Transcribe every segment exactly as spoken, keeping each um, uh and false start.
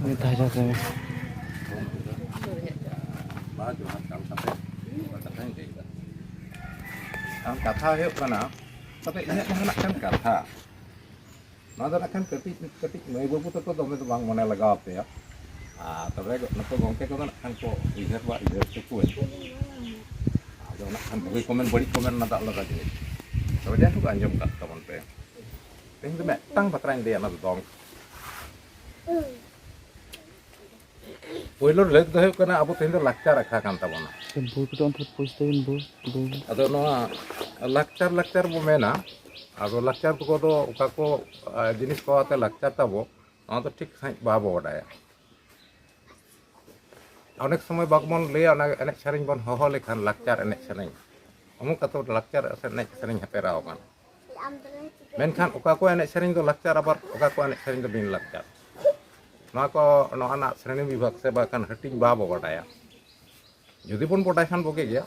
ᱢᱤᱫ ᱫᱷᱟᱣ ᱡᱚᱦᱟᱨ ᱢᱮ᱾ ᱢᱟ ᱡᱚᱦᱟᱨ ᱠᱟᱱ ᱠᱟᱛᱮ ᱠᱟᱛᱷᱟᱧ ᱞᱟᱹᱭᱫᱟ᱾ ᱟᱨ ᱠᱟᱛᱷᱟ ᱦᱩᱭᱩᱜ ᱠᱟᱱᱟ, ᱛᱚᱵᱮ ᱤᱧᱟᱹᱜ ᱡᱟᱦᱟᱸ ᱱᱟᱜ ᱠᱷᱟᱱ ᱠᱟᱛᱷᱟ, ᱱᱚᱣᱟ ᱫᱚ ᱱᱟᱜ ᱠᱷᱟᱱ ᱠᱟᱹᱴᱤᱡ ᱠᱟᱹᱴᱤᱡ ᱢᱟᱹᱭ ᱵᱟᱹᱵᱩ ᱛᱟᱠᱚ ᱫᱚᱢᱮ ᱫᱚ ᱵᱟᱝ ᱢᱚᱱᱮ ᱞᱟᱜᱟᱣ ᱟᱯᱮᱭᱟ᱾ ᱟᱨ ᱛᱚᱵᱮ ᱱᱩᱠᱩ ᱜᱚᱢᱠᱮ ᱠᱚᱫᱚ ᱱᱟᱜ ᱠᱷᱟᱱ ᱠᱚ ᱩᱭᱦᱟᱹᱨ ᱵᱟ ᱩᱭᱦᱟᱹᱨ ᱦᱚᱪᱚ ᱠᱚᱣᱟᱹᱧ᱾ ᱟᱫᱚ ᱱᱟᱜ ᱠᱷᱟᱱ ᱵᱷᱟᱹᱜᱤ ᱠᱚᱢᱮᱱ ᱵᱟᱹᱲᱤᱡ ᱠᱚᱢᱮᱱ ᱚᱱᱟ ᱫᱚ ᱟᱞᱟᱫᱟ ᱡᱤᱱᱤᱥ᱾ ᱛᱚᱵᱮ ᱡᱟᱭᱦᱳᱠ, ᱟᱸᱡᱚᱢ ᱠᱟᱜ ᱛᱟᱵᱚᱱ ᱯᱮ᱾ ᱛᱮᱦᱮᱧ ᱫᱚ ᱢᱤᱫᱴᱟᱝ ᱵᱟᱛᱨᱟᱧ ᱞᱟᱹᱭᱟ, ᱚᱱᱟ ᱫᱚ ᱫᱚᱝ᱾ ᱯᱳᱭᱞᱳ ᱞᱟᱹᱠ ᱫᱚ ᱦᱩᱭᱩᱜ ᱠᱟᱱᱟ, ᱟᱵᱚ ᱛᱮᱦᱮᱧ ᱫᱚ ᱞᱟᱠᱪᱟᱨ ᱟᱠᱷᱲᱟ ᱠᱟᱱ ᱛᱟᱵᱚᱱᱟ᱾ ᱥᱮ ᱵᱳᱭ ᱠᱚᱫᱚ ᱚᱱᱛᱮ ᱯᱩᱥᱴᱟᱹᱣ ᱵᱤᱱ, ᱵᱳᱭ, ᱵᱳᱭ᱾ ᱟᱫᱚ ᱱᱚᱣᱟ ᱞᱟᱠᱪᱟᱨ, ᱞᱟᱠᱪᱟᱨ ᱵᱚ ᱢᱮᱱᱟ, ᱟᱫᱚ ᱞᱟᱠᱪᱟᱨ ᱠᱚᱫᱚ ᱚᱠᱟ ᱠᱚ, ᱟ, ᱡᱤᱱᱤᱥ ᱠᱚ ᱟᱛᱮ ᱞᱟᱠᱪᱟᱨ ᱛᱟᱵᱚ, ᱱᱚᱣᱟ ᱫᱚ ᱴᱷᱤᱠ ᱥᱟᱺᱦᱤᱡ ᱵᱟᱵᱚ ᱵᱟᱰᱟᱭᱟ᱾ ᱚᱱᱮᱠ ᱥᱚᱢᱚᱭ ᱵᱟᱵᱚᱱ ᱞᱟᱹᱭᱟ, ᱚᱱᱟ ᱮᱱᱮᱡ ᱥᱮᱨᱮᱧ ᱵᱚᱱ ᱦᱚᱦᱚ ᱞᱮᱠᱷᱟᱱ, ᱞᱟᱠᱪᱟᱨ ᱮᱱᱮᱡ ᱥᱮᱨᱮᱧ, ᱚᱢᱩᱠ ᱟᱛᱳ ᱞᱟᱠᱪᱟᱨ ᱮᱱᱮᱡ ᱥᱮᱨᱮᱧ ᱦᱮᱯᱮᱨᱟᱣ ᱟᱠᱟᱱ᱾ ᱢᱮᱱᱠᱷᱟᱱ ᱚᱠᱟ ᱠᱚ ᱮᱱᱮᱡ ᱥᱮᱨᱮᱧ ᱫᱚ ᱞᱟᱠᱪᱟᱨ, ᱟᱵᱟᱨ ᱚᱠᱟ ᱠᱚ ᱮᱱᱮᱡ ᱥᱮᱨᱮᱧ ᱫᱚ ᱵᱤᱱ ᱞᱟᱠᱪᱟᱨ, ᱱᱚᱣᱟ ᱠᱚ, ᱱᱚᱣᱟ ᱨᱮᱱᱟᱜ ᱥᱨᱮᱬᱤ ᱵᱤᱵᱷᱟᱜᱽ ᱥᱮ ᱵᱟᱠᱷᱟᱱ ᱦᱟᱹᱴᱤᱧ ᱵᱟᱵᱚ ᱵᱟᱰᱟᱭᱟ᱾ ᱡᱩᱫᱤ ᱵᱚᱱ ᱵᱟᱰᱟᱭ ᱠᱷᱟᱱ ᱵᱩᱜᱤ ᱜᱮᱭᱟ᱾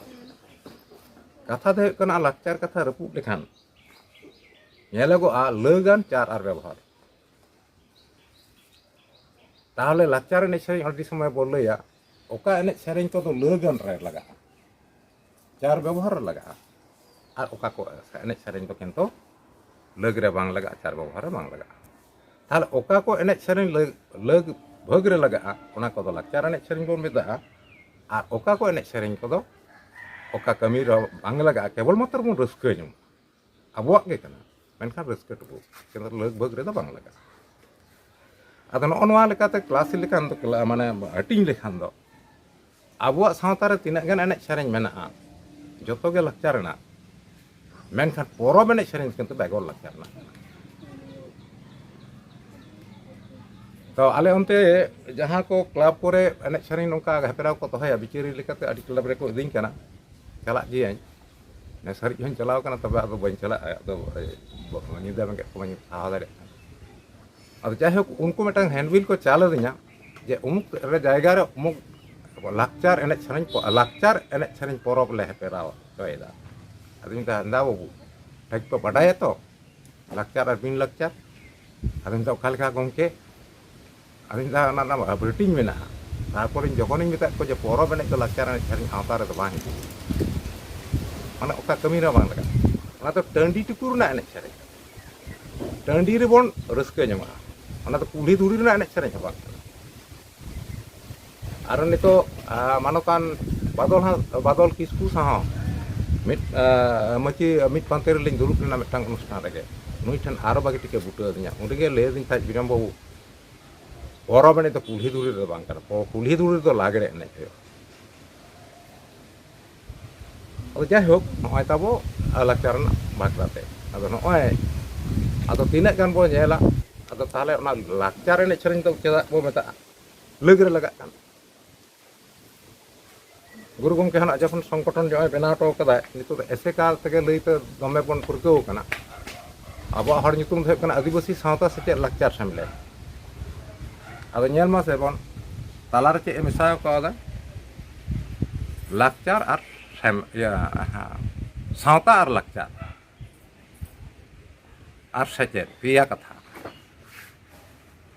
ᱠᱟᱛᱷᱟ ᱫᱚ ᱦᱩᱭᱩᱜ ᱠᱟᱱᱟ, ᱞᱟᱠᱪᱟᱨ ᱠᱟᱛᱷᱟ ᱨᱟᱹᱯᱩᱫ ᱞᱮᱠᱷᱟᱱ ᱧᱮᱞᱚᱜᱚᱜᱼᱟ ᱞᱟᱹᱜᱟᱱ ᱪᱟᱨ ᱟᱨ ᱵᱮᱵᱚᱦᱟᱨ᱾ ᱛᱟᱦᱚᱞᱮ ᱞᱟᱠᱪᱟᱨ ᱮᱱᱮᱡ ᱥᱮᱨᱮᱧ ᱟᱹᱰᱤ ᱥᱚᱢᱚᱭ ᱵᱚ ᱞᱟᱹᱭᱟ, ᱚᱠᱟ ᱮᱱᱮᱡ ᱥᱮᱨᱮᱧ ᱠᱚᱫᱚ ᱞᱟᱹᱜᱟᱱ ᱨᱮ ᱞᱟᱜᱟᱜᱼᱟ, ᱪᱟᱨ ᱵᱮᱵᱚᱦᱟᱨ ᱨᱮ ᱞᱟᱜᱟᱜᱼᱟ, ᱟᱨ ᱚᱠᱟ ᱠᱚ ᱮᱱᱮᱡ ᱥᱮᱨᱮᱧ ᱫᱚ ᱠᱤᱱᱛᱩ ᱞᱟᱹᱜ ᱨᱮ ᱵᱟᱝ ᱞᱟᱜᱟᱜᱼᱟ, ᱪᱟᱨ ᱵᱮᱵᱚᱦᱟᱨ ᱨᱮ ᱵᱟᱝ ᱞᱟᱜᱟᱜᱼᱟ᱾ ᱛᱟᱦᱚᱞᱮ ᱚᱠᱟ ᱠᱚ ᱮᱱᱮᱡ ᱥᱮᱨᱮᱧ ᱞᱟᱹᱜ, ᱞᱟᱹᱜ ᱵᱷᱟᱹᱜᱽ ᱨᱮ ᱞᱟᱜᱟᱜᱼᱟ, ᱚᱱᱟ ᱠᱚᱫᱚ ᱞᱟᱠᱪᱟᱨ ᱮᱱᱮᱡ ᱥᱮᱨᱮᱧ ᱵᱚᱱ ᱢᱮᱛᱟᱜᱼᱟ᱾ ᱟᱨ ᱚᱠᱟ ᱠᱚ ᱮᱱᱮᱡ ᱥᱮᱨᱮᱧ ᱠᱚᱫᱚ ᱚᱠᱟ ᱠᱟᱹᱢᱤ ᱨᱮ ᱵᱟᱝ ᱞᱟᱜᱟᱜᱼᱟ, ᱠᱮᱵᱚᱞ ᱢᱟᱛᱨᱚ ᱵᱚᱱ ᱨᱟᱹᱥᱠᱟᱹ ᱡᱚᱝ, ᱟᱵᱚᱣᱟᱜ ᱜᱮ ᱠᱟᱱᱟ, ᱢᱮᱱᱠᱷᱟᱱ ᱨᱟᱹᱥᱠᱟᱹ ᱴᱩᱠᱩ, ᱠᱤᱱᱛᱩ ᱞᱟᱹᱜ ᱵᱷᱟᱹᱜᱽ ᱨᱮᱫᱚ ᱵᱟᱝ ᱞᱟᱜᱟᱜᱼᱟ᱾ ᱟᱫᱚ ᱱᱚᱜᱼᱚ ᱱᱚᱣᱟ ᱞᱮᱠᱟᱛᱮ ᱠᱞᱟᱥ ᱞᱮᱠᱷᱟᱱ ᱫᱚ, ᱠᱞᱟ-, ᱢᱟᱱᱮ ᱦᱟᱹᱴᱤᱧ ᱞᱮᱠᱷᱟᱱ ᱫᱚ, ᱟᱵᱚᱣᱟᱜ ᱥᱟᱶᱛᱟ ᱨᱮ ᱛᱤᱱᱟᱹᱜ ᱜᱟᱱ ᱮᱱᱮᱡ ᱥᱮᱨᱮᱧ ᱢᱮᱱᱟᱜᱼᱟ, ᱡᱚᱛᱚ ᱜᱮ ᱞᱟᱠᱪᱟᱨ ᱨᱮᱱᱟᱜ, ᱢᱮᱱᱠᱷᱟᱱ ᱯᱚᱨᱚᱵᱽ ᱮᱱᱮᱡ ᱥᱮᱨᱮᱧ ᱠᱤᱱᱛᱩ ᱵᱮᱜᱚᱨ ᱞᱟᱠᱪᱟᱨ ᱨᱮᱱᱟᱜ ᱠᱟᱱᱟ᱾ ᱛᱚ ᱟᱞᱮ ᱚᱱᱛᱮ ᱡᱟᱦᱟᱸ ᱠᱚ ᱠᱞᱟᱵᱽ ᱠᱚᱨᱮ ᱮᱱᱮᱡ ᱥᱮᱨᱮᱧ ᱱᱚᱝᱠᱟ ᱦᱮᱯᱨᱟᱣ ᱠᱚ ᱫᱚᱦᱚᱭᱟ, ᱵᱤᱪᱟᱹᱨᱤ ᱞᱮᱠᱟᱛᱮ ᱟᱹᱰᱤ ᱠᱞᱟᱵᱽ ᱨᱮᱠᱚ ᱤᱫᱤᱧ ᱠᱟᱱᱟ, ᱪᱟᱞᱟᱜ ᱜᱤᱭᱟᱹᱧ᱾ ᱱᱮᱥ ᱦᱟᱹᱨᱤᱡ ᱦᱚᱸᱧ ᱪᱟᱞᱟᱣ ᱠᱟᱱᱟ, ᱛᱚᱵᱮ ᱟᱫᱚ ᱵᱟᱹᱧ ᱪᱟᱞᱟᱜᱼᱟ, ᱟᱫᱚ, ᱮ, ᱧᱤᱫᱟᱹ ᱵᱮᱸᱜᱮᱫ ᱠᱚ ᱵᱟᱹᱧ ᱥᱟᱦᱟᱣ ᱫᱟᱲᱮᱭᱟᱜ ᱠᱟᱱᱟ᱾ ᱟᱫᱚ ᱡᱟᱭᱦᱳᱠ, ᱩᱱᱠᱩ ᱢᱤᱫᱴᱟᱝ ᱦᱮᱱᱰᱵᱤᱞ ᱠᱚ ᱪᱟᱞ ᱟᱹᱫᱤᱧᱟ ᱡᱮ ᱩᱢᱩᱠ ᱨᱮ ᱡᱟᱭᱜᱟ ᱨᱮ ᱩᱢᱩᱠ ᱞᱟᱠᱪᱟᱨ ᱮᱱᱮᱡ ᱥᱮᱨᱮᱧ ᱯᱚ-, ᱞᱟᱠᱪᱟᱨ ᱮᱱᱮᱡ ᱥᱮᱨᱮᱧ ᱯᱚᱨᱚᱵᱽ ᱞᱮ ᱦᱮᱯᱮᱨᱟᱣ ᱦᱚᱪᱚᱭᱮᱫᱟ᱾ ᱟᱫᱚᱧ ᱢᱮᱛᱟᱭᱟ, "ᱦᱮᱸᱫᱟ ᱵᱟᱹᱵᱩ, ᱴᱷᱤᱠ ᱯᱮ ᱵᱟᱰᱟᱭᱟ ᱛᱚ ᱞᱟᱠᱪᱟᱨ ᱟᱨ ᱵᱤᱱ ᱞᱟᱠᱪᱟᱨ?" ᱟᱫᱚᱧ ᱢᱮᱛᱟᱭᱟ, "ᱚᱠᱟ ᱞᱮᱠᱟ ᱜᱚᱢᱠᱮ?" ᱟᱫᱚᱧ ᱢᱮᱛᱟᱜᱼᱟ, ᱚᱱᱟ ᱨᱮᱱᱟᱜ ᱦᱟᱹᱵᱲᱤᱴᱤᱧ ᱢᱮᱱᱟᱜᱼᱟ᱾ ᱛᱟᱨᱯᱚᱨᱮᱧ ᱡᱚᱠᱷᱚᱱᱤᱧ ᱢᱮᱛᱟᱫ ᱠᱚᱣᱟ ᱡᱮ ᱯᱚᱨᱚᱵᱽ ᱮᱱᱮᱡ ᱫᱚ ᱞᱟᱠᱪᱟᱨ ᱮᱱᱮᱡ ᱥᱮᱨᱮᱧ ᱟᱣᱛᱟ ᱨᱮᱫᱚ ᱵᱟᱝ ᱦᱤᱡᱩᱜᱼᱟ, ᱢᱟᱱᱮ ᱚᱠᱟ ᱠᱟᱹᱢᱤ ᱨᱮᱦᱚᱸ ᱵᱟᱝ ᱞᱟᱜᱟᱜᱼᱟ, ᱚᱱᱟ ᱫᱚ ᱴᱟᱺᱰᱤ ᱴᱩᱠᱩ ᱨᱮᱱᱟᱜ ᱮᱱᱮᱡ ᱥᱮᱨᱮᱧ, ᱴᱟᱺᱰᱤ ᱨᱮᱵᱚᱱ ᱨᱟᱹᱥᱠᱟᱹ ᱡᱚᱝᱟ, ᱚᱱᱟ ᱫᱚ ᱠᱩᱞᱦᱤ ᱫᱷᱩᱲᱤ ᱨᱮᱱᱟᱜ ᱮᱱᱮᱡ ᱥᱮᱨᱮᱧ ᱦᱚᱸ ᱵᱟᱝ ᱠᱟᱱᱟ᱾ ᱟᱨ ᱱᱤᱛᱚᱜ ᱟ, ᱢᱟᱱᱚᱛᱟᱱ ᱵᱟᱫᱚᱞ ᱦᱟᱸᱥ-, ᱵᱟᱫᱚᱞ ᱠᱤᱥᱠᱩ ᱥᱟᱶ ᱢᱤᱫ ᱟ, ᱢᱟᱹᱪᱤ ᱢᱤᱫ ᱯᱟᱱᱛᱮ ᱨᱮᱞᱤᱧ ᱫᱩᱲᱩᱵ ᱞᱮᱱᱟ ᱢᱤᱫᱴᱟᱝ ᱚᱱᱩᱥᱴᱷᱟᱱ ᱨᱮᱜᱮ᱾ ᱱᱩᱭ ᱴᱷᱮᱱ ᱟᱨᱚ ᱵᱷᱟᱜᱮ ᱴᱷᱤᱠᱮ ᱵᱩᱴᱟᱹ ᱟᱹᱫᱤᱧᱟ᱾ ᱩᱱ ᱨᱮᱜᱮ ᱞᱟᱹᱭ ᱟᱹᱫᱤᱧ ᱛᱟᱦᱮᱸᱫ, "ᱵᱤᱨᱚᱢ ᱵᱟᱹᱵᱩ, ᱯᱚᱨᱚᱵᱽ ᱮᱱᱮᱡ ᱫᱚ ᱠᱩᱞᱦᱤ ᱫᱷᱩᱲᱤ ᱨᱮᱫᱚ ᱵᱟᱝ ᱠᱟᱱᱟ, ᱯᱚ-, ᱠᱩᱞᱦᱤ ᱫᱷᱩᱲᱤ ᱨᱮᱫᱚ ᱞᱟᱜᱽᱲᱮ ᱮᱱᱮᱡ ᱦᱩᱭᱩᱜᱼᱟ᱾" ᱟᱫᱚ ᱡᱟᱭᱦᱳᱠ, ᱱᱚᱜᱼᱚᱭ ᱛᱟᱵᱚ ᱟ, ᱞᱟᱠᱪᱟᱨ ᱨᱮᱱᱟᱜ ᱵᱟᱠᱷᱨᱟᱛᱮ᱾ ᱟᱫᱚ ᱱᱚᱜᱼᱚᱭ, ᱟᱫᱚ ᱛᱤᱱᱟᱹᱜ ᱜᱟᱱ ᱵᱚ ᱧᱮᱞᱟ, ᱟᱫᱚ ᱛᱟᱦᱚᱞᱮ ᱚᱱᱟ ᱞᱟᱠᱪᱟᱨ ᱮᱱᱮᱡ ᱥᱮᱨᱮᱧ ᱫᱚ ᱪᱮᱫᱟᱜ ᱵᱚ ᱢᱮᱛᱟᱜᱼᱟ? ᱞᱟᱹᱜᱽ ᱨᱮ ᱞᱟᱜᱟᱜ ᱠᱟᱱᱟ᱾ ᱜᱩᱨᱩ ᱜᱚᱢᱠᱮ ᱦᱚᱸ ᱱᱟᱜ ᱡᱚᱠᱷᱚᱱ ᱥᱚᱝᱜᱚᱴᱷᱚᱱ ᱡᱚᱜᱼᱚᱭ ᱵᱮᱱᱟᱣ ᱦᱚᱴᱚ ᱠᱟᱫᱟᱭ, ᱱᱤᱛᱚᱜ ᱫᱚ ᱮᱥᱮᱠᱟ ᱛᱮᱜᱮ ᱞᱟᱹᱭ ᱛᱮ ᱫᱚᱢᱮ ᱵᱚᱱ ᱯᱟᱹᱨᱠᱟᱹᱣ ᱠᱟᱱᱟ᱾ ᱟᱵᱚᱣᱟᱜ ᱦᱚᱲ ᱧᱩᱛᱩᱢ ᱫᱚ ᱦᱩᱭᱩᱜ ᱠᱟᱱᱟ ᱟᱹᱫᱤᱵᱟᱹᱥᱤ ᱥᱟᱶᱛᱟ ᱥᱮᱪᱮᱫ ᱞᱟᱠᱪᱟᱨ ᱥᱮᱢᱞᱮᱫ᱾ ᱟᱫᱚ ᱧᱮᱞ ᱢᱟᱥᱮ ᱵᱚᱱ, ᱛᱟᱞᱟᱨᱮ ᱪᱮᱫ ᱮ ᱢᱮᱥᱟ ᱠᱟᱣᱫᱟ? ᱞᱟᱠᱪᱟᱨ ᱟᱨ ᱥᱮᱢ-, ᱤᱭᱟᱹ, ᱦᱮᱸ, ᱥᱟᱶᱛᱟ ᱟᱨ ᱞᱟᱠᱪᱟᱨ ᱟᱨ ᱥᱮᱪᱮᱫ, ᱯᱮᱭᱟ ᱠᱟᱛᱷᱟ᱾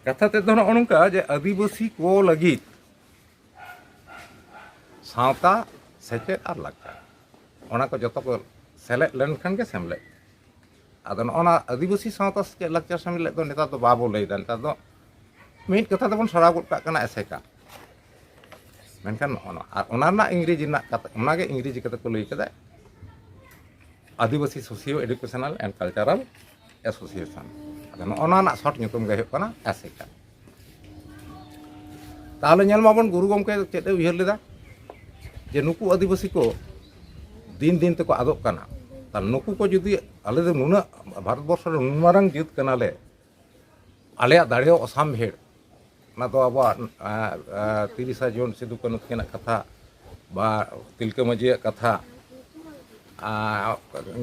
ᱠᱟᱛᱷᱟ ᱛᱮᱫ ᱫᱚ ᱱᱚᱜᱼᱚ ᱱᱚᱝᱠᱟ ᱡᱮ ᱟᱹᱫᱤᱵᱟᱹᱥᱤ ᱠᱚ ᱞᱟᱹᱜᱤᱫ ᱥᱟᱶᱛᱟ, ᱥᱮᱪᱮᱫ ᱟᱨ ᱞᱟᱠᱪᱟᱨ, ᱚᱱᱟ ᱠᱚ ᱡᱚᱛᱚ ᱠᱚ ᱥᱮᱞᱮᱫ ᱞᱮᱱᱠᱷᱟᱱ ᱜᱮ ᱥᱮᱢᱞᱮᱫ᱾ ᱟᱫᱚ ᱱᱚᱜᱼᱚ ᱱᱟ ᱟᱹᱫᱤᱵᱟᱹᱥᱤ ᱥᱟᱶᱛᱟ ᱥᱮᱪᱮᱫ ᱞᱟᱠᱪᱟᱨ ᱥᱮᱢᱞᱮᱫ ᱫᱚ ᱱᱮᱛᱟᱨ ᱫᱚ ᱵᱟᱵᱚ ᱞᱟᱹᱭᱫᱟ᱾ ᱱᱮᱛᱟᱨ ᱫᱚ ᱢᱤᱫ ᱠᱟᱛᱷᱟ ᱛᱮᱵᱚᱱ ᱥᱟᱨᱟᱣ ᱜᱚᱫ ᱠᱟᱜ ᱠᱟᱱᱟ ᱮᱥᱮᱠᱟ᱾ ᱢᱮᱱᱠᱷᱟᱱ ᱱᱚᱜᱼᱚ ᱱᱚᱣᱟ, ᱟᱨ ᱚᱱᱟ ᱨᱮᱱᱟᱜ ᱤᱝᱨᱮᱡᱤ ᱨᱮᱱᱟᱜ ᱠᱟᱛᱷᱟ, ᱚᱱᱟᱜᱮ ᱤᱝᱨᱮᱡᱤ ᱠᱟᱛᱷᱟ ᱠᱚ ᱞᱟᱹᱭ ᱠᱟᱫᱟ, ᱟᱹᱫᱤᱵᱟᱹᱥᱤ Socio Educational and Cultural Association᱾ ᱟᱫᱚ ᱱᱚᱜᱼᱚ ᱱᱚᱣᱟ ᱨᱮᱱᱟᱜ ᱥᱚᱨᱴ ᱧᱩᱛᱩᱢ ᱜᱮ ᱦᱩᱭᱩᱜ ᱠᱟᱱᱟ ᱮᱥᱮᱠᱟ᱾ ᱛᱟᱦᱚᱞᱮ ᱧᱮᱞ ᱢᱟᱵᱚᱱ, ᱜᱩᱨᱩ ᱜᱚᱢᱠᱮ ᱪᱮᱫ ᱮ ᱩᱭᱦᱟᱹᱨ ᱞᱮᱫᱟ? ᱡᱮ ᱱᱩᱠᱩ ᱟᱹᱫᱤᱵᱟᱹᱥᱤ ᱠᱚ ᱫᱤᱱ ᱫᱤᱱ ᱛᱮᱠᱚ ᱟᱫᱚᱜ ᱠᱟᱱᱟ᱾ ᱛᱟᱦᱚᱞᱮ ᱱᱩᱠᱩ ᱠᱚ ᱡᱩᱫᱤ, ᱟᱞᱮ ᱫᱚ ᱱᱩᱱᱟᱹᱜ ᱵᱷᱟᱨᱚᱛ ᱵᱚᱨᱥᱚ ᱨᱮ ᱱᱩᱱ ᱢᱟᱨᱟᱝ ᱡᱟᱹᱛ ᱠᱟᱱᱟᱞᱮ, ᱟᱞᱮᱭᱟᱜ ᱫᱟᱲᱮ ᱦᱚᱸ ᱚᱥᱟᱢᱵᱷᱮᱲ, ᱚᱱᱟ ᱫᱚ ᱟᱵᱚᱣᱟᱜ, ᱟ, ᱟ, ᱛᱤᱨᱤᱥᱟ ᱡᱩᱱ ᱥᱤᱫᱩ ᱠᱟᱹᱱᱦᱩ ᱛᱟᱹᱠᱤᱱᱟᱜ ᱠᱟᱛᱷᱟ ᱵᱟ ᱛᱤᱞᱠᱟᱹ ᱢᱟᱹᱡᱷᱤᱭᱟᱜ ᱠᱟᱛᱷᱟ, ᱟ,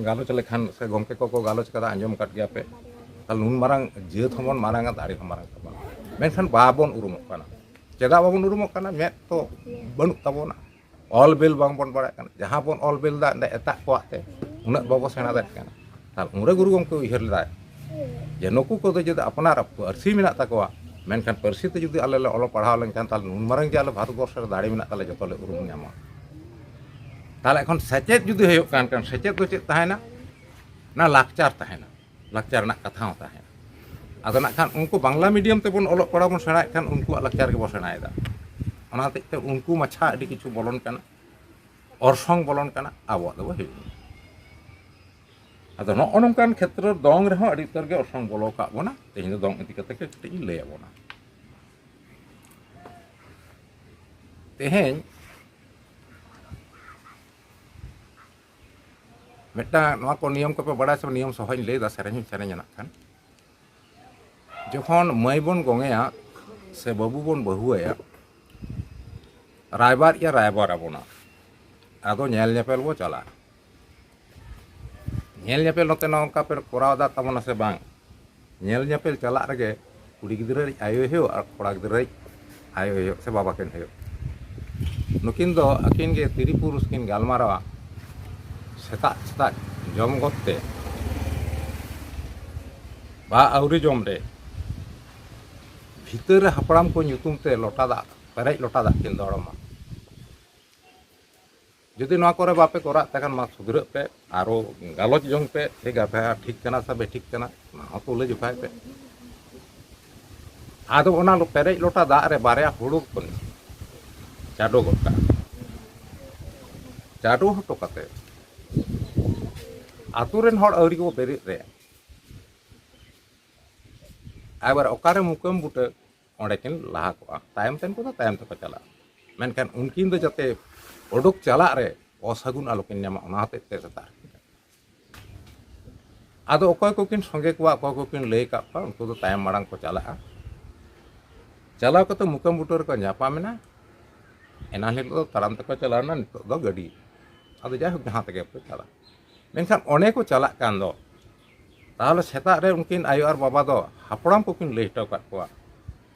ᱜᱟᱞᱚᱪ ᱞᱮᱠᱷᱟᱱ ᱥᱮ ᱜᱚᱢᱠᱮ ᱠᱚᱠᱚ ᱜᱟᱞᱚᱪ ᱠᱟᱫᱟ, ᱟᱸᱡᱚᱢ ᱟᱠᱟᱫ ᱜᱮᱭᱟ ᱯᱮ᱾ ᱛᱟᱦᱞᱮ ᱱᱩᱱ ᱢᱟᱨᱟᱝ ᱡᱟᱹᱛ ᱦᱚᱸᱵᱚᱱ ᱢᱟᱨᱟᱝᱟ, ᱫᱟᱲᱮ ᱦᱚᱸ ᱢᱟᱨᱟᱝ ᱛᱟᱵᱚᱱᱟ, ᱢᱮᱱᱠᱷᱟᱱ ᱵᱟᱵᱚᱱ ᱩᱨᱩᱢᱚᱜ ᱠᱟᱱᱟ᱾ ᱪᱮᱫᱟᱜ ᱵᱟᱵᱚᱱ ᱩᱨᱩᱢᱚᱜ ᱠᱟᱱᱟ? ᱢᱮᱫ ᱛᱚ ᱵᱟᱹᱱᱩᱜ ᱛᱟᱵᱚᱱᱟ, ᱚᱞ ᱵᱤᱞ ᱵᱟᱝᱵᱚᱱ ᱵᱟᱲᱟᱭ ᱠᱟᱱᱟ᱾ ᱡᱟᱦᱟᱸ ᱵᱚᱱ ᱚᱞ ᱵᱤᱞ ᱫᱟ, ᱚᱸᱰᱮ ᱮᱴᱟᱜ ᱠᱚᱣᱟᱜ ᱛᱮ ᱩᱱᱟᱹᱜ ᱵᱟᱵᱚ ᱥᱮᱬᱟ ᱫᱟᱲᱮᱭᱟᱜ ᱠᱟᱱᱟ᱾ ᱛᱟᱦᱞᱮ ᱩᱱᱨᱮ ᱜᱩᱨᱩ ᱜᱚᱢᱠᱮ ᱩᱭᱦᱟᱹᱨ ᱞᱮᱫᱟᱭ ᱡᱮ ᱱᱩᱠᱩ ᱠᱚᱫᱚ ᱡᱩᱫᱤ ᱟᱯᱱᱟᱨᱟᱜ ᱯᱟᱹᱨᱥᱤ ᱢᱮᱱᱟᱜ ᱛᱟᱠᱚᱣᱟ, ᱢᱮᱱᱠᱷᱟᱱ ᱯᱟᱹᱨᱥᱤ ᱛᱮ ᱡᱩᱫᱤ ᱟᱞᱮ ᱞᱮ ᱚᱞᱚᱜ ᱯᱟᱲᱦᱟᱣ ᱞᱮᱱᱠᱷᱟᱱ, ᱛᱟᱦᱚᱞᱮ ᱱᱩᱱ ᱢᱟᱨᱟᱝ ᱡᱮ ᱟᱞᱮ ᱵᱷᱟᱨᱚᱛ ᱵᱚᱨᱥᱚ ᱨᱮ ᱫᱟᱲᱮ ᱢᱮᱱᱟᱜ ᱛᱟᱞᱮ, ᱡᱚᱛᱚ ᱞᱮ ᱩᱨᱩᱢ ᱧᱟᱢᱟ᱾ ᱛᱟᱦᱚᱞᱮ ᱮᱠᱷᱚᱱ ᱥᱮᱪᱮᱫ ᱡᱩᱫᱤ ᱦᱩᱭᱩᱜ ᱠᱟᱱ ᱠᱷᱟᱱ, ᱥᱮᱪᱮᱫ ᱫᱚ ᱪᱮᱫ ᱛᱟᱦᱮᱱᱟ? ᱚᱱᱟ ᱞᱟᱠᱪᱟᱨ ᱛᱟᱦᱮᱱᱟ, ᱞᱟᱠᱪᱟᱨ ᱨᱮᱱᱟᱜ ᱠᱟᱛᱷᱟ ᱦᱚᱸ ᱛᱟᱦᱮᱱᱟ᱾ ᱟᱫᱚ ᱱᱟᱜ ᱠᱷᱟᱱ ᱩᱱᱠᱩ ᱵᱟᱝᱞᱟ medium ᱛᱮᱵᱚᱱ ᱚᱞᱚᱜ ᱯᱟᱲᱦᱟᱣ ᱵᱚᱱ ᱥᱮᱬᱟᱭᱮᱫ ᱠᱷᱟᱱ, ᱩᱱᱠᱩᱣᱟᱜ ᱞᱟᱠᱪᱟᱨ ᱜᱮᱵᱚᱱ ᱥᱮᱬᱟᱭᱮᱫᱟ᱾ ᱚᱱᱟ ᱦᱚᱛᱮᱡ ᱛᱮ ᱩᱱᱠᱩ ᱢᱟᱪᱷᱟ ᱟᱹᱰᱤ ᱠᱤᱪᱷᱩ ᱵᱚᱞᱚᱱ ᱠᱟᱱᱟ, ᱚᱨᱥᱚᱝ ᱵᱚᱞᱚᱱ ᱠᱟᱱᱟ, ᱟᱵᱚᱣᱟᱜ ᱫᱚ ᱵᱟᱝ ᱦᱩᱭᱩᱜ ᱠᱟᱱᱟ᱾ ᱟᱫᱚ ᱱᱚᱜᱼᱚ ᱱᱚᱝᱠᱟᱱ ᱠᱷᱮᱛᱨᱚ ᱫᱚᱝ ᱨᱮᱦᱚᱸ ᱟᱹᱰᱤ ᱩᱛᱟᱹᱨ ᱜᱮ ᱚᱨᱥᱚᱝ ᱵᱚᱞᱚ ᱟᱠᱟᱫ ᱵᱚᱱᱟ᱾ ᱛᱮᱦᱮᱧ ᱫᱚ ᱫᱚᱝ ᱤᱫᱤ ᱠᱟᱛᱮ ᱜᱮ ᱠᱟᱹᱴᱤᱡ ᱤᱧ ᱞᱟᱹᱭ ᱟᱵᱚᱱᱟ᱾ ᱛᱮᱦᱮᱧ ᱢᱤᱫᱴᱟᱝ ᱱᱚᱣᱟ ᱠᱚ ᱱᱤᱭᱚᱢ ᱠᱚᱯᱮ ᱵᱟᱲᱟᱭᱟ ᱥᱮ ᱵᱟᱝ? ᱱᱤᱭᱚᱢ ᱥᱚᱦᱚᱧ ᱞᱟᱹᱭᱫᱟ, ᱥᱮᱨᱮᱧ ᱦᱚᱸᱧ ᱥᱮᱨᱮᱧᱟ ᱱᱟᱜ ᱠᱷᱟᱱ᱾ ᱡᱚᱠᱷᱚᱱ ᱢᱟᱹᱭ ᱵᱚᱱ ᱜᱚᱝᱮᱭᱟ ᱥᱮ ᱵᱟᱹᱵᱩ ᱵᱚᱱ ᱵᱟᱹᱦᱩᱣᱟᱭᱟ, ᱨᱟᱭᱵᱟᱨ ᱤᱭᱟ ᱨᱟᱭᱵᱟᱨ ᱟᱵᱚᱱᱟ, ᱟᱫᱚ ᱧᱮᱞ ᱧᱮᱯᱮᱞ ᱵᱚ ᱪᱟᱞᱟᱜᱼᱟ᱾ ᱧᱮᱞ ᱧᱮᱯᱮᱞ ᱱᱚᱛᱮ ᱱᱚᱝᱠᱟ ᱯᱮ ᱠᱚᱨᱟᱣ ᱫᱟ ᱛᱟᱵᱚᱱᱟ ᱥᱮ ᱵᱟᱝ? ᱧᱮᱞ ᱧᱮᱯᱮᱞ ᱪᱟᱞᱟᱜ ᱨᱮᱜᱮ ᱠᱩᱲᱤ ᱜᱤᱫᱽᱨᱟᱹ ᱨᱤᱡ ᱟᱭᱳᱭ ᱦᱩᱭᱩᱜ ᱟᱨ ᱠᱚᱲᱟ ᱜᱤᱫᱽᱨᱟᱹ ᱨᱤᱡ ᱟᱭᱳᱭ ᱦᱩᱭᱩᱜ ᱥᱮ ᱵᱟᱵᱟ ᱠᱤᱱ ᱦᱩᱭᱩᱜ, ᱱᱩᱠᱤᱱ ᱫᱚ ᱟᱹᱠᱤᱱ ᱜᱮ ᱛᱤᱨᱤ ᱯᱩᱨᱩᱥ ᱠᱤᱱ ᱜᱟᱞᱢᱟᱨᱟᱣᱟ᱾ ᱥᱮᱛᱟᱜ ᱥᱮᱛᱟᱜ ᱡᱚᱢ ᱜᱚᱫ ᱛᱮ ᱵᱟ ᱟᱹᱣᱨᱤ ᱡᱚᱢ ᱨᱮ ᱵᱷᱤᱛᱟᱹᱨ ᱨᱮ ᱦᱟᱯᱲᱟᱢ ᱠᱚ ᱧᱩᱛᱩᱢ ᱛᱮ ᱞᱚᱴᱟ ᱫᱟᱜ, ᱯᱮᱨᱮᱡ ᱞᱚᱴᱟ ᱫᱟᱜ ᱠᱤᱱ ᱫᱚᱲᱚᱢᱟ᱾ ᱡᱩᱫᱤ ᱱᱚᱣᱟ ᱠᱚᱨᱮ ᱵᱟᱯᱮ ᱠᱚᱨᱟᱣ ᱛᱟᱦᱮᱸ ᱠᱷᱟᱱ, ᱢᱟ ᱥᱩᱫᱷᱨᱟᱹᱜ ᱯᱮ, ᱟᱨᱚ ᱜᱟᱞᱚᱪ ᱡᱚᱝ ᱯᱮ, ᱴᱷᱤᱠ ᱜᱮᱭᱟ, ᱴᱷᱤᱠ ᱠᱟᱱᱟ ᱥᱮ ᱵᱮᱴᱷᱤᱠ ᱠᱟᱱᱟ, ᱚᱱᱟ ᱦᱚᱸ ᱛᱩᱞᱟᱹ ᱡᱚᱠᱷᱟᱭ ᱯᱮ᱾ ᱟᱫᱚ ᱚᱱᱟ ᱯᱮᱨᱮᱡ ᱞᱚᱴᱟ ᱫᱟᱜ ᱨᱮ ᱵᱟᱨᱭᱟ ᱦᱩᱲᱩ ᱠᱚ ᱪᱟᱰᱚ ᱜᱚᱫ ᱠᱟᱜᱼᱟ᱾ ᱪᱟᱰᱚ ᱦᱚᱴᱚ ᱠᱟᱛᱮ ᱟᱛᱳ ᱨᱮᱱ ᱦᱚᱲ ᱟᱹᱣᱨᱤ ᱠᱚ ᱵᱮᱨᱮᱫ ᱨᱮ ᱟᱵᱟᱨ ᱚᱠᱟᱨᱮ ᱢᱩᱠᱟᱹᱢ ᱵᱩᱴᱟᱹ, ᱚᱸᱰᱮ ᱠᱤᱱ ᱞᱟᱦᱟ ᱠᱚᱜᱼᱟ᱾ ᱛᱟᱭᱚᱢ ᱛᱮᱱ ᱠᱚᱫᱚ ᱛᱟᱭᱚᱢ ᱛᱮᱠᱚ ᱪᱟᱞᱟᱜᱼᱟ᱾ ᱢᱮᱱᱠᱷᱟᱱ ᱩᱱᱠᱤᱱ ᱫᱚ ᱡᱟᱛᱮ ᱚᱰᱚᱠ ᱪᱟᱞᱟᱜ ᱨᱮ ᱚᱥᱟᱹᱜᱩᱱ ᱟᱞᱚ ᱠᱤᱱ ᱧᱟᱢᱟ, ᱚᱱᱟ ᱦᱚᱛᱮᱡ ᱛᱮ ᱥᱮᱛᱟᱜ ᱨᱮ᱾ ᱟᱫᱚ ᱚᱠᱚᱭ ᱠᱚᱠᱤᱱ ᱥᱚᱸᱜᱮ ᱠᱚᱣᱟ, ᱚᱠᱚᱭ ᱠᱚᱠᱤᱱ ᱞᱟᱹᱭ ᱟᱠᱟᱫ ᱠᱚᱣᱟ, ᱩᱱᱠᱩ ᱫᱚ ᱛᱟᱭᱚᱢ ᱢᱟᱲᱟᱝ ᱠᱚ ᱪᱟᱞᱟᱜᱼᱟ᱾ ᱪᱟᱞᱟᱣ ᱠᱟᱛᱮ ᱢᱩᱠᱟᱹᱢ ᱵᱩᱴᱟᱹ ᱨᱮᱠᱚ ᱧᱟᱯᱟᱢ ᱮᱱᱟ᱾ ᱮᱱᱟᱱ ᱦᱤᱞᱳᱜ ᱫᱚ ᱛᱟᱲᱟᱢ ᱛᱮᱠᱚ ᱪᱟᱞᱟᱣ ᱮᱱᱟ, ᱱᱤᱛᱚᱜ ᱫᱚ ᱜᱟᱹᱰᱤ᱾ ᱟᱫᱚ ᱡᱟᱭᱦᱳᱠ, ᱡᱟᱦᱟᱸ ᱛᱮᱜᱮ ᱯᱮ ᱪᱟᱞᱟᱜ, ᱢᱮᱱᱠᱷᱟᱱ ᱚᱱᱮ ᱠᱚ ᱪᱟᱞᱟᱜ ᱠᱟᱱ ᱫᱚ, ᱛᱟᱦᱚᱞᱮ ᱥᱮᱛᱟᱜ ᱨᱮ ᱩᱱᱠᱤᱱ ᱟᱭᱳ ᱟᱨ ᱵᱟᱵᱟ ᱫᱚ ᱦᱟᱯᱲᱟᱢ ᱠᱚᱠᱤᱱ ᱞᱟᱹᱭ ᱦᱚᱴᱚ ᱟᱠᱟᱫ ᱠᱚᱣᱟ,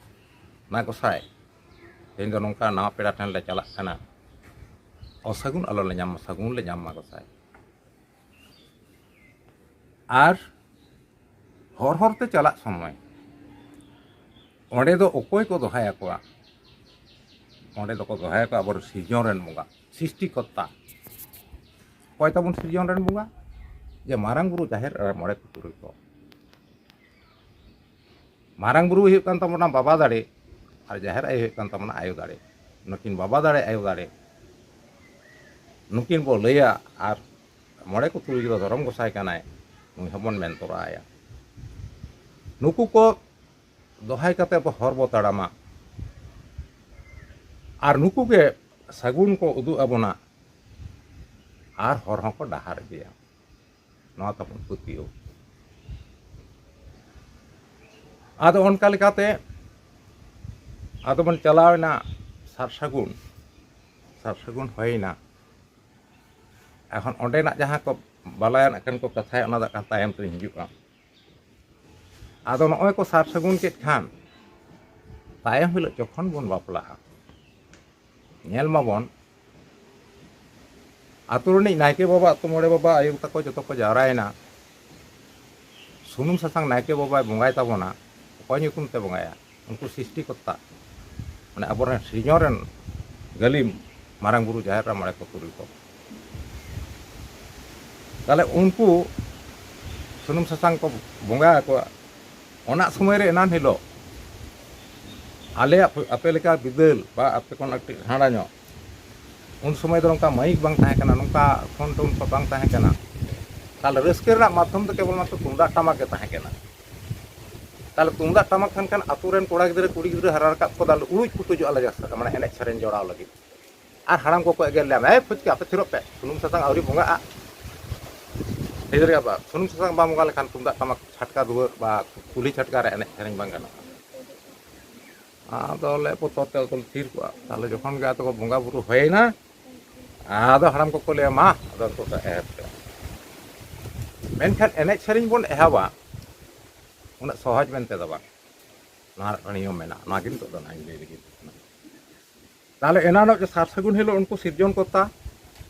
"ᱢᱟ ᱜᱚᱸᱥᱟᱭ, ᱛᱮᱦᱮᱧ ᱫᱚ ᱱᱚᱝᱠᱟ ᱱᱟᱣᱟ ᱯᱮᱲᱟ ᱴᱷᱮᱱ ᱞᱮ ᱪᱟᱞᱟᱜ ᱠᱟᱱᱟ, ᱚᱥᱟᱹᱜᱩᱱ ᱟᱞᱚ ᱞᱮ ᱧᱟᱢ ᱢᱟ, ᱥᱟᱹᱜᱩᱱ ᱞᱮ ᱧᱟᱢ ᱢᱟ ᱜᱚᱸᱥᱟᱭ᱾" ᱟᱨ ᱦᱚᱨ ᱦᱚᱨ ᱛᱮ ᱪᱟᱞᱟᱜ ᱥᱚᱢᱚᱭ ᱚᱸᱰᱮ ᱫᱚ ᱚᱠᱚᱭ ᱠᱚ ᱫᱚᱦᱚᱭᱟᱠᱚᱣᱟ? ᱚᱸᱰᱮ ᱫᱚᱠᱚ ᱫᱚᱦᱚᱭᱟᱠᱚᱣᱟ ᱟᱵᱚᱨᱮᱱ ᱥᱤᱨᱡᱚᱱ ᱨᱮᱱ ᱵᱚᱸᱜᱟ, ᱥᱨᱤᱥᱴᱤᱠᱚᱨᱛᱟ᱾ ᱚᱠᱚᱭ ᱛᱟᱵᱚᱱ ᱥᱤᱨᱡᱚᱱ ᱨᱮᱱ ᱵᱚᱸᱜᱟ? ᱡᱮ ᱢᱟᱨᱟᱝ ᱵᱩᱨᱩ, ᱡᱟᱦᱮᱨ ᱟᱨ ᱢᱚᱬᱮ ᱠᱚ ᱛᱩᱨᱩᱭ ᱠᱚ᱾ ᱢᱟᱨᱟᱝ ᱵᱩᱨᱩ ᱦᱩᱭᱩᱜ ᱠᱟᱱ ᱛᱟᱵᱚᱱᱟ ᱵᱟᱵᱟ ᱫᱟᱲᱮ, ᱟᱨ ᱡᱟᱦᱮᱨ ᱟᱭᱳ ᱦᱩᱭᱩᱜ ᱠᱟᱱ ᱛᱟᱵᱚᱱᱟ ᱟᱭᱳ ᱫᱟᱲᱮ᱾ ᱱᱩᱠᱤᱱ ᱵᱟᱵᱟ ᱫᱟᱲᱮ, ᱟᱭᱳ ᱫᱟᱲᱮ, ᱱᱩᱠᱤᱱ ᱵᱚ ᱞᱟᱹᱭᱟ, ᱟᱨ ᱢᱚᱬᱮ ᱠᱚ ᱛᱩᱨᱩᱭ ᱫᱚ ᱫᱷᱚᱨᱚᱢ ᱜᱚᱸᱥᱟᱭ ᱠᱟᱱᱟᱭ, ᱱᱩᱭ ᱦᱚᱸᱵᱚᱱ ᱢᱮᱱ ᱛᱚᱨᱟ ᱟᱭᱟ᱾ ᱱᱩᱠᱩ ᱠᱚ ᱫᱚᱦᱟᱭ ᱠᱟᱛᱮ ᱵᱚ ᱦᱚᱨ ᱵᱚ ᱛᱟᱲᱟᱢᱟ, ᱟᱨ ᱱᱩᱠᱩ ᱜᱮ ᱥᱟᱹᱜᱩᱱ ᱠᱚ ᱩᱫᱩᱜ ᱟᱵᱚᱱᱟ, ᱟᱨ ᱦᱚᱨ ᱦᱚᱸᱠᱚ ᱰᱟᱦᱟᱨ ᱤᱫᱤᱭᱟ᱾ ᱱᱚᱣᱟ ᱛᱟᱵᱚᱱ ᱯᱟᱹᱛᱭᱟᱹᱣ᱾ ᱟᱫᱚ ᱚᱱᱠᱟ ᱞᱮᱠᱟᱛᱮ ᱟᱫᱚ ᱵᱚᱱ ᱪᱟᱞᱟᱣᱮᱱᱟ ᱥᱟᱨ ᱥᱟᱹᱜᱩᱱ᱾ ᱥᱟᱨ ᱥᱟᱹᱜᱩᱱ ᱦᱩᱭᱮᱱᱟ᱾ ᱮᱠᱷᱚᱱ ᱚᱸᱰᱮᱱᱟᱜ ᱡᱟᱦᱟᱸ ᱠᱚ ᱵᱟᱞᱟᱭᱟᱱᱟᱜ ᱠᱟᱱ ᱠᱚ ᱠᱟᱛᱷᱟᱭᱟ, ᱚᱱᱟ ᱫᱚ ᱠᱟᱱ ᱛᱟᱭᱚᱢ ᱛᱮᱧ ᱦᱤᱡᱩᱜᱼᱟ᱾ ᱟᱫᱚ ᱱᱚᱜᱼᱚᱭ ᱠᱚ ᱥᱟᱨ ᱥᱟᱹᱜᱩᱱ ᱠᱮᱫ ᱠᱷᱟᱱ ᱛᱟᱭᱚᱢ ᱦᱤᱞᱳᱜ ᱡᱚᱠᱷᱚᱱ ᱵᱚᱱ ᱵᱟᱯᱞᱟᱜᱼᱟ, ᱧᱮᱞ ᱢᱟᱵᱚᱱ, ᱟᱛᱳ ᱨᱤᱱᱤᱡ ᱱᱟᱭᱠᱮ ᱵᱟᱵᱟ, ᱟᱛᱳ ᱢᱚᱬᱮ ᱵᱟᱵᱟ, ᱟᱭᱳ ᱛᱟᱠᱚ ᱡᱚᱛᱚ ᱠᱚ ᱡᱟᱣᱨᱟᱭᱮᱱᱟ᱾ ᱥᱩᱱᱩᱢ ᱥᱟᱥᱟᱝ ᱱᱟᱭᱠᱮ ᱵᱟᱵᱟᱭ ᱵᱚᱸᱜᱟᱭ ᱛᱟᱵᱚᱱᱟ᱾ ᱚᱠᱚᱭ ᱧᱩᱛᱩᱢ ᱛᱮ ᱵᱚᱸᱜᱟᱭᱟ? ᱩᱱᱠᱩ ᱥᱨᱤᱥᱴᱤᱠᱚᱨᱛᱟ, ᱢᱟᱱᱮ ᱟᱵᱚᱨᱮᱱ ᱥᱤᱨᱡᱚᱱ ᱨᱮᱱ ᱜᱟᱹᱞᱤᱢ ᱢᱟᱨᱟᱝ ᱵᱩᱨᱩ, ᱡᱟᱦᱮᱨ ᱟᱭᱳ, ᱢᱚᱬᱮ ᱠᱚ ᱛᱩᱨᱩᱭ ᱠᱚ᱾ ᱛᱟᱦᱞᱮ ᱩᱱᱠᱩ ᱥᱩᱱᱩᱢ ᱥᱟᱥᱟᱝ ᱠᱚ ᱵᱚᱸᱜᱟ ᱟᱠᱚᱣᱟ᱾ ᱚᱱᱟ ᱥᱚᱢᱚᱭ ᱨᱮ ᱮᱱᱟᱱ ᱦᱤᱞᱳᱜ ᱟᱞᱮᱭᱟᱜ ᱟᱯᱮ ᱞᱮᱠᱟ ᱵᱤᱫᱟᱹᱞ ᱵᱟ ᱟᱯᱮ ᱠᱷᱚᱱ ᱮᱠᱴᱩ ᱦᱟᱸᱰᱟ ᱧᱚᱜ, ᱩᱱ ᱥᱚᱢᱚᱭ ᱫᱚ ᱱᱚᱝᱠᱟ ᱢᱟᱭᱤᱠ ᱵᱟᱝ ᱛᱟᱦᱮᱸ ᱠᱟᱱᱟ, ᱱᱚᱝᱠᱟ ᱯᱷᱳᱱ ᱴᱳᱱ ᱠᱚ ᱵᱟᱝ ᱛᱟᱦᱮᱸ ᱠᱟᱱᱟ᱾ ᱛᱟᱦᱞᱮ ᱨᱟᱹᱥᱠᱟᱹ ᱨᱮᱱᱟᱜ ᱢᱟᱫᱽᱫᱷᱚᱢ ᱫᱚ ᱠᱮᱵᱚᱞ ᱢᱟᱛᱨᱚ ᱛᱩᱢᱫᱟᱜ ᱴᱟᱢᱟᱠ ᱜᱮ ᱛᱟᱦᱮᱸ ᱠᱟᱱᱟ᱾ ᱛᱟᱦᱞᱮ ᱛᱩᱢᱫᱟᱜ ᱴᱟᱢᱟᱠ ᱠᱷᱟᱱ ᱠᱷᱟᱱ ᱟᱛᱳ ᱨᱮᱱ ᱠᱚᱲᱟ ᱜᱤᱫᱽᱨᱟᱹ ᱠᱩᱲᱤ ᱜᱤᱫᱽᱨᱟᱹ ᱦᱟᱨᱟ ᱨᱟᱠᱟᱵ ᱠᱚ ᱫᱟᱞ ᱩᱲᱩᱡ ᱯᱩᱴᱩᱡᱚᱜᱼᱟ ᱞᱮ ᱡᱟᱹᱥᱛᱤ, ᱢᱟᱱᱮ ᱮᱱᱮᱡ ᱥᱮᱨᱮᱧ ᱡᱚᱲᱟᱣ ᱞᱟᱹᱜᱤᱫ᱾ ᱟᱨ ᱦᱟᱲᱟᱢ ᱠᱚᱠᱚ ᱮᱜᱮᱨ ᱞᱮᱭᱟ, "ᱮᱭ ᱯᱷᱩᱪᱠᱟ, ᱟᱯᱮ ᱛᱷᱤᱨᱚᱜ ᱯᱮ, ᱥᱩᱱᱩᱢ ᱥᱟᱥᱟᱝ ᱟᱹᱣᱨᱤ ᱵᱚᱸᱜᱟᱜᱼᱟ᱾" ᱵᱩᱡᱷᱟᱹᱣ ᱫᱟᱲᱮᱭᱟᱜᱼᱟ ᱵᱟ? ᱥᱩᱱᱩᱢ ᱥᱟᱥᱟᱝ ᱵᱟᱝ ᱵᱚᱸᱜᱟ ᱞᱮᱠᱷᱟᱱ ᱛᱩᱢᱫᱟᱜ ᱴᱟᱢᱟᱠ ᱪᱷᱟᱴᱠᱟ ᱫᱩᱣᱟᱹᱨ ᱵᱟ ᱠᱩᱞᱦᱤ ᱪᱷᱟᱴᱠᱟ ᱨᱮ ᱮᱱᱮᱡ ᱥᱮᱨᱮᱧ ᱵᱟᱝ ᱜᱟᱱᱚᱜᱼᱟ᱾ ᱟᱫᱚ ᱞᱮ ᱵᱚᱛᱚᱨ ᱛᱮ ᱟᱫᱚ ᱞᱮ ᱛᱷᱤᱨ ᱠᱚᱜᱼᱟ᱾ ᱛᱟᱦᱞᱮ ᱡᱚᱠᱷᱚᱱ ᱜᱮ ᱟᱫᱚ ᱠᱚ ᱵᱚᱸᱜᱟ ᱵᱩᱨᱩ ᱦᱩᱭᱮᱱᱟ, ᱟᱫᱚ ᱦᱟᱲᱟᱢ ᱠᱚᱠᱚ ᱞᱟᱹᱭᱟ, "ᱢᱟ, ᱟᱫᱚ ᱱᱤᱛᱚᱜ ᱫᱚ ᱮᱦᱚᱵ ᱯᱮ᱾" ᱢᱮᱱᱠᱷᱟᱱ ᱮᱱᱮᱡ ᱥᱮᱨᱮᱧ ᱵᱚᱱ ᱮᱦᱚᱵᱟ, ᱩᱱᱟᱹᱜ ᱥᱚᱦᱚᱡᱽ ᱢᱮᱱᱛᱮ ᱫᱚ ᱵᱟᱝ᱾ ᱱᱚᱣᱟ ᱨᱮᱱᱟᱜ ᱱᱤᱭᱚᱢ ᱢᱮᱱᱟᱜᱼᱟ, ᱱᱚᱣᱟ ᱜᱮ ᱱᱤᱛᱚᱜ ᱫᱚ ᱱᱟᱦᱟᱜ ᱤᱧ ᱞᱟᱹᱭ ᱞᱟᱹᱜᱤᱫ ᱠᱟᱱᱟ᱾ ᱛᱟᱦᱞᱮ ᱮᱱᱟᱱᱚᱜ ᱡᱮ ᱥᱟᱨ ᱥᱟᱹᱜᱩᱱ ᱦᱤᱞᱳᱜ ᱩᱱᱠᱩ ᱥᱤᱨᱡᱚᱱ ᱠᱚᱨᱛᱟ,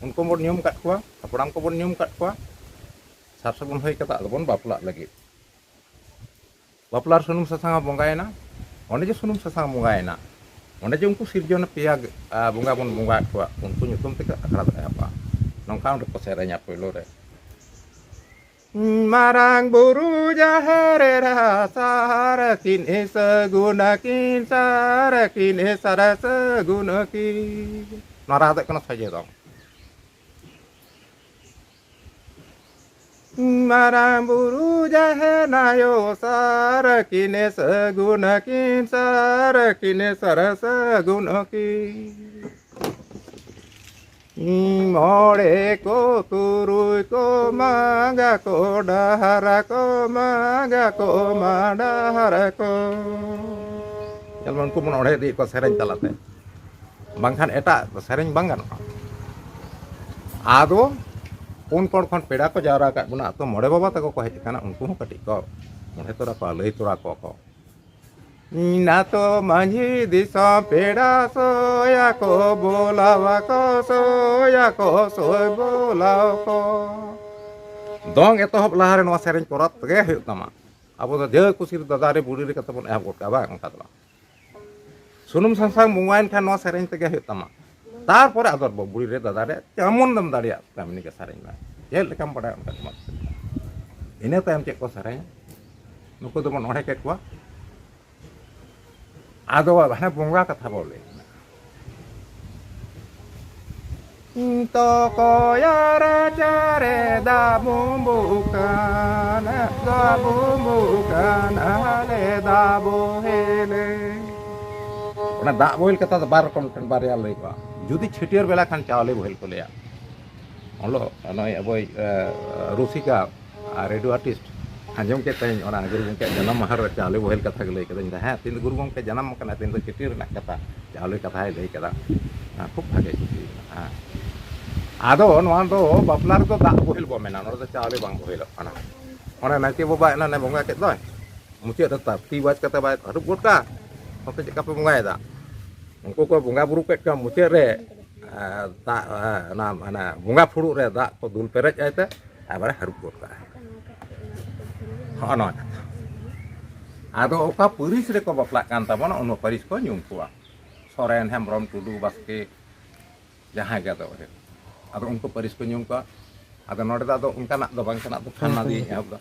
ᱩᱱᱠᱩ ᱵᱚᱱ ᱧᱩᱢ ᱟᱠᱟᱫ ᱠᱚᱣᱟ, ᱦᱟᱯᱲᱟᱢ ᱠᱚᱵᱚᱱ ᱧᱩᱢ ᱟᱠᱟᱫ ᱠᱚᱣᱟ᱾ ᱥᱟᱨ ᱥᱟᱹᱜᱩᱱ ᱦᱩᱭ ᱠᱟᱛᱮ ᱟᱫᱚ ᱵᱚᱱ ᱵᱟᱯᱞᱟᱜ ᱞᱟᱹᱜᱤᱫ᱾ ᱵᱟᱯᱞᱟ ᱨᱮ ᱥᱩᱱᱩᱢ ᱥᱟᱥᱟᱝ ᱦᱚᱸ ᱵᱚᱸᱜᱟᱭᱮᱱᱟ᱾ ᱚᱸᱰᱮ ᱡᱮ ᱥᱩᱱᱩᱢ ᱥᱟᱥᱟᱝ ᱵᱚᱸᱜᱟᱭᱮᱱᱟ, ᱚᱸᱰᱮ ᱡᱮ ᱩᱱᱠᱩ ᱥᱤᱨᱡᱚᱱ ᱯᱮᱭᱟ ᱵᱚᱸᱜᱟ ᱵᱚᱱ ᱵᱚᱸᱜᱟᱭᱮᱫ ᱠᱚᱣᱟ, ᱩᱱᱠᱩ ᱧᱩᱛᱩᱢ ᱛᱮᱜᱮ ᱟᱠᱷᱲᱟ ᱫᱚ ᱮᱦᱚᱵᱼᱟ᱾ ᱱᱚᱝᱠᱟ ᱚᱸᱰᱮ ᱠᱚ ᱥᱮᱨᱮᱧᱟ ᱯᱳᱭᱞᱳ ᱨᱮ, ᱢᱟᱨᱟᱝ ᱵᱩᱨᱩ ᱡᱟᱦᱮᱨ ᱮᱨᱟ ᱥᱟᱨ ᱠᱤᱱ ᱥᱟᱹᱜᱩᱱ ᱟᱹᱠᱤᱱ, ᱥᱟᱨ ᱠᱤᱱ ᱥᱟᱨ ᱥᱟᱹᱜᱩᱱ ᱟᱹᱠᱤᱱ᱾ ᱱᱚᱣᱟ ᱨᱟᱦᱟ ᱫᱚ ᱦᱩᱭᱩᱜ ᱠᱟᱱᱟ ᱥᱚᱡᱷᱮ ᱫᱚᱝ᱾ ᱢᱟᱨᱟᱝ ᱵᱩᱨᱩ ᱡᱟᱦᱮᱨ ᱟᱭᱳ ᱥᱟᱨ ᱠᱤᱱ ᱥᱟᱹᱜᱩᱱ ᱟᱹᱠᱤᱱ, ᱥᱟᱨ ᱠᱤᱱ ᱥᱟᱨ ᱥᱟᱹᱜᱩᱱ ᱟᱹᱠᱤᱱ᱾ ᱢᱚᱬᱮ ᱠᱚ ᱛᱩᱨᱩᱭ ᱠᱚ ᱢᱟᱜᱟ ᱠᱚ ᱰᱟᱦᱟᱨᱟ ᱠᱚ ᱢᱟᱜᱟ ᱠᱚ ᱢᱟ ᱰᱟᱦᱟᱨᱟ ᱠᱚ᱾ ᱧᱮᱞ ᱢᱮ, ᱩᱱᱠᱩ ᱵᱚᱱ ᱚᱬᱦᱮ ᱤᱫᱤᱭᱮᱫ ᱠᱚᱣᱟ ᱥᱮᱨᱮᱧ ᱛᱟᱞᱟᱛᱮ, ᱵᱟᱝᱠᱷᱟᱱ ᱮᱴᱟᱜ ᱥᱮᱨᱮᱧ ᱵᱟᱝ ᱜᱟᱱᱚᱜᱼᱟ᱾ ᱟᱫᱚ ᱯᱩᱱ ᱠᱚᱬ ᱠᱷᱚᱱ ᱯᱮᱲᱟ ᱠᱚ ᱡᱟᱣᱨᱟ ᱟᱠᱟᱫ ᱵᱚᱱᱟ, ᱟᱛᱳ ᱢᱚᱬᱮ ᱵᱟᱵᱟ ᱛᱟᱠᱚ ᱠᱚ ᱦᱮᱡ ᱟᱠᱟᱱᱟ, ᱩᱱᱠᱩ ᱦᱚᱸ ᱠᱟᱹᱴᱤᱡ ᱠᱚ ᱚᱬᱦᱮ ᱛᱚᱨᱟ ᱠᱚᱣᱟ, ᱞᱟᱹᱭ ᱛᱚᱨᱟ ᱠᱚᱣᱟ ᱠᱚ᱾ ᱤᱧ ᱱᱟᱛᱚ ᱢᱟᱹᱡᱷᱤ ᱫᱤᱥᱚᱢ ᱯᱮᱲᱟ ᱥᱚᱭᱟ ᱠᱚ ᱵᱚᱞᱟᱣᱟ ᱠᱚ, ᱥᱚᱭᱟ ᱠᱚ ᱥᱚᱭ ᱵᱚᱞᱟᱣ ᱠᱚ᱾ ᱫᱚᱝ ᱮᱛᱚᱦᱚᱵ ᱞᱟᱦᱟᱨᱮ ᱱᱚᱣᱟ ᱥᱮᱨᱮᱧ ᱠᱚᱨᱟᱣ ᱛᱮᱜᱮ ᱦᱩᱭᱩᱜ ᱛᱟᱢᱟ᱾ ᱟᱵᱚ ᱫᱚ ᱡᱟᱹ ᱠᱩᱥᱤ ᱨᱮ ᱫᱟᱫᱟ ᱨᱮ ᱵᱩᱲᱤ ᱨᱮ ᱠᱟᱛᱮ ᱵᱚᱱ ᱮᱦᱚᱵ ᱜᱚᱫ ᱠᱟᱜᱼᱟ, ᱵᱟᱝ? ᱚᱱᱠᱟ ᱫᱚ ᱵᱟᱝ᱾ ᱥᱩᱱᱩᱢ ᱥᱟᱥᱟᱝ ᱵᱚᱸᱜᱟᱭᱮᱱ ᱠᱷᱟᱱ ᱱᱚᱣᱟ ᱥᱮᱨᱮᱧ ᱛᱮᱜᱮ ᱦᱩᱭᱩᱜ ᱛᱟᱢᱟ᱾ ᱛᱟᱨᱯᱚᱨᱮ ᱟᱫᱚ ᱵᱩᱲᱤ ᱨᱮ ᱫᱟᱫᱟ ᱨᱮ ᱡᱮᱢᱚᱱ ᱮᱢ ᱫᱟᱲᱮᱭᱟᱜ ᱠᱟᱹᱢᱤ ᱜᱮ ᱥᱮᱨᱮᱧ ᱢᱮ, ᱪᱮᱫ ᱞᱮᱠᱟᱢ ᱵᱟᱲᱟᱭᱟ ᱚᱱᱠᱟ ᱜᱮ ᱢᱟ᱾ ᱤᱱᱟᱹ ᱛᱟᱭᱚᱢ ᱪᱮᱫ ᱠᱚ ᱥᱮᱨᱮᱧᱟ? ᱱᱩᱠᱩ ᱫᱚᱵᱚᱱ ᱚᱬᱦᱮ ᱠᱮᱫ ᱠᱚᱣᱟ᱾ ᱟᱫᱚ ᱦᱟᱱᱮ ᱵᱚᱸᱜᱟ ᱠᱟᱛᱷᱟ ᱵᱚᱱ ᱞᱟᱹᱭ ᱠᱟᱱᱟ᱾ ᱛᱚᱠᱚᱭᱟ ᱨᱟᱪᱟᱨᱮ ᱫᱟᱜ ᱵᱩᱢᱵᱩᱜ ᱠᱟᱱ, ᱫᱟᱜ ᱵᱩᱢᱵᱩᱜ ᱠᱟᱱ, ᱟᱞᱮ ᱫᱟᱜ ᱵᱚᱦᱮᱞᱮ᱾ ᱚᱱᱟ ᱫᱟᱜ ᱵᱚᱦᱮᱞ ᱠᱟᱛᱷᱟ ᱫᱚ ᱵᱟᱨ ᱨᱚᱠᱚᱢ, ᱢᱤᱫᱴᱮᱱ ᱵᱟᱨᱭᱟ ᱞᱟᱹᱭ ᱠᱚᱜᱼᱟ᱾ ᱡᱩᱫᱤ ᱪᱷᱟᱹᱴᱭᱟᱹᱨ ᱵᱮᱞᱟ ᱠᱷᱟᱱ ᱪᱟᱣᱞᱮ ᱵᱚᱦᱮᱞ ᱠᱚ ᱞᱟᱹᱭᱟ᱾ ᱚᱞᱚᱜ ᱱᱚᱜᱼᱚᱭ ᱟᱵᱚᱭ, ᱮ, ᱨᱩᱥᱤᱠᱟ ᱟᱨ ᱨᱮᱰᱤᱭᱳ ᱟᱨᱴᱤᱥᱴ ᱟᱸᱡᱚᱢ ᱠᱮᱫ ᱛᱟᱭᱟᱹᱧ, ᱚᱱᱟ ᱜᱩᱨᱩ ᱜᱚᱢᱠᱮᱭᱟᱜ ᱡᱟᱱᱟᱢ ᱢᱟᱦᱟ ᱨᱮ ᱪᱟᱣᱞᱮ ᱵᱚᱦᱮᱞ ᱠᱟᱛᱷᱟ ᱜᱮ ᱞᱟᱹᱭ ᱠᱮᱫᱟᱹᱧ᱾ ᱦᱮᱸ, ᱛᱤᱦᱤᱧ ᱫᱚ ᱜᱩᱨᱩ ᱜᱚᱢᱠᱮ ᱡᱟᱱᱟᱢ ᱠᱟᱱᱟ, ᱛᱤᱦᱤᱧ ᱫᱚ ᱪᱷᱟᱹᱴᱭᱟᱹᱨ ᱨᱮᱱᱟᱜ ᱠᱟᱛᱷᱟ, ᱪᱟᱣᱞᱮ ᱠᱟᱛᱷᱟᱭ ᱞᱟᱹᱭ ᱠᱮᱫᱟ᱾ ᱦᱮᱸ, ᱠᱷᱩᱵ ᱵᱷᱟᱜᱮ ᱠᱩᱥᱤ ᱠᱟᱱᱟ᱾ ᱦᱮᱸ, ᱟᱫᱚ ᱱᱚᱣᱟ ᱫᱚ ᱵᱟᱯᱞᱟ ᱨᱮᱫᱚ ᱫᱟᱜ ᱵᱚᱦᱮᱞ ᱵᱚ ᱢᱮᱱᱟ, ᱱᱚᱰᱮ ᱫᱚ ᱪᱟᱣᱞᱮ ᱵᱟᱝ ᱵᱚᱦᱮᱞᱚᱜ ᱠᱟᱱᱟ᱾ ᱚᱱᱮ ᱱᱟᱭᱠᱮ ᱵᱟᱵᱟ ᱮᱱᱟᱱᱮ ᱵᱚᱸᱜᱟ ᱠᱮᱫ ᱫᱚᱭ, ᱢᱩᱪᱟᱹᱫ ᱨᱮ ᱛᱟᱨ ᱛᱤ ᱵᱟᱡ ᱠᱟᱛᱮ ᱵᱟᱭ ᱦᱟᱹᱨᱩᱵ ᱜᱚᱫ ᱠᱟᱜᱼᱟ᱾ ᱚᱱᱛᱮ ᱪᱮᱫ ᱞᱮᱠᱟ ᱯᱮ ᱵᱚᱸᱜᱟᱭᱮᱫᱟ? ᱩᱱᱠᱩ ᱠᱚ ᱵᱚᱸᱜᱟ ᱵᱩᱨᱩ ᱠᱮᱫ ᱠᱚᱣᱟ, ᱢᱩᱪᱟᱹᱫ ᱨᱮ, ᱮ, ᱫᱟᱜ, ᱮ, ᱚᱱᱟ ᱢᱟᱱᱮ ᱵᱚᱸᱜᱟ ᱯᱷᱩᱲᱩᱜ ᱨᱮ ᱫᱟᱜ ᱠᱚ ᱫᱩᱞ ᱯᱮᱨᱮᱡ ᱟᱭ ᱛᱮ ᱮᱵᱟᱨᱮ ᱦᱟᱹᱨᱩᱵ ᱜᱚᱫ ᱠᱟᱜᱼᱟ᱾ ᱦᱚᱸᱜᱼᱚ ᱱᱚᱣᱟ ᱠᱟᱛᱷᱟ᱾ ᱟᱫᱚ ᱚᱠᱟ ᱯᱟᱹᱨᱤᱥ ᱨᱮᱠᱚ ᱵᱟᱯᱞᱟᱜ ᱠᱟᱱ ᱛᱟᱵᱚᱱᱟ, ᱚᱱᱟ ᱯᱟᱹᱨᱤᱥ ᱠᱚ ᱧᱩᱢ ᱠᱚᱣᱟ᱾ ᱥᱚᱨᱮᱱ, ᱦᱮᱢᱵᱨᱚᱢ, ᱴᱩᱰᱩ, ᱵᱟᱥᱠᱮ, ᱡᱟᱦᱟᱸᱭ ᱜᱮ ᱟᱫᱚ᱾ ᱟᱫᱚ ᱩᱱᱠᱩ ᱯᱟᱹᱨᱤᱥ ᱠᱚ ᱧᱩᱢ ᱠᱚᱣᱟ᱾ ᱟᱫᱚ ᱱᱚᱰᱮ ᱫᱚ ᱟᱫᱚ ᱚᱱᱠᱟᱱᱟᱜ ᱫᱚ ᱵᱟᱝ ᱠᱟᱱᱟ, ᱟᱫᱚ ᱯᱷᱟᱱᱟ ᱫᱤᱭᱮᱧ ᱮᱦᱚᱵ ᱫᱟ᱾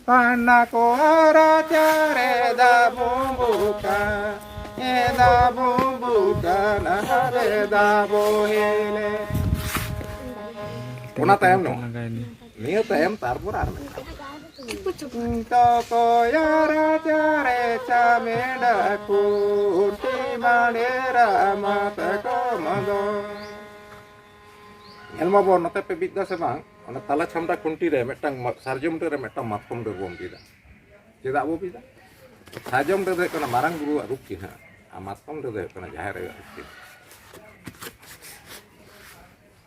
ᱯᱟᱱᱟ ᱠᱚ ᱨᱟᱪᱟ ᱨᱮ ᱫᱟᱵᱩ ᱵᱩᱠᱟ, ᱮ ᱫᱟᱵᱩ ᱵᱩᱠᱟ, ᱱᱟᱦᱟᱨᱮ ᱫᱟᱵᱩ ᱦᱮᱞᱮ᱾ ᱚᱱᱟ ᱛᱟᱭᱚᱢ ᱱᱚᱣᱟ᱾ ᱱᱤᱭᱟᱹ ᱛᱟᱭᱚᱢ ᱛᱟᱨᱯᱚᱨ ᱟᱨ ᱢᱤᱫᱴᱟᱝ᱾ ᱛᱚᱠᱚᱭᱟ ᱨᱟᱪᱟ ᱨᱮ ᱪᱟᱢᱮᱰᱟ ᱠᱩᱴᱤ ᱢᱟᱰᱮᱨᱟ ᱢᱟᱛ ᱠᱚ ᱢᱟᱫᱚ᱾ ᱧᱮᱞ ᱢᱟᱵᱚᱱ, ᱱᱚᱛᱮ ᱯᱮ ᱵᱤᱫ ᱫᱟ ᱥᱮ ᱵᱟᱝ? ᱚᱱᱟ ᱛᱟᱞᱟ ᱪᱷᱟᱢᱰᱟ ᱠᱷᱩᱱᱴᱤ ᱨᱮ ᱢᱤᱫᱴᱟᱝ ᱢᱟ-, ᱥᱟᱨᱡᱚᱢ ᱰᱟᱹᱨ ᱨᱮ ᱢᱤᱫᱴᱟᱝ ᱢᱟᱛᱠᱚᱢ ᱰᱟᱹᱨ ᱵᱚᱱ ᱵᱤᱫᱟ᱾ ᱪᱮᱫᱟᱜ ᱵᱚ ᱵᱤᱫᱟ? ᱥᱟᱨᱡᱚᱢ ᱰᱟᱹᱨ ᱫᱚ ᱦᱩᱭᱩᱜ ᱠᱟᱱᱟ ᱢᱟᱨᱟᱝ ᱵᱩᱨᱩᱣᱟᱜ ᱨᱩᱯ ᱪᱤᱱᱦᱟᱹ, ᱟᱨ ᱢᱟᱛᱠᱚᱢ ᱰᱟᱹᱨ ᱫᱚ ᱦᱩᱭᱩᱜ ᱠᱟᱱᱟ ᱡᱟᱦᱮᱨ ᱟᱭᱳᱣᱟᱜ ᱨᱩᱯ ᱪᱤᱱᱦᱟᱹ᱾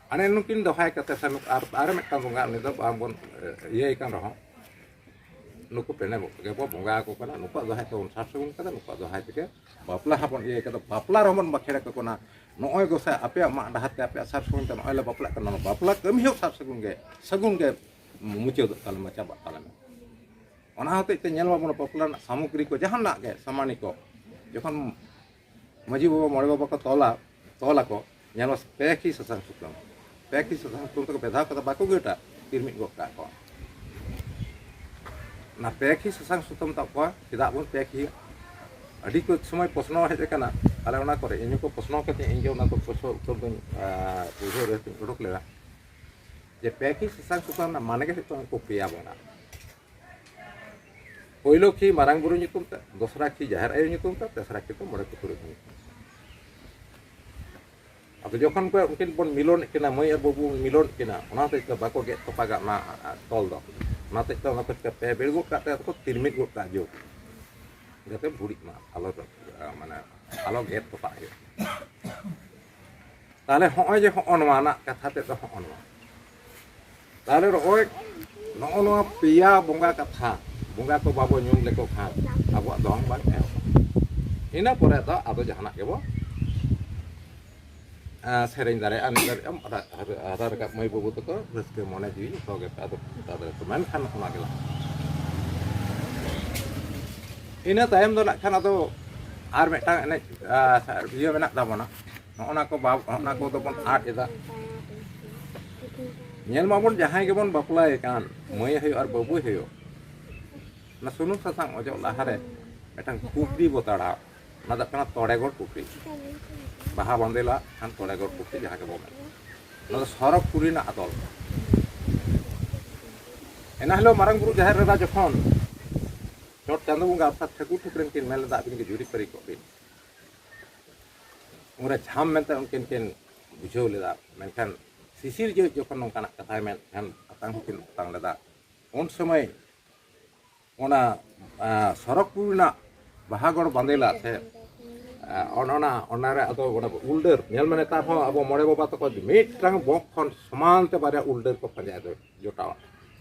ᱦᱟᱱᱮ ᱱᱩᱠᱤᱱ ᱫᱚᱦᱟᱭ ᱠᱟᱛᱮ ᱥᱮ ᱱᱩᱠᱩ ᱟᱨ, ᱟᱨ ᱢᱤᱫᱴᱟᱝ ᱵᱚᱸᱜᱟ, ᱩᱱᱤ ᱫᱚ ᱵᱟᱝ ᱵᱚᱱ, ᱮ, ᱤᱭᱟᱹᱭ ᱠᱟᱱ ᱨᱮᱦᱚᱸ, ᱱᱩᱠᱩ ᱯᱮᱱᱮ ᱜᱮᱵᱚ ᱵᱚᱸᱜᱟ ᱟᱠᱚ ᱠᱟᱱᱟ, ᱱᱩᱠᱩᱣᱟᱜ ᱫᱚᱦᱟᱭ ᱛᱮᱵᱚᱱ ᱥᱟᱨ ᱥᱟᱹᱜᱩᱱ ᱠᱟᱫᱟ, ᱱᱩᱠᱩᱣᱟᱜ ᱫᱚᱦᱟᱭ ᱛᱮᱜᱮ ᱵᱟᱯᱞᱟ ᱦᱚᱸᱵᱚᱱ ᱤᱭᱟᱹᱭ ᱠᱟᱫᱟ, ᱵᱟᱯᱞᱟ ᱨᱮᱦᱚᱸ ᱵᱚᱱ ᱵᱟᱠᱷᱮᱲ ᱟᱠᱚ ᱠᱟᱱᱟ᱾ ᱱᱚᱜᱼᱚᱭ ᱜᱚᱸᱥᱟᱭ ᱟᱯᱮᱭᱟᱜ ᱢᱟᱜ ᱰᱟᱦᱟᱨ ᱛᱮ ᱟᱯᱮᱭᱟᱜ ᱥᱟᱨ ᱥᱟᱹᱜᱩᱱ ᱛᱮ ᱱᱚᱜᱼᱚᱭ ᱞᱮ ᱵᱟᱯᱞᱟᱜ ᱠᱟᱱᱟ, ᱱᱚᱣᱟ ᱵᱟᱯᱞᱟ ᱠᱟᱹᱢᱤ ᱦᱚᱸ ᱥᱟᱨ ᱥᱟᱹᱜᱩᱱ ᱜᱮ, ᱥᱟᱹᱜᱩᱱ ᱜᱮ ᱢᱩᱪᱟᱹᱫᱚᱜ ᱛᱟᱞᱮ ᱢᱟ, ᱪᱟᱵᱟᱜ ᱛᱟᱞᱮ ᱢᱟ᱾ ᱚᱱᱟ ᱦᱚᱛᱮᱡ ᱛᱮ ᱧᱮᱞ ᱢᱟᱵᱚᱱ ᱵᱟᱯᱞᱟ ᱨᱮᱱᱟᱜ ᱥᱟᱢᱚᱜᱽᱨᱤ ᱠᱚ ᱡᱟᱦᱟᱱᱟᱜ ᱜᱮ ᱥᱟᱢᱟᱱᱤ ᱠᱚ ᱡᱚᱠᱷᱚᱱ ᱢᱟᱹᱡᱷᱤ ᱵᱟᱵᱟ ᱢᱚᱬᱮ ᱵᱟᱵᱟ ᱠᱚ ᱛᱚᱞᱟ, ᱛᱚᱞ ᱟᱠᱚ, ᱧᱮᱞ ᱢᱮ ᱯᱮ ᱠᱤ ᱥᱟᱥᱟᱝ ᱥᱩᱛᱟᱹᱢ, ᱯᱮ ᱠᱤ ᱥᱟᱥᱟᱝ ᱥᱩᱛᱟᱹᱢ ᱛᱮᱠᱚ ᱵᱮᱫᱷᱟᱣ ᱠᱟᱫᱟ, ᱵᱟᱠᱚ ᱜᱟᱹᱴᱟ, ᱛᱤᱨᱢᱤᱫ ᱜᱚᱫ ᱠᱟᱜ ᱠᱚ᱾ ᱚᱱᱟ ᱯᱮ ᱠᱤ ᱥᱟᱥᱟᱝ ᱥᱩᱛᱟᱹᱢ ᱛᱟᱵ ᱠᱚᱣᱟ, ᱪᱮᱫᱟᱜ ᱵᱚᱱ ᱯᱮ ᱠᱤᱭᱟ? ᱟᱹᱰᱤ ᱠᱚ ᱥᱚᱢᱚᱭ ᱯᱨᱚᱥᱱᱚ ᱦᱮᱡ ᱟᱠᱟᱱᱟ ᱟᱞᱮ ᱚᱱᱟ ᱠᱚᱨᱮ, ᱤᱧ ᱦᱚᱸᱠᱚ ᱯᱨᱚᱥᱱᱚ ᱠᱟᱛᱮ ᱤᱧ ᱜᱮ ᱚᱱᱟ ᱫᱚ ᱯᱨᱚᱥᱱᱚ ᱩᱛᱛᱚᱨ ᱫᱚᱧ, ᱟ, ᱵᱩᱡᱷᱟᱹᱣ ᱨᱮ ᱩᱰᱩᱠ ᱞᱮᱫᱟ᱾ ᱡᱮ ᱯᱮ ᱠᱤ ᱥᱟᱥᱟᱝ ᱥᱩᱛᱟᱹᱢ ᱨᱮᱱᱟᱜ ᱢᱟᱱᱮ ᱜᱮ ᱦᱩᱭᱩᱜ ᱠᱟᱱᱟ ᱩᱱᱠᱩ ᱯᱮᱭᱟ ᱵᱚᱸᱜᱟ᱾ ᱯᱳᱭᱞᱳ ᱠᱤ ᱢᱟᱨᱟᱝ ᱵᱩᱨᱩ ᱧᱩᱛᱩᱢ ᱛᱮ, ᱫᱚᱥᱨᱟ ᱠᱤ ᱡᱟᱦᱮᱨ ᱟᱭᱳ ᱧᱩᱛᱩᱢ ᱛᱮ, ᱛᱮᱥᱨᱟ ᱠᱤ ᱫᱚ ᱢᱚᱬᱮ ᱠᱚ ᱛᱩᱨᱩᱭ ᱠᱚ ᱧᱩᱛᱩᱢ ᱛᱮ᱾ ᱟᱫᱚ ᱡᱚᱠᱷᱚᱱ ᱠᱚ ᱩᱱᱠᱤᱱ ᱵᱚᱱ ᱢᱤᱞᱚᱱᱮᱫ ᱠᱤᱱᱟ, ᱢᱟᱹᱭ ᱟᱨ ᱵᱟᱹᱵᱩ ᱵᱚᱱ ᱢᱤᱞᱚᱱᱮᱫ ᱠᱤᱱᱟ, ᱚᱱᱟ ᱦᱚᱛᱮᱡ ᱛᱮ ᱵᱟᱠᱚ ᱜᱮᱫ ᱛᱚᱯᱟᱜᱟ ᱚᱱᱟ, ᱟ, ᱛᱚᱞ ᱫᱚ᱾ ᱚᱱᱟ ᱦᱚᱛᱮᱡ ᱛᱮ ᱚᱱᱟ ᱠᱚ ᱪᱤᱠᱟᱹ ᱯᱮ ᱵᱮᱲ ᱜᱚᱫ ᱠᱟᱜ ᱛᱮ ᱟᱫᱚ ᱠᱚ ᱛᱤᱨᱢᱤᱫ ᱜᱚᱫ ᱠᱟᱜᱼᱟ ᱡᱳᱨ᱾ ᱡᱟᱛᱮ ᱵᱷᱩᱲᱤᱜ ᱢᱟ, ᱟᱞᱚ, ᱟ, ᱢᱟᱱᱮ ᱟᱞᱚ ᱜᱮᱫ ᱛᱚᱯᱟᱜ ᱦᱩᱭᱩᱜ᱾ ᱛᱟᱦᱚᱞᱮ ᱦᱚᱸᱜᱼᱚᱭ ᱡᱮ ᱦᱚᱸᱜᱼᱚ ᱱᱚᱣᱟ ᱨᱮᱱᱟᱜ ᱠᱟᱛᱷᱟ ᱛᱮᱫ ᱫᱚ ᱦᱚᱸᱜᱼᱚ ᱱᱚᱣᱟ᱾ ᱛᱟᱦᱚᱞᱮ ᱱᱚᱜᱼᱚᱭ ᱱᱚᱜᱼᱚ ᱱᱚᱣᱟ ᱯᱮᱭᱟ ᱵᱚᱸᱜᱟ ᱠᱟᱛᱷᱟ, ᱵᱚᱸᱜᱟ ᱠᱚ ᱵᱟᱵᱚ ᱧᱩᱢ ᱞᱮᱠᱚ ᱠᱷᱟᱱ ᱟᱵᱚᱣᱟᱜ ᱫᱚᱝ ᱵᱟᱝ ᱮᱦᱚᱵᱚᱜᱼᱟ᱾ ᱤᱱᱟᱹ ᱯᱚᱨᱮ ᱫᱚ ᱟᱫᱚ ᱡᱟᱦᱟᱱᱟᱜ ᱜᱮᱵᱚ, ᱮᱸ, ᱥᱮᱨᱮᱧ ᱫᱟᱲᱮᱭᱟᱜᱼᱟ, ᱮᱱᱮᱡ ᱫᱟᱲᱮᱭᱟᱜᱼᱟ, ᱦᱟᱨᱟ, ᱦᱟᱨᱟ, ᱦᱟᱨᱟ ᱨᱟᱠᱟᱵ ᱢᱟᱹᱭ ᱵᱟᱹᱵᱩ ᱛᱟᱠᱚ ᱨᱟᱹᱥᱠᱟᱹ ᱢᱚᱱᱮ ᱡᱤᱣᱤ ᱡᱚᱛᱚ ᱜᱮ ᱟᱫᱚ ᱯᱩᱨᱛᱟ ᱫᱟᱲᱮᱭᱟᱜᱼᱟ᱾ ᱢᱮᱱᱠᱷᱟᱱ ᱚᱱᱟ ᱜᱮ ᱞᱟᱦᱟ᱾ ᱤᱱᱟᱹ ᱛᱟᱭᱚᱢ ᱫᱚ ᱱᱟᱜ ᱠᱷᱟᱱ ᱟᱫᱚ ᱟᱨ ᱢᱤᱫᱴᱟᱝ ᱮᱱᱮᱡ, ᱟ, ᱥᱟ-, ᱤᱭᱟᱹ ᱢᱮᱱᱟᱜ ᱛᱟᱵᱚᱱᱟ᱾ ᱱᱚᱜᱼᱚ ᱱᱟ ᱠᱚ ᱵᱟᱵ-, ᱱᱚᱜᱼᱚ ᱱᱟ ᱠᱚᱫᱚ ᱵᱚᱱ ᱟᱫ ᱮᱫᱟ᱾ ᱧᱮᱞ ᱢᱟᱵᱚᱱ ᱡᱟᱦᱟᱸᱭ ᱜᱮᱵᱚᱱ ᱵᱟᱯᱞᱟᱭᱮ ᱠᱟᱱ, ᱢᱟᱹᱭ ᱦᱩᱭᱩᱜ ᱟᱨ ᱵᱟᱹᱵᱩᱭ ᱦᱩᱭᱩᱜ, ᱚᱱᱟ ᱥᱩᱱᱩᱢ ᱥᱟᱥᱟᱝ ᱚᱡᱚᱜ ᱞᱟᱦᱟᱨᱮ ᱢᱤᱫᱴᱟᱝ ᱠᱩᱠᱞᱤ ᱵᱚ ᱛᱟᱲᱟᱣ᱾ ᱚᱱᱟ ᱫᱚ ᱠᱟᱱᱟ ᱛᱚᱲᱮᱜᱚᱲ ᱯᱩᱠᱷᱨᱤ᱾ ᱵᱟᱦᱟ ᱵᱟᱸᱫᱮ ᱞᱟᱜ ᱠᱷᱟᱱ ᱛᱚᱲᱮᱜᱚᱲ ᱯᱩᱠᱷᱨᱤ ᱡᱟᱦᱟᱸ ᱜᱮᱵᱚᱱ ᱢᱮᱱᱟ᱾ ᱚᱱᱟ ᱫᱚ ᱥᱚᱨᱚᱜᱽ ᱯᱩᱨᱤ ᱨᱮᱱᱟᱜ ᱟᱫᱚᱞ᱾ ᱮᱱᱟ ᱦᱤᱞᱳᱜ ᱢᱟᱨᱟᱝ ᱵᱩᱨᱩ ᱡᱟᱦᱮᱨ ᱮᱨᱟ ᱡᱚᱠᱷᱚᱱ ᱪᱚᱴ ᱪᱟᱸᱫᱳ ᱵᱚᱸᱜᱟ ᱚᱨᱛᱷᱟᱛ ᱴᱷᱟᱹᱠᱩᱨ ᱴᱷᱟᱹᱠᱨᱟᱹᱱ ᱠᱤᱱ ᱢᱮᱱ ᱞᱮᱫᱟ, "ᱟᱹᱵᱤᱱ ᱜᱮ ᱡᱩᱨᱤ ᱯᱟᱹᱨᱤ ᱠᱚᱜ ᱵᱤᱱ", ᱩᱱᱨᱮ ᱡᱷᱟᱢ ᱢᱮᱱᱛᱮ ᱩᱱᱠᱤᱱ ᱠᱤᱱ ᱵᱩᱡᱷᱟᱹᱣ ᱞᱮᱫᱟ᱾ ᱢᱮᱱᱠᱷᱟᱱ ᱥᱤᱥᱤᱨ ᱡᱟᱹᱣᱤᱡ ᱡᱚᱠᱷᱚᱱ ᱱᱚᱝᱠᱟᱱᱟᱜ ᱠᱟᱛᱷᱟᱭ ᱢᱮᱱ ᱠᱷᱟᱱ ᱟᱛᱟᱝ ᱦᱚᱸᱠᱤᱱ ᱟᱛᱟᱝ ᱞᱮᱫᱟ᱾ ᱩᱱ ᱥᱚᱢᱚᱭ ᱚᱱᱟ, ᱟ, ᱥᱚᱨᱚᱜᱽᱯᱩᱨ ᱨᱮᱱᱟᱜ ᱵᱟᱦᱟᱜᱚᱲ ᱵᱟᱸᱫᱮᱞᱟ ᱥᱮ, ᱟ, ᱚᱱ-, ᱚᱱᱟ, ᱚᱱᱟᱨᱮ ᱟᱫᱚ ᱚᱱᱟ ᱩᱞᱰᱟᱹᱨ ᱧᱮᱞ ᱢᱮ, ᱱᱮᱛᱟᱨ ᱦᱚᱸ ᱟᱵᱚ ᱢᱚᱬᱮ ᱵᱟᱵᱟ ᱛᱟᱠᱚ ᱢᱤᱫᱴᱟᱝ ᱵᱚᱸᱠ ᱠᱷᱚᱱ ᱥᱚᱢᱟᱱ ᱛᱮ ᱵᱟᱨᱭᱟ ᱩᱞᱰᱟᱹᱨ ᱠᱚ ᱯᱟᱸᱡᱟ ᱡᱚᱴᱟᱣᱟ᱾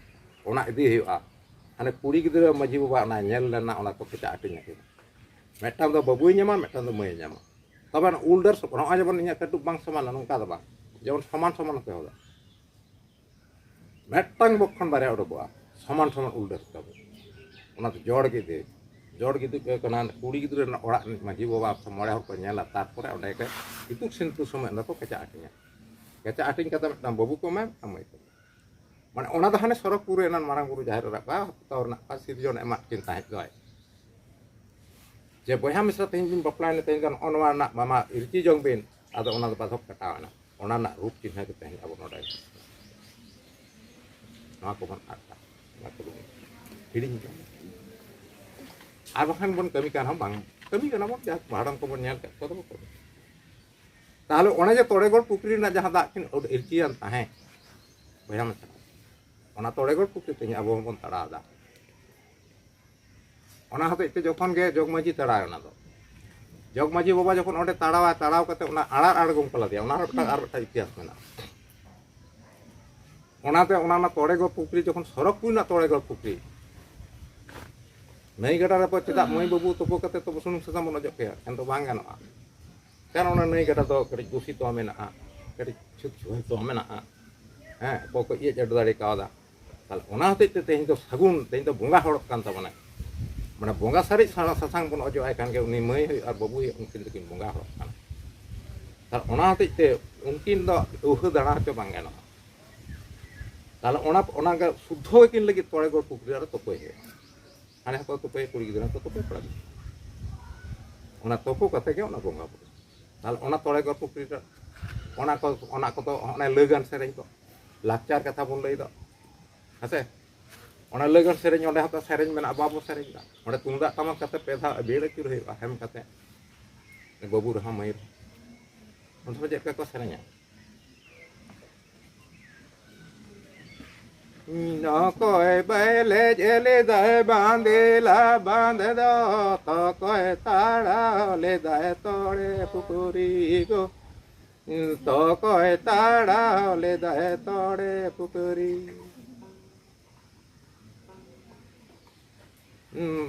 ᱚᱱᱟ ᱤᱫᱤ ᱦᱩᱭᱩᱜᱼᱟ᱾ ᱦᱟᱱᱮ ᱠᱩᱲᱤ ᱜᱤᱫᱽᱨᱟᱹ ᱢᱟᱹᱡᱷᱤ ᱵᱟᱵᱟ ᱚᱱᱟ ᱧᱮᱞ ᱞᱮᱱᱟ, ᱚᱱᱟ ᱠᱚ ᱠᱮᱪᱟᱜ ᱦᱟᱹᱴᱤᱧ ᱟᱹᱠᱤᱱᱟ᱾ ᱢᱤᱫᱴᱟᱝ ᱫᱚ ᱵᱟᱹᱵᱩᱭ ᱧᱟᱢᱟ, ᱢᱤᱫᱴᱟᱝ ᱫᱚ ᱢᱟᱹᱭᱮ ᱧᱟᱢᱟ᱾ ᱛᱚᱵᱮ ᱚᱱᱟ ᱩᱞᱰᱟᱹᱨ ᱥᱚ-, ᱱᱚᱜᱼᱚᱭ ᱡᱮᱢᱚᱱ ᱤᱧᱟᱹᱜ ᱠᱟᱹᱴᱩᱵ ᱵᱟᱝ ᱥᱚᱢᱟᱱᱟ, ᱱᱚᱝᱠᱟ ᱫᱚ ᱵᱟᱝ, ᱡᱮᱢᱚᱱ ᱥᱚᱢᱟᱱ ᱥᱚᱢᱟᱱ ᱦᱚᱸᱯᱮ ᱦᱚᱫᱟ᱾ ᱢᱤᱫᱴᱟᱝ ᱵᱚᱠ ᱠᱷᱚᱱ ᱵᱟᱨᱭᱟ ᱩᱰᱩᱠᱚᱜᱼᱟ, ᱥᱚᱢᱟᱱ ᱥᱚᱢᱟᱱ ᱩᱞᱰᱟᱹᱨ ᱛᱟᱵᱚ᱾ ᱚᱱᱟ ᱫᱚ ᱡᱚᱲ ᱜᱤᱫᱤ, ᱡᱚᱲ ᱜᱤᱫᱤ ᱠᱚ ᱠᱟᱱᱟ᱾ ᱠᱩᱲᱤ ᱜᱤᱫᱽᱨᱟᱹ ᱨᱮᱱᱟᱜ ᱚᱲᱟᱜ ᱨᱤᱱᱤᱡ ᱢᱟᱹᱡᱷᱤ ᱵᱟᱵᱟ ᱥᱮ ᱢᱚᱬᱮ ᱦᱚᱲ ᱠᱚ ᱧᱮᱞᱟ, ᱛᱟᱨᱯᱚᱨᱮ ᱚᱸᱰᱮ ᱜᱮ ᱤᱛᱩᱫ ᱥᱤᱸᱫᱩᱨ ᱥᱚᱢᱚᱭ ᱚᱸᱰᱮ ᱠᱚ ᱠᱮᱪᱟᱜ ᱦᱟᱹᱴᱤᱧᱟ᱾ ᱠᱮᱪᱟᱜ ᱦᱟᱹᱴᱤᱧ ᱠᱟᱛᱮ ᱢᱤᱫᱴᱟᱝ ᱵᱟᱹᱵᱩ ᱠᱚ ᱮᱢᱟᱭᱟ, ᱢᱤᱫᱴᱟᱝ ᱢᱟᱹᱭ ᱠᱚ ᱮᱢᱟᱭᱟ᱾ ᱢᱟᱱᱮ ᱚᱱᱟ ᱫᱚ ᱦᱟᱱᱮ ᱥᱚᱨᱚᱜᱽ ᱯᱩᱨᱤ ᱨᱮᱱᱟᱜ ᱢᱟᱨᱟᱝ ᱵᱩᱨᱩ ᱡᱟᱦᱮᱨ ᱮᱨᱟ ᱠᱚ ᱦᱟᱛᱟᱣ ᱨᱮᱱᱟᱜ ᱠᱚ ᱥᱤᱨᱡᱚᱱ ᱮᱢᱟᱫ ᱠᱤᱱ ᱛᱟᱦᱮᱸᱫ ᱫᱚ᱾ ᱡᱮ ᱵᱚᱭᱦᱟ ᱢᱤᱥᱨᱟ ᱛᱮᱦᱮᱧ ᱵᱤᱱ ᱵᱟᱯᱞᱟᱭᱮᱱᱟ, ᱛᱮᱦᱮᱧ ᱫᱚ ᱱᱚᱜᱼᱚ ᱱᱚᱣᱟ ᱨᱮᱱᱟᱜ ᱢᱟᱢᱟ ᱤᱨᱪᱤ ᱡᱚᱝ ᱵᱤᱱ, ᱟᱫᱚ ᱚᱱᱟ ᱫᱚ ᱵᱟᱫᱷᱚᱠ ᱠᱟᱴᱟᱣ ᱮᱱᱟ᱾ ᱚᱱᱟ ᱨᱮᱱᱟᱜ ᱨᱩᱯ ᱪᱤᱱᱦᱟᱹ ᱜᱮ ᱛᱮᱦᱮᱧ ᱟᱵᱚ ᱱᱚᱰᱮ᱾ ᱱᱚᱣᱟ ᱠᱚᱵᱚᱱ ᱟᱫ ᱠᱟᱜ, ᱱᱚᱣᱟ ᱠᱚᱵᱚᱱ ᱦᱤᱲᱤᱧ ᱠᱟᱜ᱾ ᱟᱨ ᱵᱟᱠᱷᱟᱱ ᱵᱚᱱ ᱠᱟᱹᱢᱤ ᱠᱟᱱ ᱨᱮᱦᱚᱸ ᱵᱟᱝ ᱠᱟᱹᱢᱤ ᱠᱟᱱᱟ ᱵᱚᱱ, ᱡᱟᱦᱟᱸ ᱦᱟᱲᱟᱢ ᱠᱚᱵᱚᱱ ᱧᱮᱞ ᱠᱟᱜ ᱠᱚᱣᱟ ᱫᱚᱵᱚ ᱠᱟᱹᱢᱤ᱾ ᱛᱟᱦᱚᱞᱮ ᱚᱱᱮ ᱡᱮ ᱛᱚᱲᱮᱜᱚᱲ ᱯᱩᱠᱷᱨᱤ ᱨᱮᱱᱟᱜ ᱡᱟᱦᱟᱸ ᱫᱟᱜ ᱠᱤᱱ ᱤᱨᱪᱤᱭᱟᱱ ᱛᱟᱦᱮᱸᱫ, ᱵᱚᱭᱦᱟ ᱢᱤᱥᱨᱟ, ᱚᱱᱟ ᱛᱚᱲᱮᱜᱚᱲ ᱯᱩᱠᱷᱨᱤ ᱛᱮᱦᱮᱧ ᱟᱵᱚ ᱦᱚᱸᱵᱚᱱ ᱛᱟᱲᱟᱣ ᱮᱫᱟ᱾ ᱚᱱᱟ ᱦᱚᱛᱮᱡ ᱛᱮ ᱡᱚᱠᱷᱚᱱ ᱜᱮ ᱡᱚᱜᱽ ᱢᱟᱹᱡᱷᱤ ᱛᱟᱲᱟᱣ, ᱚᱱᱟ ᱫᱚ ᱡᱚᱜᱽ ᱢᱟᱹᱡᱷᱤ ᱵᱟᱵᱟ ᱡᱚᱠᱷᱚᱱ ᱚᱸᱰᱮ ᱛᱟᱲᱟᱣᱟᱭ, ᱛᱟᱲᱟᱣ ᱠᱟᱛᱮ ᱚᱱᱟ ᱟᱲᱟᱨ ᱟᱬᱜᱚᱢ ᱠᱚ ᱞᱟᱫᱮᱭᱟ, ᱚᱱᱟ ᱦᱚᱸ ᱢᱤᱫᱴᱟᱝ ᱟᱨ ᱢᱤᱫᱴᱟᱝ ᱤᱛᱤᱦᱟᱥ ᱢᱮᱱᱟᱜᱼᱟ᱾ ᱚᱱᱟᱛᱮ ᱚᱱᱟ ᱨᱮᱱᱟᱜ ᱛᱚᱲᱮᱜᱚᱲ ᱯᱩᱠᱷᱨᱤ ᱡᱚᱠᱷᱚᱱ ᱥᱚᱨᱚᱜᱽᱯᱩᱨᱤ ᱨᱮᱱᱟᱜ ᱛᱚᱲᱮᱜᱚᱲ ᱯᱩᱠᱷᱨᱤ, ᱱᱟᱹᱭ ᱜᱟᱰᱟ ᱨᱮ ᱪᱮᱫᱟᱜ ᱢᱟᱹᱭ ᱵᱟᱹᱵᱩ ᱛᱩᱯᱩ ᱠᱟᱛᱮ ᱛᱚᱵᱮ ᱥᱩᱱᱩᱢ ᱥᱟᱥᱟᱝ ᱵᱚᱱ ᱚᱡᱚᱜ ᱠᱟᱭᱟ? ᱮᱱ ᱫᱚ ᱵᱟᱝ ᱜᱟᱱᱚᱜᱼᱟ᱾ ᱠᱟᱨᱚᱱ ᱚᱱᱟ ᱱᱟᱹᱭ ᱜᱟᱰᱟ ᱫᱚ ᱠᱟᱹᱴᱤᱡ ᱫᱩᱥᱤᱛᱚ ᱢᱮᱱᱟᱜᱼᱟ, ᱠᱟᱹᱴᱤᱡ ᱪᱷᱩᱛ ᱪᱷᱩᱣᱟᱹᱛᱚ ᱢᱮᱱᱟᱜᱼᱟ᱾ ᱦᱮᱸ, ᱚᱠᱚᱭ ᱠᱚ ᱤᱭᱟᱹ ᱪᱟᱰᱚ ᱫᱟᱲᱮ ᱠᱟᱣᱫᱟ᱾ ᱛᱟᱦᱞᱮ ᱚᱱᱟ ᱦᱚᱛᱮᱡ ᱛᱮ ᱛᱮᱦᱮᱧ ᱫᱚ ᱥᱟᱹᱜᱩᱱ, ᱛᱮᱦᱮᱧ ᱫᱚ ᱵᱚᱸᱜᱟ ᱦᱚᱲᱚᱜ ᱠᱟᱱ ᱛᱟᱵᱚᱱᱟᱭ᱾ ᱢᱟᱱᱮ ᱵᱚᱸᱜᱟ ᱥᱟᱨᱮᱡ ᱥᱟᱲᱟ ᱥᱟᱥᱟᱝ ᱵᱚᱱ ᱚᱡᱚᱜ ᱟᱭ ᱠᱷᱟᱱ ᱜᱮ ᱩᱱᱤ ᱢᱟᱹᱭ ᱦᱩᱭᱩᱜ ᱟᱨ ᱵᱟᱹᱵᱩ ᱦᱩᱭᱩᱜ ᱩᱱᱠᱤᱱ ᱫᱚᱠᱤᱱ ᱵᱚᱸᱜᱟ ᱦᱚᱲᱚᱜ ᱠᱟᱱᱟ᱾ ᱛᱟᱦᱞᱮ ᱚᱱᱟ ᱦᱚᱛᱮᱡ ᱛᱮ ᱩᱱᱠᱤᱱ ᱫᱚ ᱟᱹᱣᱦᱟᱹ ᱫᱟᱬᱟ ᱦᱚᱪᱚ ᱵᱟᱝ ᱜᱟᱱᱚᱜᱼᱟ᱾ ᱛᱟᱦᱞᱮ ᱚᱱᱟ ᱚᱱᱟ ᱜᱮ ᱥᱩᱫᱽᱫᱷᱚ ᱠᱤᱱ ᱞᱟᱹᱜᱤᱫ ᱛᱚᱲᱮ ᱜᱚᱲ ᱯᱩᱠᱷᱨᱤ ᱨᱮ ᱛᱩᱯᱩᱭ ᱦᱩᱭᱩᱜᱼᱟ᱾ ᱦᱟᱱᱮ ᱦᱚᱸᱠᱚ ᱛᱩᱯᱩᱭᱟ ᱠᱩᱲᱤ ᱜᱤᱫᱽᱨᱟᱹ ᱦᱚᱸᱠᱚ ᱛᱩᱯᱩᱭᱟ ᱠᱚᱲᱟ ᱜᱤᱫᱽᱨᱟᱹ᱾ ᱚᱱᱟ ᱛᱩᱯᱩ ᱠᱟᱛᱮ ᱜᱮ ᱚᱱᱟ ᱵᱚᱸᱜᱟ ᱵᱩᱨᱩ᱾ ᱛᱟᱦᱞᱮ ᱚᱱᱟ ᱛᱚᱲᱮ ᱜᱚᱲ ᱯᱩᱠᱷᱨᱤ ᱨᱮ ᱚᱱᱟ ᱠᱚ ᱚᱱᱟ ᱠᱚᱫᱚ ᱚᱱᱮ ᱞᱟᱹᱭ ᱜᱟᱱ ᱥᱮᱨᱮᱧ ᱠᱚ, ᱞᱟᱠᱪᱟᱨ ᱠᱟᱛᱷᱟ ᱵᱚᱱ ᱞᱟᱹᱭ ᱫᱚ, ᱦᱮᱸᱥᱮ? ᱚᱱᱟ ᱞᱟᱹᱭ ᱜᱟᱱ ᱥᱮᱨᱮᱧ, ᱚᱸᱰᱮ ᱦᱚᱸᱛᱚ ᱥᱮᱨᱮᱧ ᱢᱮᱱᱟᱜᱼᱟ, ᱵᱟᱵᱚ ᱥᱮᱨᱮᱧ ᱫᱟ᱾ ᱚᱸᱰᱮ ᱛᱩᱢᱫᱟᱜ ᱴᱟᱢᱟᱠ ᱠᱟᱛᱮ ᱯᱮ ᱫᱷᱟᱣ ᱵᱮᱲ ᱟᱹᱪᱩᱨ ᱦᱩᱭᱩᱜᱼᱟ, ᱦᱮᱢ ᱠᱟᱛᱮ, ᱵᱟᱹᱵᱩ ᱨᱮᱦᱚᱸ ᱢᱟᱹᱭ ᱨᱮᱦᱚᱸ᱾ ᱚᱱᱛᱮ ᱪᱮᱫ ᱞᱮᱠᱟ ᱠᱚ ᱥᱮᱨᱮᱧᱟ? ᱚᱠᱚᱭ ᱵᱟᱭ ᱞᱮᱡ ᱞᱮᱫᱟᱭ ᱵᱟᱸᱫᱮ ᱞᱟ ᱵᱟᱸᱫᱮ ᱫᱚ, ᱚᱠᱚᱭ ᱛᱟᱲᱟᱣ ᱞᱮᱫᱟᱭ ᱛᱚᱲᱮ ᱯᱩᱠᱷᱩᱨᱤ ᱜᱚ, ᱚᱠᱚᱭ ᱛᱟᱲᱟᱣ ᱞᱮᱫᱟᱭ ᱛᱚᱲᱮ ᱯᱩᱠᱷᱩᱨᱤ᱾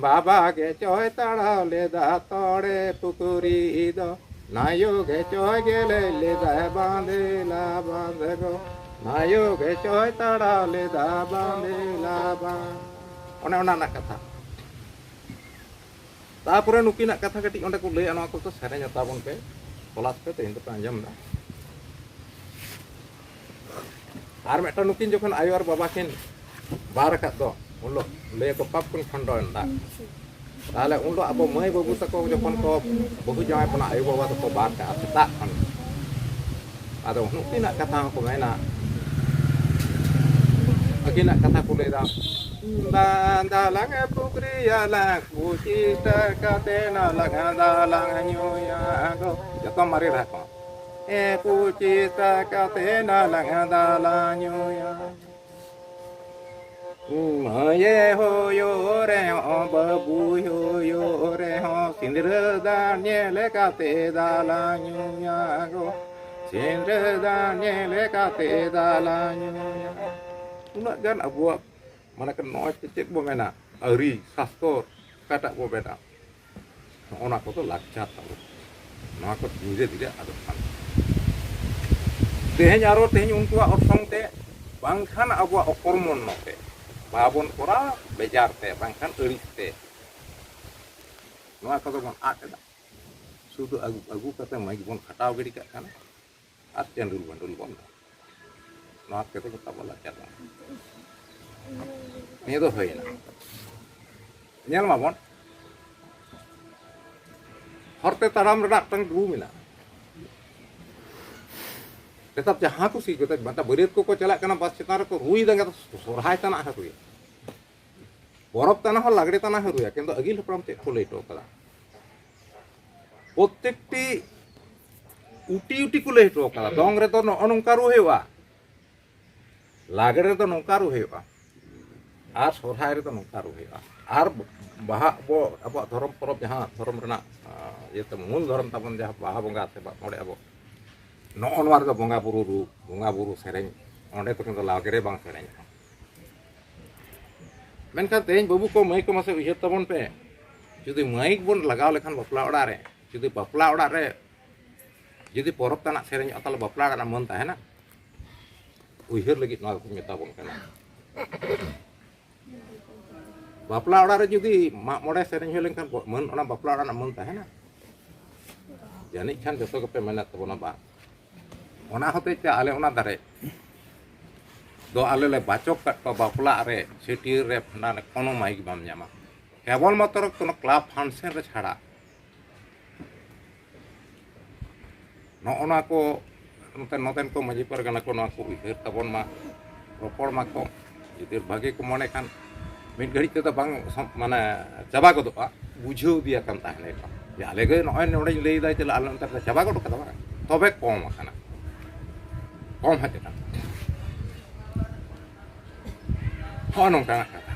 ᱵᱟᱵᱟ ᱜᱮ ᱪᱚᱭ ᱛᱟᱲᱟᱣ ᱞᱮᱫᱟ ᱛᱚᱲᱮ ᱯᱩᱠᱷᱩᱨᱤ ᱫᱚ, ᱱᱟᱭᱳ ᱜᱮ ᱪᱚᱭ ᱜᱮᱞᱮᱡ ᱞᱮᱫᱟ ᱵᱟᱸᱫᱮ ᱞᱟ ᱵᱟᱸᱫᱮ ᱜᱚ, ᱱᱟᱭᱳ ᱜᱮ ᱪᱚᱭ ᱛᱟᱲᱟᱣ ᱞᱮᱫᱟ ᱵᱟᱸᱫᱮ ᱞᱟ ᱵᱟᱸᱫᱮ᱾ ᱚᱱᱮ ᱚᱱᱟ ᱨᱮᱱᱟᱜ ᱠᱟᱛᱷᱟ᱾ ᱛᱟᱯᱚᱨᱮ ᱱᱩᱠᱤᱱᱟᱜ ᱠᱟᱛᱷᱟ ᱠᱟᱹᱴᱤᱡ ᱚᱸᱰᱮ ᱠᱚ ᱞᱟᱹᱭᱟ, ᱱᱚᱣᱟ ᱠᱚ ᱥᱮᱨᱮᱧᱟ ᱛᱟᱵᱚᱱ ᱯᱮ, ᱠᱚᱞᱟᱥ ᱯᱮ, ᱛᱮᱦᱮᱧ ᱫᱚᱯᱮ ᱟᱸᱡᱚᱢ ᱮᱫᱟ᱾ ᱟᱨ ᱢᱤᱫᱴᱟᱝ ᱱᱩᱠᱤᱱ ᱡᱚᱠᱷᱚᱱ ᱟᱭᱳ ᱟᱨ ᱵᱟᱵᱟ ᱠᱤᱱ ᱵᱟᱨ ᱟᱠᱟᱫ ᱫᱚ, ᱩᱱ ᱦᱤᱞᱳᱜ ᱞᱟᱹᱭᱟᱠᱚ ᱯᱟᱯ ᱠᱤᱱ ᱠᱷᱚᱸᱰᱚᱱ ᱮᱫᱟ᱾ ᱛᱟᱦᱚᱞᱮ ᱩᱱ ᱦᱤᱞᱳᱜ ᱟᱵᱚ ᱢᱟᱹᱭ ᱵᱟᱹᱵᱩ ᱛᱟᱠᱚ ᱡᱚᱠᱷᱚᱱ ᱠᱚ ᱵᱟᱹᱦᱩ ᱡᱟᱶᱟᱭ ᱵᱚᱱᱟ, ᱟᱭᱳ ᱵᱟᱵᱟ ᱫᱚᱠᱚ ᱵᱟᱨ ᱠᱟᱜᱼᱟ ᱥᱮᱛᱟᱜ ᱠᱷᱚᱱ᱾ ᱟᱫᱚ ᱱᱩᱠᱤᱱᱟᱜ ᱠᱟᱛᱷᱟ ᱦᱚᱸᱠᱚ ᱢᱮᱱᱟ, ᱟᱹᱠᱤᱱᱟᱜ ᱠᱟᱛᱷᱟ ᱠᱚ ᱞᱟᱹᱭᱫᱟ, ᱫᱟᱜ ᱫᱟᱞᱟᱝ ᱯᱩᱠᱷᱨᱤ ᱟᱞᱟᱝ, ᱯᱩᱪᱤᱥ ᱴᱟᱠᱟ ᱛᱮ ᱱᱟᱞᱟᱝ ᱫᱟᱞᱟᱝ ᱧᱩᱭᱟ ᱜᱚ᱾ ᱡᱚᱛᱚ ᱢᱟᱨᱮ ᱨᱟᱦᱟ ᱠᱚ᱾ ᱮ ᱯᱩᱪᱤᱥ ᱴᱟᱠᱟ ᱛᱮ ᱱᱟᱞᱟᱝ ᱫᱟᱞᱟᱝ ᱧᱩᱭᱟ᱾ ᱢᱟᱹᱭᱮ ᱦᱩᱭᱩᱜ ᱨᱮᱦᱚᱸ ᱵᱟᱹᱵᱩᱭ ᱦᱩᱭᱩᱜ ᱨᱮᱦᱚᱸ, ᱥᱤᱸᱫᱽᱨᱟᱹ ᱫᱟᱱ ᱧᱮᱞ ᱠᱟᱛᱮ ᱫᱟᱞᱟᱝ ᱧᱩᱭᱟ ᱜᱚ᱾ ᱥᱤᱸᱫᱽᱨᱟᱹ ᱫᱟᱱ ᱧᱮᱞ ᱠᱟᱛᱮ ᱫᱟᱞᱟᱝ ᱧᱩᱭᱟ᱾ ᱩᱱᱟᱹᱜ ᱜᱟᱱ ᱟᱵᱚᱣᱟᱜ ᱢᱟᱱᱮ ᱱᱚᱜᱼᱚᱭ ᱪᱮᱫ ᱵᱚ ᱢᱮᱱᱟ, ᱟᱹᱨᱤ ᱥᱟᱥᱛᱚᱨ ᱚᱠᱟᱴᱟᱜ ᱵᱚ ᱢᱮᱱᱟ, ᱱᱚᱜᱼᱚ ᱱᱚᱣᱟ ᱠᱚᱫᱚ ᱞᱟᱠᱪᱟᱨ ᱛᱟᱵᱚ᱾ ᱱᱚᱣᱟ ᱠᱚ ᱫᱷᱤᱨᱮ ᱫᱷᱤᱨᱮ ᱟᱫᱚᱜ ᱠᱟᱱᱟ᱾ ᱛᱮᱦᱮᱧ ᱟᱨᱚ ᱛᱮᱦᱮᱧ ᱩᱱᱠᱩᱣᱟᱜ ᱚᱨᱥᱚᱝ ᱛᱮ, ᱵᱟᱝᱠᱷᱟᱱ ᱟᱵᱚᱣᱟᱜ ᱚᱠᱚᱨᱢᱚᱱᱚ ᱛᱮ, ᱵᱟᱵᱚᱱ ᱠᱚᱨᱟᱣ ᱵᱮᱡᱟᱨ ᱛᱮ, ᱵᱟᱝᱠᱷᱟᱱ ᱟᱹᱲᱤᱥ ᱛᱮ, ᱱᱚᱣᱟ ᱠᱚᱫᱚ ᱵᱚᱱ ᱟᱫ ᱮᱫᱟ᱾ ᱥᱩᱫᱷᱩ ᱟᱹᱜᱩ ᱟᱹᱜᱩ ᱠᱟᱛᱮ ᱢᱟᱹᱭᱤᱠ ᱵᱚᱱ ᱠᱷᱟᱴᱟᱣ ᱜᱤᱰᱤ ᱠᱟᱜ ᱠᱟᱱᱟ ᱟᱨ ᱪᱟᱹᱱᱰᱩᱞ ᱵᱟᱹᱱᱰᱩᱞ ᱵᱚᱱ ᱫᱟ᱾ ᱱᱚᱣᱟ ᱠᱚᱫᱚ ᱛᱟᱵᱚ ᱞᱟᱪᱟᱨ ᱵᱟᱝ᱾ ᱱᱤᱭᱟᱹ ᱫᱚ ᱦᱩᱭᱮᱱᱟ᱾ ᱧᱮᱞ ᱢᱟᱵᱚᱱ, ᱦᱚᱨᱛᱮ ᱛᱟᱲᱟᱢ ᱨᱮᱱᱟᱜ ᱢᱤᱫᱴᱟᱝ ᱨᱩ ᱢᱮᱱᱟᱜᱼᱟ᱾ ᱱᱮᱛᱟᱨ ᱡᱟᱦᱟᱸ ᱠᱩᱥᱤ ᱠᱟᱛᱮ ᱢᱤᱫᱴᱟᱝ ᱵᱟᱹᱨᱭᱟᱹᱛ ᱠᱚᱠᱚ ᱪᱟᱞᱟᱜ ᱠᱟᱱᱟ ᱵᱟᱥ ᱪᱮᱛᱟᱱ ᱨᱮᱠᱚ ᱨᱩᱭ ᱫᱟ, ᱥᱚᱨᱦᱟᱭ ᱛᱟᱱᱟᱜ ᱦᱚᱸ ᱨᱩᱭᱟ, ᱯᱚᱨᱚᱵᱽ ᱛᱟᱱᱟᱜ ᱦᱚᱸ ᱞᱟᱜᱽᱲᱮ ᱛᱟᱱᱟᱜ ᱦᱚᱸ ᱨᱩᱭᱟ, ᱠᱤᱱᱛᱩ ᱟᱹᱜᱤᱞ ᱦᱟᱯᱲᱟᱢ ᱪᱮᱫ ᱠᱚ ᱞᱟᱹᱭ ᱦᱚᱴᱚ ᱠᱟᱫᱟ? ᱯᱨᱚᱛᱮᱠᱴᱤ ᱩᱴᱤ ᱩᱴᱤ ᱠᱚ ᱞᱟᱹᱭ ᱦᱚᱴᱚ ᱠᱟᱫᱟ, ᱫᱚᱝ ᱨᱮᱫᱚ ᱱᱚᱜᱼᱚ ᱱᱚᱝᱠᱟ ᱨᱩ ᱦᱩᱭᱩᱜᱼᱟ, ᱞᱟᱜᱽᱲᱮ ᱨᱮᱫᱚ ᱱᱚᱝᱠᱟ ᱨᱩ ᱦᱩᱭᱩᱜᱼᱟ, ᱟᱨ ᱥᱚᱨᱦᱟᱭ ᱨᱮᱫᱚ ᱱᱚᱝᱠᱟ ᱨᱩ ᱦᱩᱭᱩᱜᱼᱟ, ᱟᱨ ᱵᱟᱦᱟ ᱟᱵᱚ ᱟᱵᱚᱣᱟᱜ ᱫᱷᱚᱨᱚᱢ ᱯᱚᱨᱚᱵᱽ ᱡᱟᱦᱟᱸ ᱫᱷᱚᱨᱚᱢ ᱨᱮᱱᱟᱜ ᱤᱭᱟᱹᱛᱮ ᱢᱩᱞ ᱫᱷᱚᱨᱚᱢ ᱛᱟᱵᱚᱱ ᱡᱟᱦᱟᱸ ᱵᱟᱦᱟ ᱵᱚᱸᱜᱟ ᱥᱮ ᱢᱟᱜ ᱢᱚᱬᱮ ᱟᱵᱚ ᱱᱚᱜᱼᱚ ᱱᱚᱣᱟ ᱨᱮᱫᱚ ᱵᱚᱸᱜᱟ ᱵᱩᱨᱩ ᱨᱩ, ᱵᱚᱸᱜᱟ ᱵᱩᱨᱩ ᱥᱮᱨᱮᱧ, ᱚᱸᱰᱮ ᱠᱚᱨᱮ ᱫᱚ ᱞᱟᱜᱽᱲᱮ ᱵᱟᱝ ᱥᱮᱨᱮᱧᱚᱜᱼᱟ᱾ ᱢᱮᱱᱠᱷᱟᱱ ᱛᱮᱦᱮᱧ ᱵᱟᱹᱵᱩ ᱠᱚ ᱢᱟᱹᱭ ᱠᱚ ᱢᱟᱥᱮ ᱩᱭᱦᱟᱹᱨ ᱛᱟᱵᱚᱱ ᱯᱮ, ᱡᱩᱫᱤ ᱢᱟᱹᱭᱤᱠ ᱵᱚᱱ ᱞᱟᱜᱟᱣ ᱞᱮᱠᱷᱟᱱ ᱵᱟᱯᱞᱟ ᱚᱲᱟᱜ ᱨᱮ, ᱡᱩᱫᱤ ᱵᱟᱯᱞᱟ ᱚᱲᱟᱜ ᱨᱮ ᱡᱩᱫᱤ ᱯᱚᱨᱚᱵᱽ ᱛᱟᱱᱟᱜ ᱥᱮᱨᱮᱧᱚᱜᱼᱟ, ᱛᱟᱦᱚᱞᱮ ᱵᱟᱯᱞᱟ ᱚᱲᱟᱜ ᱨᱮᱱᱟᱜ ᱢᱟᱹᱱ ᱛᱟᱦᱮᱱᱟ? ᱩᱭᱦᱟᱹᱨ ᱞᱟᱹᱜᱤᱫ ᱱᱚᱣᱟ ᱠᱚᱧ ᱢᱮᱛᱟ ᱵᱚᱱ ᱠᱟᱱᱟ᱾ ᱵᱟᱯᱞᱟ ᱚᱲᱟᱜ ᱨᱮ ᱡᱩᱫᱤ ᱢᱟᱜ ᱢᱚᱬᱮ ᱥᱮᱨᱮᱧ ᱦᱩᱭ ᱞᱮᱱᱠᱷᱟᱱ ᱢᱟᱹᱱ, ᱚᱱᱟ ᱵᱟᱯᱞᱟ ᱚᱲᱟᱜ ᱨᱮᱱᱟᱜ ᱢᱟᱹᱱ ᱛᱟᱦᱮᱱᱟ? ᱡᱟᱹᱱᱤᱡ ᱠᱷᱟᱱ ᱡᱚᱛᱚ ᱜᱮᱯᱮ ᱢᱮᱱᱮᱫ ᱛᱟᱵᱚᱱᱟ ᱵᱟᱝ᱾ ᱚᱱᱟ ᱦᱚᱛᱮᱡ ᱛᱮ ᱟᱞᱮ ᱚᱱᱟ ᱫᱷᱟᱨᱮ ᱫᱚ ᱟᱞᱮ ᱞᱮ ᱵᱟᱪᱚᱠ ᱠᱟᱫ ᱠᱚᱣᱟ, ᱵᱟᱯᱞᱟᱜ ᱨᱮ, ᱪᱷᱟᱹᱴᱭᱟᱹᱨ ᱨᱮ, ᱯᱷᱟᱱᱟ ᱨᱮ ᱠᱳᱱᱳ ᱢᱟᱭᱤᱠ ᱵᱟᱢ ᱧᱟᱢᱟ᱾ ᱠᱮᱵᱚᱞ ᱢᱟᱛᱨᱚ ᱠᱳᱱᱳ ᱠᱞᱟᱵᱽ ᱯᱷᱟᱱᱥᱮᱱ ᱨᱮ ᱪᱷᱟᱲᱟ᱾ ᱱᱚᱜᱼᱚ ᱱᱚᱣᱟ ᱠᱚ ᱱᱚᱛᱮ, ᱱᱚᱛᱮᱱ ᱠᱚ ᱢᱟᱹᱡᱷᱤ ᱯᱟᱨᱜᱟᱱᱟ ᱠᱚ ᱱᱚᱣᱟ ᱠᱚ ᱩᱭᱦᱟᱹᱨ ᱛᱟᱵᱚᱱ ᱢᱟ, ᱨᱚᱯᱚᱲ ᱢᱟᱠᱚ᱾ ᱡᱩᱫᱤ ᱵᱷᱟᱜᱮ ᱠᱚ ᱢᱚᱱᱮ ᱠᱷᱟᱱ ᱢᱤᱫ ᱜᱷᱟᱹᱲᱤᱡ ᱛᱮᱫᱚ ᱵᱟᱝ ᱥᱚᱢ-, ᱢᱟᱱᱮ ᱪᱟᱵᱟ ᱜᱚᱫᱚᱜᱼᱟ, ᱵᱩᱡᱷᱟᱹᱣ ᱤᱫᱤᱭᱟᱠᱟᱱ ᱛᱟᱦᱮᱱᱟᱠᱚ ᱡᱮ ᱟᱞᱮ ᱜᱮ ᱱᱚᱜᱼᱚᱭ ᱱᱚᱰᱮᱧ ᱞᱟᱹᱭᱫᱟ ᱪᱮᱫ ᱟᱞᱮ ᱱᱚᱛᱮ ᱨᱮ ᱪᱟᱵᱟ ᱜᱚᱫ ᱠᱟᱫᱟ, ᱵᱟᱝ, ᱛᱚᱵᱮ ᱠᱚᱢ ᱟᱠᱟᱱᱟ, ᱠᱚᱢ ᱦᱮᱡ ᱟᱠᱟᱱᱟ᱾ ᱦᱚᱸᱜᱼᱚ ᱱᱚᱝᱠᱟᱱᱟᱜ ᱠᱟᱛᱷᱟ᱾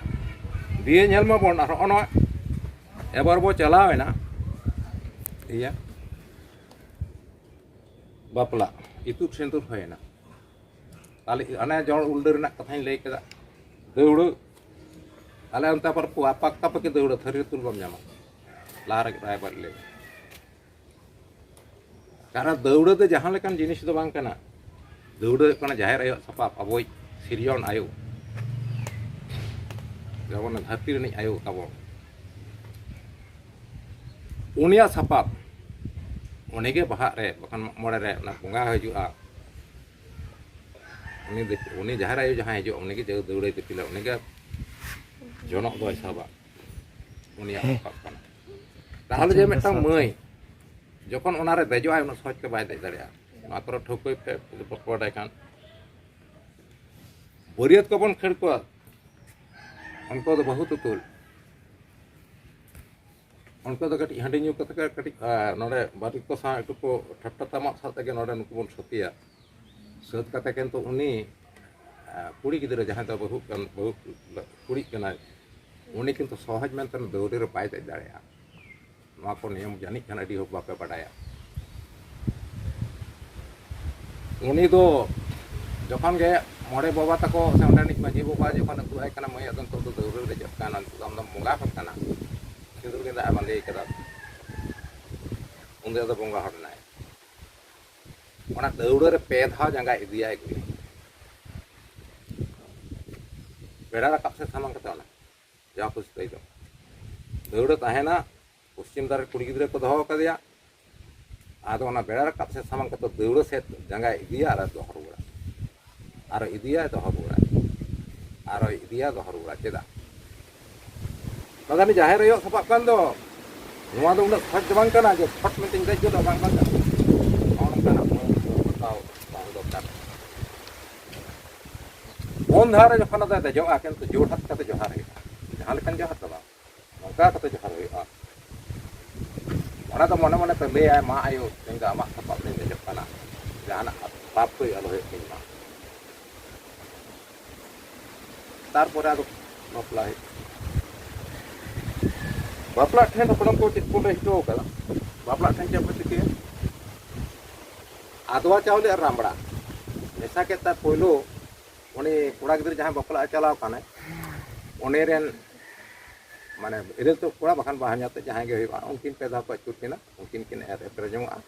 ᱫᱤᱭᱮ ᱧᱮᱞ ᱢᱟᱵᱚᱱ ᱟᱨ ᱦᱚᱸᱜᱼᱚ ᱱᱚᱣᱟ ᱮᱵᱟᱨ ᱵᱚ ᱪᱟᱞᱟᱣ ᱮᱱᱟ ᱤᱭᱟᱹ ᱵᱟᱯᱞᱟ, ᱤᱛᱩᱫ ᱥᱤᱸᱫᱩᱨ ᱦᱩᱭᱮᱱᱟ᱾ ᱛᱟᱦᱞᱮ ᱚᱱᱮ ᱡᱚᱲ ᱩᱞᱰᱟᱹ ᱨᱮᱱᱟᱜ ᱠᱟᱛᱷᱟᱧ ᱞᱟᱹᱭ ᱠᱮᱫᱟ, ᱫᱟᱹᱣᱲᱟᱹ, ᱟᱞᱮ ᱚᱱᱛᱮ ᱟᱵᱟᱨ ᱯᱟᱠᱟ ᱯᱟᱠᱤ ᱫᱟᱹᱣᱲᱟᱹ, ᱛᱷᱟᱹᱨᱤ ᱨᱮ ᱛᱩᱞ ᱵᱟᱢ ᱧᱟᱢᱟ᱾ ᱞᱟᱦᱟ ᱨᱮᱜᱮ ᱨᱟᱭᱵᱟᱨᱤᱡ ᱞᱟᱹᱭ, ᱠᱟᱨᱚᱱ ᱫᱟᱹᱣᱲᱟᱹ ᱫᱚ ᱡᱟᱦᱟᱸ ᱞᱮᱠᱟᱱ ᱡᱤᱱᱤᱥ ᱫᱚ ᱵᱟᱝ ᱠᱟᱱᱟ᱾ ᱫᱟᱹᱣᱲᱟᱹ ᱦᱩᱭᱩᱜ ᱠᱟᱱᱟ ᱡᱟᱦᱮᱨ ᱟᱭᱳᱣᱟᱜ ᱥᱟᱯᱟᱵ, ᱟᱵᱚᱭᱤᱡ ᱥᱤᱨᱡᱚᱱ ᱟᱭᱳ, ᱡᱮᱢᱚᱱ ᱫᱷᱟᱹᱨᱛᱤ ᱨᱤᱱᱤᱡ ᱟᱭᱳ ᱛᱟᱵᱚᱱ᱾ ᱩᱱᱤᱭᱟᱜ ᱥᱟᱯᱟᱵ, ᱩᱱᱤᱜᱮ ᱵᱟᱦᱟᱜ ᱨᱮ, ᱵᱟᱠᱷᱟᱱ ᱢᱟᱜ ᱢᱚᱬᱮ ᱨᱮ ᱚᱱᱟ ᱵᱚᱸᱜᱟ ᱦᱤᱡᱩᱜᱼᱟ, ᱩᱱᱤ ᱫᱤᱯ-, ᱩᱱᱤ ᱡᱟᱦᱮᱨ ᱟᱭᱳ ᱡᱟᱦᱟᱸᱭ ᱦᱤᱡᱩᱜᱼᱟ, ᱩᱱᱤᱜᱮ ᱡᱟᱹ-, ᱫᱟᱹᱣᱲᱟᱹᱭ ᱫᱤᱯᱤᱞᱟ, ᱩᱱᱤᱜᱮ ᱡᱚᱱᱚᱜ ᱫᱚᱭ ᱥᱟᱵᱟ, ᱩᱱᱤᱭᱟᱜ ᱦᱮᱸ᱾ ᱥᱟᱯᱟᱵ ᱠᱟᱱᱟ᱾ ᱛᱟᱦᱚᱞᱮ ᱡᱮ ᱟᱪᱪᱷᱟ, ᱢᱤᱫᱴᱟᱝ ᱥᱟᱯᱟᱵ᱾ ᱢᱟᱹᱭ ᱡᱚᱠᱷᱚᱱ ᱚᱱᱟᱨᱮ ᱫᱮᱡᱚᱜᱼᱟᱭ, ᱩᱱᱟᱹᱜ ᱥᱚᱦᱚᱡ ᱛᱮ ᱵᱟᱭ ᱫᱮᱡ ᱫᱟᱲᱮᱭᱟᱜᱼᱟ᱾ ᱱᱚᱣᱟ ᱠᱚᱨᱮ ᱴᱷᱟᱹᱣᱠᱟᱹᱭ ᱯᱮ, ᱡᱩᱫᱤ ᱯᱮ ᱵᱟᱰᱟᱭ ᱠᱷᱟᱱ᱾ ᱵᱟᱹᱨᱭᱟᱹᱛ ᱠᱚᱵᱚᱱ ᱠᱷᱟᱹᱲ ᱠᱚᱣᱟ, ᱩᱱᱠᱩ ᱫᱚ ᱵᱟᱹᱦᱩ ᱛᱩᱛᱩᱞ᱾ ᱩᱱᱠᱩ ᱫᱚ ᱠᱟᱹᱴᱤᱡ ᱦᱟᱺᱰᱤ ᱧᱩ ᱠᱟᱛᱮ ᱜᱮ ᱠᱟᱹᱴᱤᱡ, ᱟᱨ ᱱᱚᱰᱮ ᱵᱟᱹᱨᱭᱟᱹᱛ ᱠᱚ ᱥᱟᱶ ᱮᱠᱴᱩ ᱠᱚ ᱴᱷᱟᱴᱴᱟ ᱛᱟᱢᱟᱫ ᱥᱟᱶ ᱛᱮᱜᱮ ᱱᱚᱰᱮ ᱱᱩᱠᱩ ᱵᱚᱱ ᱥᱟᱹᱛᱮᱭᱟ᱾ ᱥᱟᱹᱛ ᱠᱟᱛᱮ ᱠᱤᱱᱛᱩ ᱩᱱᱤ, ᱟᱨ ᱠᱩᱲᱤ ᱜᱤᱫᱽᱨᱟᱹ ᱡᱟᱦᱟᱸᱭ ᱫᱚ ᱵᱟᱹᱦᱩ ᱠᱟᱱ, ᱵᱟᱹᱦᱩ ᱠᱩᱲᱤ ᱠᱟᱱᱟᱭ, ᱩᱱᱤ ᱠᱤᱱᱛᱩ ᱥᱚᱦᱚᱡ ᱢᱮᱱᱛᱮ ᱫᱟᱹᱣᱲᱟᱹ ᱨᱮ ᱵᱟᱭ ᱫᱮᱡ ᱫᱟᱲᱮᱭᱟᱜᱼᱟ᱾ ᱱᱚᱣᱟ ᱠᱚ ᱱᱤᱭᱚᱢ ᱡᱟᱹᱱᱤᱡ ᱠᱷᱟᱱ ᱟᱹᱰᱤ ᱦᱚᱲ ᱵᱟᱯᱮ ᱵᱟᱰᱟᱭᱟ᱾ ᱩᱱᱤ ᱫᱚ ᱡᱚᱠᱷᱚᱱ ᱜᱮ ᱢᱚᱬᱮ ᱵᱟᱵᱟ ᱛᱟᱠᱚ ᱥᱮ ᱚᱸᱰᱮᱱᱤᱡ ᱢᱟᱹᱡᱷᱤ ᱵᱟᱵᱟ ᱡᱚᱠᱷᱚᱱ ᱟᱹᱜᱩ ᱟᱭ ᱠᱟᱱᱟ, "ᱢᱟᱹᱭ, ᱟᱫᱚ ᱱᱤᱛᱚᱜ ᱫᱚ ᱫᱟᱹᱣᱲᱟᱹ ᱨᱮ ᱫᱮᱡᱚᱜ ᱠᱟᱱᱟ, ᱱᱤᱛᱚᱜ ᱫᱚ ᱟᱢ ᱫᱚᱢ ᱵᱚᱸᱜᱟ ᱟᱠᱟᱱᱟ, ᱥᱤᱸᱫᱩᱨ ᱜᱮᱸᱫᱟᱜ ᱮ ᱵᱟᱸᱫᱮ ᱠᱟᱫᱟ", ᱩᱱᱤ ᱫᱚ ᱟᱫᱚ ᱵᱚᱸᱜᱟ ᱦᱚᱲ ᱮᱱᱟᱭ᱾ ᱚᱱᱟ ᱫᱟᱹᱣᱲᱟᱹ ᱨᱮ ᱯᱮ ᱫᱷᱟᱣ ᱡᱟᱸᱜᱟ ᱤᱫᱤᱭᱟᱭ ᱠᱩᱲᱤ᱾ ᱵᱮᱲᱟ ᱨᱟᱠᱟᱵ ᱥᱮᱫ ᱥᱟᱢᱟᱝ ᱠᱟᱛᱮ ᱚᱱᱟ ᱡᱟᱦᱟᱸ ᱠᱚ ᱥᱤᱛᱟᱹᱭ ᱫᱚ᱾ ᱫᱟᱹᱣᱲᱟᱹ ᱛᱟᱦᱮᱱᱟ, ᱯᱚᱥᱪᱤᱢ ᱫᱷᱟᱨᱮ ᱠᱩᱲᱤ ᱜᱤᱫᱽᱨᱟᱹ ᱠᱚ ᱫᱚᱦᱚ ᱟᱠᱟᱫᱮᱭᱟ᱾ ᱟᱫᱚ ᱚᱱᱟ ᱵᱮᱲᱟ ᱨᱟᱠᱟᱵ ᱥᱮᱫ ᱥᱟᱢᱟᱝ ᱠᱟᱛᱮ ᱫᱟᱹᱣᱲᱟᱹ ᱥᱮᱫ ᱡᱟᱸᱜᱟᱭ ᱤᱫᱤᱭᱟ ᱟᱨ ᱫᱚᱦᱚ ᱨᱩᱣᱟᱹᱲᱟ᱾ ᱟᱨᱚ ᱤᱫᱤᱭᱟ, ᱫᱚᱦᱚ ᱨᱩᱣᱟᱹᱲᱟ᱾ ᱟᱨᱚ ᱤᱫᱤᱭᱟ, ᱫᱚᱦᱚ ᱨᱩᱣᱟᱹᱲᱟ᱾ ᱪᱮᱫᱟᱜ? ᱫᱟᱫᱟ, ᱩᱱᱤ ᱡᱟᱦᱮᱨ ᱟᱭᱳᱣᱟᱜ ᱥᱟᱯᱟᱵ ᱠᱟᱱ ᱫᱚ, ᱱᱚᱣᱟ ᱫᱚ ᱩᱱᱟᱹᱜ ᱥᱚᱦᱚᱡ ᱫᱚ ᱵᱟᱝ ᱠᱟᱱᱟ ᱡᱮ ᱯᱷᱚᱴ ᱢᱮᱱᱛᱮᱧ ᱫᱮᱡ ᱜᱚᱫᱚᱜᱼᱟ, ᱵᱟᱝ, ᱵᱟᱝ ᱠᱟᱱᱟ᱾ ᱱᱚᱜᱼᱚ ᱱᱚᱝᱠᱟᱱᱟᱜ ᱢᱚᱱ ᱦᱟᱛᱟᱣ ᱵᱟᱝ ᱫᱚᱨᱠᱟᱨ᱾ ᱯᱩᱱ ᱫᱷᱟᱣ ᱨᱮ ᱡᱚᱠᱷᱚᱱ ᱟᱫᱚᱭ ᱫᱮᱡᱚᱜᱼᱟ, ᱠᱤᱱᱛᱩ ᱡᱳᱨ ᱦᱟᱛ ᱠᱟᱛᱮ ᱡᱚᱦᱟᱨ ᱦᱩᱭᱩᱜᱼᱟ, ᱡᱟᱦᱟᱸ ᱞᱮᱠᱟᱱ ᱡᱚᱦᱟᱨ ᱫᱚ ᱵᱟᱝ, ᱱᱚᱝᱠᱟ ᱠᱟᱛᱮ ᱡᱚᱦᱟᱨ ᱦᱩᱭᱩᱜᱼᱟ᱾ ᱚᱱᱟ ᱫᱚ ᱢᱚᱱᱮ ᱢᱚᱱᱮ ᱛᱮ ᱞᱟᱹᱭᱟᱭ, "ᱢᱟ ᱟᱭᱳ, ᱛᱮᱦᱮᱧ ᱫᱚ ᱟᱢᱟᱜ ᱥᱟᱯᱟᱵ ᱨᱤᱧ ᱫᱮᱡᱚᱜ ᱠᱟᱱᱟ, ᱡᱟᱦᱟᱱᱟᱜ ᱯᱟᱯ ᱠᱚ ᱟᱞᱚ ᱦᱩᱭᱩᱜ ᱛᱤᱧ ᱢᱟ᱾" ᱛᱟᱨᱯᱚᱨᱮ ᱟᱫᱚ ᱵᱟᱯᱞᱟ ᱦᱩᱭᱩᱜᱼᱟ᱾ ᱵᱟᱯᱞᱟ ᱴᱷᱮᱱ ᱦᱟᱯᱲᱟᱢ ᱠᱚ ᱪᱮᱫ ᱠᱚ ᱞᱟᱹᱭ ᱦᱚᱪᱚ ᱠᱟᱫᱟ? ᱵᱟᱯᱞᱟ ᱴᱷᱮᱱ ᱪᱮᱫ ᱠᱚ ᱪᱤᱠᱟᱹᱭᱟ? ᱟᱫᱣᱟ ᱪᱟᱣᱞᱮ ᱟᱨ ᱨᱟᱢᱵᱲᱟ ᱢᱮᱥᱟ ᱠᱮᱫ ᱛᱟᱭ᱾ ᱯᱳᱭᱞᱳ ᱩᱱᱤ ᱠᱚᱲᱟ ᱜᱤᱫᱽᱨᱟᱹ ᱡᱟᱦᱟᱸᱭ ᱵᱟᱯᱞᱟᱜ ᱮ ᱪᱟᱞᱟᱣ ᱠᱟᱱᱟᱭ, ᱩᱱᱤ ᱨᱮᱱ ᱢᱟᱱᱮ ᱤᱨᱤᱞ ᱛᱚ ᱠᱚᱲᱟ ᱵᱟᱠᱷᱟᱱ ᱵᱟᱦᱧᱟᱨ ᱛᱮ ᱡᱟᱦᱟᱸᱭ ᱜᱮ ᱦᱩᱭᱩᱜᱼᱟ, ᱩᱱᱠᱤᱱ ᱯᱮ ᱫᱷᱟᱣ ᱠᱚ ᱟᱹᱪᱩᱨ ᱠᱤᱱᱟ, ᱩᱱᱠᱤᱱ ᱠᱤᱱ ᱮᱨ ᱮᱯᱮᱨ ᱡᱚᱝᱚᱜᱼᱟ᱾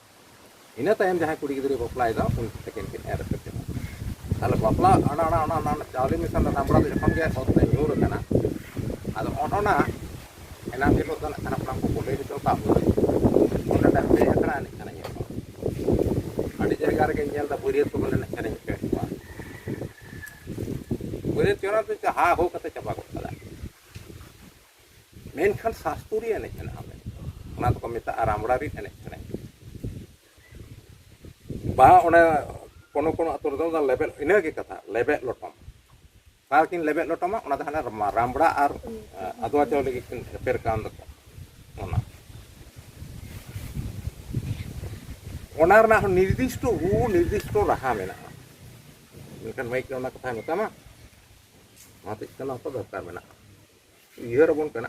ᱤᱱᱟᱹ ᱛᱟᱭᱚᱢ ᱡᱟᱦᱟᱸᱭ ᱠᱩᱲᱤ ᱜᱤᱫᱽᱨᱟᱹᱭ ᱵᱟᱯᱞᱟᱭᱮᱫᱟ, ᱩᱱᱠᱤᱱ ᱛᱟᱹᱠᱤᱱ ᱠᱤᱱ ᱮᱨ ᱮᱯᱮᱨ ᱡᱚᱝᱚᱜᱼᱟ᱾ ᱛᱟᱦᱞᱮ ᱵᱟᱯᱞᱟ ᱚᱱᱟ, ᱚᱱᱟ, ᱚᱱᱟ, ᱚᱱᱟ ᱪᱟᱣᱞᱮ ᱢᱮᱥᱟ ᱨᱟᱢᱵᱲᱟ ᱫᱚ ᱡᱚᱠᱷᱚᱱ ᱜᱮ ᱚᱛ ᱨᱮ ᱧᱩᱨ ᱟᱠᱟᱱᱟ, ᱟᱫᱚ ᱚᱱ-, ᱚᱱᱟ ᱮᱱᱟᱝ ᱦᱤᱞᱳᱜ ᱫᱚ ᱱᱟᱜ ᱠᱷᱟᱱ ᱦᱟᱯᱲᱟᱢ ᱠᱚᱠᱚ ᱞᱟᱹᱭ ᱦᱚᱪᱚ ᱟᱠᱟᱫ ᱵᱚᱱᱟ᱾ ᱚᱸᱰᱮ ᱱᱟᱜ ᱯᱮ ᱟᱠᱷᱲᱟ ᱮᱱᱮᱡ ᱠᱟᱱᱟ ᱧᱮᱞ ᱠᱚ᱾ ᱟᱹᱰᱤ ᱡᱟᱭᱜᱟ ᱨᱮᱜᱮᱧ ᱧᱮᱞ ᱮᱫᱟ ᱵᱟᱹᱨᱭᱟᱹᱛ ᱠᱚ ᱵᱚᱞᱮ ᱮᱱᱮᱡ ᱥᱮᱨᱮᱧ ᱦᱚᱪᱚᱭᱮᱫ ᱠᱚᱣᱟ᱾ ᱵᱟᱹᱨᱭᱟᱹᱛ ᱪᱚᱨᱟ ᱫᱚ ᱦᱟ ᱦᱳ ᱠᱟᱛᱮ ᱪᱟᱵᱟ ᱜᱚᱫ ᱠᱟᱫᱟ᱾ ᱢᱮᱱᱠᱷᱟᱱ ᱥᱟᱥᱛᱩᱨᱤ ᱮᱱᱮᱡ ᱢᱮᱱᱟᱜᱼᱟ, ᱚᱱᱟ ᱫᱚᱠᱚ ᱢᱮᱛᱟᱜᱼᱟ ᱨᱟᱢᱲᱟ ᱨᱤᱫ ᱮᱱᱮᱡ ᱥᱮᱨᱮᱧ᱾ ᱵᱟ ᱚᱱᱮ ᱠᱳᱱᱳ ᱠᱳᱱᱳ ᱟᱛᱳ ᱨᱮᱫᱚ ᱚᱱᱟ ᱞᱮᱵᱮᱫ, ᱤᱱᱟᱹᱜᱮ ᱠᱟᱛᱷᱟ, ᱞᱮᱵᱮᱫ ᱞᱚᱴᱚᱢ᱾ ᱚᱠᱟ ᱨᱮᱠᱤᱱ ᱞᱮᱵᱮᱫ ᱞᱚᱴᱚᱢᱟ, ᱚᱱᱟ ᱫᱚ ᱦᱟᱱᱮ ᱨᱟᱢ-, ᱨᱟᱢᱵᱽᱲᱟ ᱟᱨ, ᱮ, ᱟᱫᱽᱣᱟ ᱪᱟᱣᱞᱮ ᱜᱮᱠᱤᱱ ᱮᱯᱮᱨ ᱠᱟᱱ ᱫᱚᱠᱚ᱾ ᱚᱱᱟ, ᱚᱱᱟ ᱨᱮᱱᱟᱜ ᱦᱚᱸ ᱱᱤᱨᱫᱤᱥᱴᱚ ᱨᱩ, ᱱᱤᱨᱫᱤᱥᱴᱚ ᱨᱟᱦᱟ ᱢᱮᱱᱟᱜᱼᱟ᱾ ᱢᱮᱱᱠᱷᱟᱱ ᱢᱟᱹᱭᱤᱠ ᱨᱮ ᱚᱱᱟ ᱠᱟᱛᱷᱟᱭ ᱢᱮᱛᱟᱢᱟ, ᱚᱱᱟ ᱦᱚᱛᱮᱡ ᱛᱮ ᱱᱚᱣᱟ ᱠᱚ ᱫᱚᱨᱠᱟᱨ ᱢᱮᱱᱟᱜᱼᱟ᱾ ᱩᱭᱦᱟᱹᱨ ᱟᱵᱚᱱ ᱠᱟᱱᱟ᱾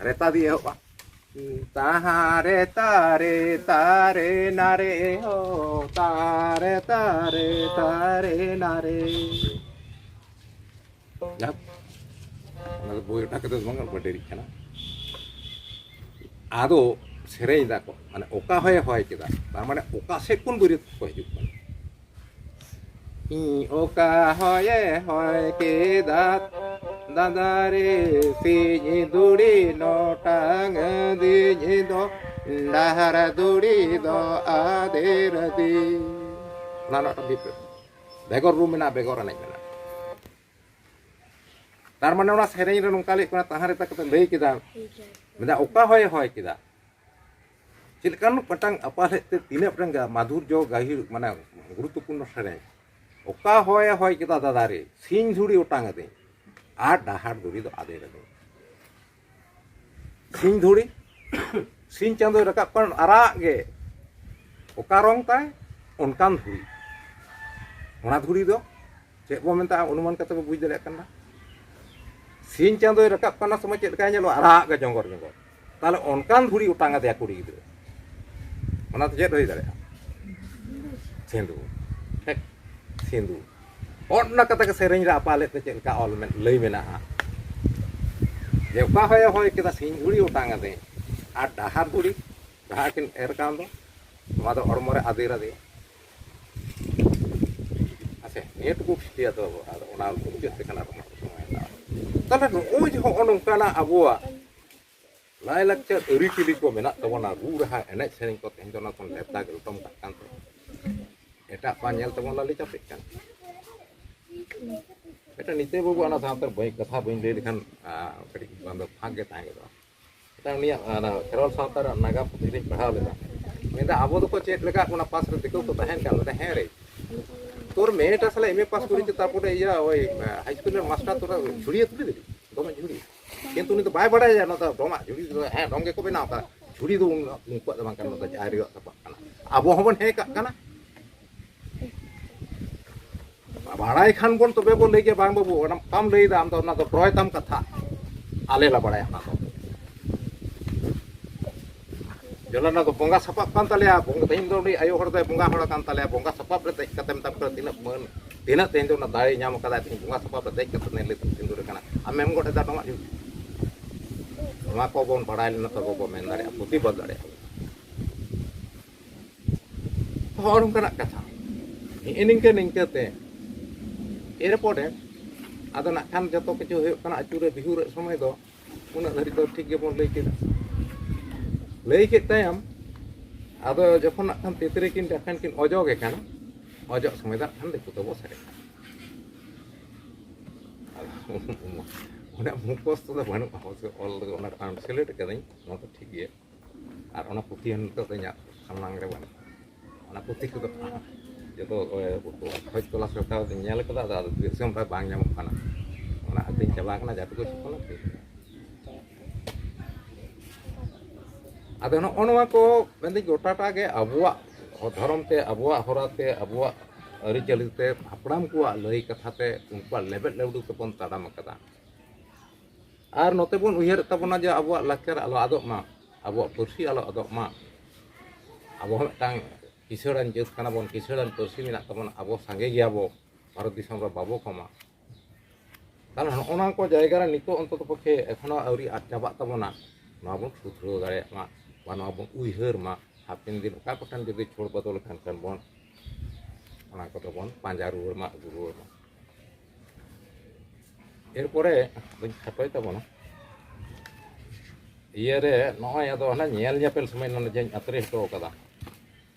ᱨᱮᱛᱟ ᱫᱤᱭᱮ ᱮᱦᱚᱵ ᱯᱟ᱾ ᱛᱟᱦᱟᱨᱮ ᱛᱟᱨᱮ ᱛᱟᱨᱮ ᱱᱟᱨᱮ ᱦᱳ, ᱛᱟᱨᱮ ᱛᱟᱨᱮ ᱛᱟᱨᱮ ᱱᱟᱨᱮ᱾ ᱡᱟᱠ, ᱚᱱᱟ ᱫᱚ ᱵᱳᱭ ᱚᱴᱟ ᱠᱟᱛᱮ ᱫᱚ ᱵᱟᱝ, ᱵᱟᱹᱰᱮᱨᱤᱜ ᱠᱟᱱᱟ᱾ ᱟᱫᱚ ᱥᱮᱨᱮᱧ ᱫᱟᱠᱚ, ᱢᱟᱱᱮ ᱚᱠᱟ ᱦᱚᱭᱮ ᱦᱚᱭ ᱠᱮᱫᱟ, ᱛᱟᱨ ᱢᱟᱱᱮ ᱚᱠᱟ ᱥᱮᱫ ᱠᱷᱚᱱ ᱵᱟᱹᱨᱭᱟᱹᱛ ᱠᱚ ᱦᱤᱡᱩᱜ ᱠᱟᱱᱟ᱾ ᱤᱧ ᱚᱠᱟ ᱦᱚᱭᱮ ᱦᱚᱭ ᱠᱮᱫᱟ, ᱫᱟᱫᱟ ᱨᱮ, ᱥᱤᱧ ᱫᱷᱩᱲᱤ ᱱᱚᱴᱟᱝ ᱫᱤᱧ ᱫᱚ, ᱰᱟᱦᱟᱨ ᱫᱷᱩᱲᱤ ᱫᱚ ᱟᱫᱮᱨ ᱫᱤᱧ᱾ ᱚᱱᱟ ᱨᱮᱱᱟᱜ ᱢᱤᱫᱴᱟᱝ ᱵᱮᱜᱚᱨ ᱨᱩ ᱢᱮᱱᱟᱜᱼᱟ, ᱵᱮᱜᱚᱨ ᱮᱱᱮᱡ ᱢᱮᱱᱟᱜᱼᱟ᱾ ᱛᱟᱨ ᱢᱟᱱᱮ ᱚᱱᱟ ᱥᱮᱨᱮᱧ ᱨᱮ ᱱᱚᱝᱠᱟ ᱞᱟᱹᱭ ᱠᱟᱱᱟ, ᱛᱟᱦᱟᱸ ᱨᱮ ᱛᱟᱠᱚ ᱞᱟᱹᱭ ᱠᱮᱫᱟ, ᱢᱮᱱᱫᱟ ᱚᱠᱟ ᱦᱚᱭᱮ ᱦᱚᱭ ᱠᱮᱫᱟ᱾ ᱪᱮᱫ ᱞᱮᱠᱟᱱ ᱢᱤᱫᱴᱟᱝ ᱟᱯᱟᱞ ᱦᱮᱡ ᱛᱮ ᱛᱤᱱᱟᱹᱜ ᱢᱤᱫᱴᱟᱝ ᱢᱟᱫᱷᱩᱨᱡᱚ ᱜᱟᱹᱦᱤᱨ, ᱢᱟᱱᱮ ᱜᱩᱨᱩᱛᱛᱚᱯᱩᱨᱱᱚ ᱥᱮᱨᱮᱧ᱾ ᱚᱠᱟ ᱦᱚᱭᱮ ᱦᱚᱭ ᱠᱮᱫᱟ ᱫᱟᱫᱟ ᱨᱮ, ᱥᱤᱧ ᱫᱷᱩᱲᱤ ᱚᱴᱟᱝ ᱟᱹᱫᱤᱧ, ᱟᱨ ᱰᱟᱦᱟᱨ ᱫᱷᱩᱲᱤ ᱫᱚ ᱟᱫᱮᱨ ᱟᱹᱫᱤᱧ᱾ ᱥᱤᱧ ᱫᱷᱩᱲᱤ, ᱥᱤᱧ ᱪᱟᱸᱫᱚᱭ ᱨᱟᱠᱟᱵ ᱠᱟᱱ ᱟᱨᱟᱜ ᱜᱮ, ᱚᱠᱟ ᱨᱚᱝ ᱛᱟᱭ ᱚᱱᱠᱟᱱ ᱫᱷᱩᱲᱤ᱾ ᱚᱱᱟ ᱫᱷᱩᱲᱤ ᱫᱚ ᱪᱮᱫ ᱵᱚ ᱢᱮᱛᱟᱜᱼᱟ, ᱚᱱᱩᱢᱟᱱ ᱠᱟᱛᱮ ᱵᱚ ᱵᱩᱡᱽ ᱫᱟᱲᱮᱭᱟᱜ ᱠᱟᱱᱟ᱾ ᱥᱤᱧ ᱪᱟᱸᱫᱚᱭ ᱨᱟᱠᱟᱵ ᱠᱟᱱᱟ ᱥᱚᱢᱚᱭ ᱪᱮᱫ ᱞᱮᱠᱟᱭ ᱧᱮᱞᱚᱜᱼᱟ? ᱟᱨᱟᱜ ᱜᱮ ᱡᱚᱸᱜᱚᱨ ᱡᱚᱸᱜᱚᱨ᱾ ᱛᱟᱦᱞᱮ ᱚᱱᱠᱟᱱ ᱫᱷᱩᱲᱤ ᱚᱴᱟᱝ ᱟᱫᱮᱭᱟ ᱠᱩᱲᱤ ᱜᱤᱫᱽᱨᱟᱹ᱾ ᱚᱱᱟ ᱫᱚ ᱪᱮᱫ ᱦᱩᱭ ᱫᱟᱲᱮᱭᱟᱜᱼᱟ? ᱥᱤᱸᱫᱩᱨ᱾ ᱴᱷᱤᱠ, ᱥᱤᱸᱫᱩᱨ᱾ ᱚᱱᱟ ᱠᱟᱛᱷᱟ ᱜᱮ ᱥᱮᱨᱮᱧ ᱨᱮ ᱟᱯᱟᱞᱮᱫ ᱛᱮ ᱪᱮᱫ ᱞᱮᱠᱟ ᱚᱞ ᱢᱮ-, ᱞᱟᱹᱭ ᱢᱮᱱᱟᱜᱼᱟ, ᱡᱮ ᱚᱠᱟ ᱦᱚᱭᱮ ᱦᱚᱭ ᱠᱮᱫᱟ, ᱥᱤᱧ ᱫᱷᱩᱲᱤ ᱚᱴᱟᱝ ᱟᱫᱮ, ᱟᱨ ᱰᱟᱦᱟᱨ ᱫᱷᱩᱲᱤ ᱡᱟᱦᱟᱸ ᱠᱤᱱ ᱮᱨ ᱠᱟᱱ ᱫᱚ, ᱱᱚᱣᱟ ᱫᱚ ᱦᱚᱲᱢᱚ ᱨᱮ ᱟᱫᱮᱨ ᱟᱫᱮᱭᱟ᱾ ᱟᱨ ᱥᱮ ᱱᱤᱭᱟᱹ ᱴᱩᱠᱩ ᱠᱷᱤᱥᱴᱤᱭᱟ ᱫᱚ ᱟᱫᱚ ᱚᱱᱟ ᱢᱩᱪᱟᱹᱫ ᱛᱮᱠᱷᱟᱱ ᱟᱨ ᱚᱱᱟ ᱥᱚᱢᱚᱭ ᱦᱟᱛᱟᱣᱟ᱾ ᱛᱟᱦᱚᱞᱮ ᱱᱚᱜᱼᱚᱭ ᱡᱮ ᱦᱚᱸᱜᱼᱚ ᱱᱚᱝᱠᱟᱱᱟᱜ ᱟᱵᱚᱣᱟᱜ ᱞᱟᱭᱼᱞᱟᱠᱪᱟᱨ ᱟᱹᱨᱤᱪᱟᱹᱞᱤ ᱠᱚ ᱢᱮᱱᱟᱜ ᱛᱟᱵᱚᱱᱟ, ᱨᱩ ᱨᱟᱦᱟ ᱮᱱᱮᱡ ᱥᱮᱨᱮᱧ ᱠᱚ ᱛᱮᱦᱮᱧ ᱫᱚ ᱚᱱᱟ ᱠᱷᱚᱱ ᱞᱮᱯᱫᱟ ᱜᱮ ᱞᱚᱴᱚᱢ ᱠᱟᱜ ᱠᱟᱱ ᱛᱮ ᱮᱴᱟᱜ ᱯᱟᱱ ᱧᱮᱞ ᱛᱮᱵᱚᱱ ᱞᱟᱞᱮ ᱪᱟᱯᱮᱜ ᱠᱟᱱ᱾ ᱢᱤᱫᱴᱟᱝ ᱱᱤᱛᱟᱹᱭ ᱵᱟᱹᱵᱩ ᱚᱱᱟ ᱥᱟᱶᱛᱟ ᱵᱟᱹᱧ ᱠᱟᱛᱷᱟ ᱵᱟᱹᱧ ᱞᱟᱹᱭ ᱞᱮᱠᱷᱟᱱ ᱠᱟᱹᱴᱤᱡ ᱵᱟᱝ ᱫᱚ ᱯᱷᱟᱸᱠ ᱜᱮ ᱛᱟᱦᱮᱸ ᱜᱚᱫᱚᱜᱼᱟ᱾ ᱢᱤᱫᱴᱟᱝ ᱩᱱᱤᱭᱟᱜ ᱠᱷᱮᱨᱣᱟᱞ ᱥᱟᱶᱛᱟ ᱨᱮᱱᱟᱜ ᱱᱟᱜᱟᱢ ᱯᱩᱛᱷᱤ ᱨᱤᱧ ᱯᱟᱲᱦᱟᱣ ᱞᱮᱫᱟ᱾ ᱢᱮᱱᱫᱟ ᱟᱵᱚ ᱫᱚᱠᱚ ᱪᱮᱫ ᱞᱮᱠᱟ ᱚᱱᱟ ᱯᱟᱥ ᱨᱮ ᱫᱤᱠᱩ ᱠᱚ ᱛᱟᱦᱮᱱ ᱠᱟᱱ᱾ ᱢᱮᱱᱫᱟ ᱦᱮᱸ ᱨᱮ, ᱛᱳᱨ ᱢᱮ ᱮᱴᱟ ᱥᱟᱞᱟ ᱮᱢ ᱮ ᱯᱟᱥ ᱠᱚᱨᱮ ᱪᱮ ᱛᱟᱨᱯᱚᱨᱮ ᱤᱭᱟᱹ ᱳᱭ ᱦᱟᱭ ᱥᱠᱩᱞ ᱨᱮᱱ ᱢᱟᱥᱴᱟᱨ ᱛᱳᱨᱟ ᱡᱷᱩᱲᱤᱭᱟᱹ ᱛᱩᱞᱤ ᱫᱟᱲᱮ, ᱫᱚᱢᱮ ᱡᱷᱩᱲᱤ᱾ ᱠᱤᱱᱛᱩ ᱩᱱᱤ ᱫᱚ ᱵᱟᱭ ᱵᱟᱲᱟᱭᱟ ᱱᱚᱣᱟ ᱫᱚ ᱰᱚᱢᱟᱜ ᱡᱷᱩᱲᱤ ᱫᱚ, ᱦᱮᱸ ᱰᱚᱢ ᱜᱮᱠᱚ ᱵᱮᱱᱟᱣ ᱠᱟᱫᱟ, ᱡᱷᱩᱲᱤ ᱫᱚ ᱩᱱ-, ᱩᱱᱠᱩᱣᱟᱜ ᱫᱚ ᱵᱟᱝ ᱠᱟᱱᱟ, ᱚᱱᱟ ᱫᱚ ᱟᱭᱨᱤᱭᱟᱜ ᱥᱟᱯᱟᱵ ᱠᱟᱱᱟ᱾ ᱟᱵᱚ ᱦᱚᱸᱵᱚᱱ ᱦᱮᱸ ᱠᱟᱜ ᱠᱟᱱᱟ᱾ ᱵᱟᱲᱟᱭ ᱠᱷᱟᱱ ᱵᱚᱱ ᱛᱚᱵᱮ ᱵᱚᱱ ᱞᱟᱹᱭ ᱜᱮᱭᱟ, ᱵᱟᱝ ᱵᱟᱹᱵᱩ ᱚᱱᱟ ᱵᱟᱢ ᱞᱟᱹᱭᱫᱟ ᱟᱢ ᱫᱚ, ᱚᱱᱟ ᱫᱚ ᱯᱨᱚᱭ ᱛᱟᱢ ᱠᱟᱛᱷᱟ, ᱟᱞᱮ ᱞᱮ ᱵᱟᱲᱟᱭᱟ ᱚᱱᱟ ᱫᱚ᱾ ᱡᱚᱞᱟᱱᱟ ᱫᱚ ᱵᱚᱸᱜᱟ ᱥᱟᱯᱟᱵ ᱠᱟᱱ ᱛᱟᱞᱮᱭᱟ᱾ ᱵᱚᱸᱜᱟ, ᱛᱮᱦᱮᱧ ᱫᱚ ᱩᱱᱤ ᱟᱭᱳ ᱦᱚᱲ ᱫᱚᱭ ᱵᱚᱸᱜᱟ ᱦᱚᱲ ᱠᱟᱱ ᱛᱟᱞᱮᱭᱟ᱾ ᱵᱚᱸᱜᱟ ᱥᱟᱯᱟᱵ ᱨᱮ ᱫᱮᱡ ᱠᱟᱛᱮ ᱢᱮᱛᱟᱢ ᱠᱟᱱᱟ ᱛᱤᱱᱟᱹᱜ ᱢᱟᱹᱱ, ᱛᱤᱱᱟᱹᱜ ᱛᱮᱦᱮᱧ ᱫᱚ ᱚᱱᱟ ᱫᱟᱲᱮ ᱧᱟᱢ ᱠᱟᱫᱟᱭ᱾ ᱛᱮᱦᱮᱧ ᱵᱚᱸᱜᱟ ᱥᱟᱯᱟᱵ ᱨᱮ ᱫᱮᱡ ᱠᱟᱛᱮ ᱱᱤᱨᱞᱤ ᱥᱤᱸᱫᱩᱨ ᱠᱟᱱᱟ᱾ ᱟᱢᱮᱢ ᱜᱚᱰ ᱮᱫᱟ ᱰᱚᱢᱟᱜ ᱡᱷᱩᱲᱤ᱾ ᱱᱚᱣᱟ ᱠᱚ ᱵᱚᱱ ᱵᱟᱲᱟᱭ ᱞᱮᱱᱟ ᱛᱚᱵᱮ ᱵᱚᱱ ᱢᱮᱱ ᱫᱟᱲᱮᱭᱟᱜᱼᱟ, ᱯᱨᱚᱛᱤᱵᱟᱫ ᱫᱟᱲᱮᱭᱟᱜᱼᱟ᱾ ᱦᱚᱸᱜᱼᱚ ᱱᱚᱝᱠᱟᱱᱟᱜ ᱠᱟᱛᱷᱟ᱾ ᱱᱤᱝᱠᱟᱹ ᱱᱤᱝᱠᱟᱹ ᱛᱮ ᱮᱨᱯᱚᱨᱮ ᱟᱫᱚ ᱱᱟᱜ ᱠᱷᱟᱱ ᱡᱚᱛᱚ ᱠᱤᱪᱷᱩ ᱦᱩᱭᱩᱜ ᱠᱟᱱᱟ ᱟᱹᱪᱩᱨ ᱨᱮ ᱵᱤᱦᱩᱨ ᱨᱮ ᱥᱚᱢᱚᱭ ᱫᱚ ᱩᱱᱟᱹᱜ ᱫᱷᱟᱹᱨᱤᱡ ᱫᱚ ᱴᱷᱤᱠ ᱜᱮᱵᱚᱱ ᱞᱟᱹᱭ ᱠᱮᱫᱟ᱾ ᱞᱟᱹᱭ ᱠᱮᱫ ᱛᱟᱭᱚᱢ ᱟᱫᱚ ᱡᱚᱠᱷᱚᱱ ᱱᱟᱜ ᱠᱷᱟᱱ ᱛᱤᱛᱨᱤ ᱠᱤᱱ ᱡᱚᱠᱷᱚᱱ ᱠᱤᱱ ᱚᱡᱚᱜᱮ ᱠᱟᱱᱟ, ᱚᱡᱚᱜ ᱥᱚᱢᱚᱭ ᱫᱚ ᱱᱟᱜ ᱠᱷᱟᱱ ᱫᱤᱠᱩ ᱛᱮᱵᱚ ᱥᱮᱨᱮᱧᱟ᱾ ᱟᱫᱚ ᱚᱱᱟ ᱢᱩᱠᱷᱚᱥᱛᱚ ᱫᱚ ᱵᱟᱹᱱᱩᱜᱼᱟ, ᱚᱵᱚᱥᱥᱚ ᱚᱞ ᱫᱚ ᱚᱱᱟ translate ᱠᱟᱹᱫᱟᱹᱧ, ᱱᱚᱣᱟ ᱫᱚ ᱴᱷᱤᱠ ᱜᱮᱭᱟ᱾ ᱟᱨ ᱚᱱᱟ ᱯᱩᱛᱷᱤ ᱦᱚᱸ ᱱᱤᱛᱚᱜ ᱫᱚ ᱤᱧᱟᱹᱜ ᱥᱟᱢᱟᱝ ᱨᱮ ᱵᱟᱹᱱᱩᱜᱼᱟ᱾ ᱚᱱᱟ ᱯᱩᱛᱷᱤ ᱠᱚᱫᱚ ᱡᱚᱛᱚ, ᱳᱭ, ᱠᱷᱚᱡᱽ ᱛᱚᱞᱟᱥ ᱦᱟᱛᱟᱣ ᱠᱟᱛᱮ ᱧᱮᱞ ᱠᱟᱫᱟ, ᱟᱫᱚ, ᱟᱫᱚ ᱫᱤᱥᱚᱢ ᱨᱮ ᱵᱟᱝ ᱧᱟᱢᱚᱜ ᱠᱟᱱᱟ᱾ ᱚᱱᱟ ᱟᱹᱠᱷᱨᱤᱧ ᱪᱟᱵᱟ ᱟᱠᱟᱱᱟ, ᱡᱟᱦᱟᱸ ᱛᱮᱠᱚ ᱪᱷᱟᱯᱟ ᱞᱮᱫ᱾ ᱟᱫᱚ ᱱᱚᱜᱼᱚ ᱱᱚᱣᱟ ᱠᱚ ᱢᱮᱱᱫᱟᱹᱧ ᱜᱚᱴᱟᱴᱟᱜ ᱜᱮ ᱟᱵᱚᱣᱟᱜ ᱫᱷᱚᱨᱚᱢ ᱛᱮ, ᱟᱵᱚᱣᱟᱜ ᱦᱚᱨᱟ ᱛᱮ, ᱟᱵᱚᱣᱟᱜ ᱟᱹᱨᱤᱪᱟᱹᱞᱤ ᱛᱮ, ᱦᱟᱯᱲᱟᱢ ᱠᱚᱣᱟᱜ ᱞᱟᱹᱭ ᱠᱟᱛᱷᱟ ᱛᱮ, ᱩᱱᱠᱩᱣᱟᱜ ᱞᱮᱵᱮᱫ ᱞᱮᱵᱰᱩ ᱛᱮᱵᱚᱱ ᱛᱟᱲᱟᱢ ᱟᱠᱟᱫᱟ᱾ ᱟᱨ ᱱᱚᱛᱮ ᱵᱚᱱ ᱩᱭᱦᱟᱹᱨᱮᱫ ᱛᱟᱵᱚᱱᱟ ᱡᱮ ᱟᱵᱚᱣᱟᱜ ᱞᱟᱠᱪᱟᱨ ᱟᱞᱚ ᱟᱫᱚᱜ ᱢᱟ, ᱟᱵᱚᱣᱟᱜ ᱯᱟᱹᱨᱥᱤ ᱟᱞᱚ ᱟᱫᱚᱜ ᱢᱟ, ᱟᱵᱚ ᱦᱚᱸ ᱢᱤᱫᱴᱟᱝ ᱠᱤᱥᱟᱹᱬᱟᱱ ᱡᱟᱹᱛ ᱠᱟᱱᱟ ᱵᱚᱱ, ᱠᱤᱥᱟᱹᱬᱟᱱ ᱯᱟᱹᱨᱥᱤ ᱢᱮᱱᱟᱜ ᱛᱟᱵᱚᱱᱟ, ᱟᱵᱚ ᱥᱟᱸᱜᱮ ᱜᱮᱭᱟ ᱵᱚ, ᱵᱷᱟᱨᱚᱛ ᱫᱤᱥᱚᱢ ᱨᱮ ᱵᱟᱵᱚ ᱠᱚᱢᱟ᱾ ᱛᱟᱦᱞᱮ ᱱᱚᱜᱼᱚ ᱱᱚᱣᱟ ᱠᱚ ᱡᱟᱭᱜᱟ ᱨᱮ ᱱᱤᱛᱚᱜ ᱚᱱᱛᱚᱛᱚ ᱯᱚᱠᱠᱷᱮ ᱮᱠᱷᱚᱱᱳ ᱟᱹᱣᱨᱤ ᱟᱫ ᱪᱟᱵᱟᱜ ᱛᱟᱵᱚᱱᱟ, ᱱᱚᱣᱟ ᱵᱚᱱ ᱥᱩᱫᱷᱨᱟᱹᱣ ᱫᱟᱲᱮᱭᱟᱜ ᱢᱟ, ᱵᱟ ᱱᱚᱣᱟ ᱵᱚᱱ ᱩᱭᱦᱟᱹᱨ ᱢᱟ, ᱦᱟᱯᱮᱱ ᱫᱤᱱ ᱚᱠᱟ ᱠᱚᱴᱷᱮᱱ ᱡᱩᱫᱤ ᱪᱷᱚᱲ ᱵᱚᱫᱚᱞ ᱟᱠᱟᱱ ᱠᱷᱟᱱ ᱵᱚᱱ ᱚᱱᱟ ᱠᱚᱫᱚ ᱵᱚᱱ ᱯᱟᱸᱡᱟ ᱨᱩᱣᱟᱹᱲ ᱢᱟ, ᱟᱹᱜᱩ ᱨᱩᱣᱟᱹᱲ ᱢᱟ᱾ ᱮᱨᱯᱚᱨᱮ ᱫᱚᱧ ᱠᱷᱟᱴᱚᱭ ᱛᱟᱵᱚᱱᱟ᱾ ᱤᱭᱟᱹᱨᱮ ᱱᱚᱜᱼᱚᱭ ᱟᱫᱚ ᱦᱟᱱᱟ ᱧᱮᱞ ᱧᱮᱯᱮᱞ ᱥᱚᱢᱚᱭ ᱱᱚᱰᱮ ᱡᱟᱧ ᱟᱛᱨᱮ ᱦᱚᱴᱚ ᱠᱟᱫᱟ᱾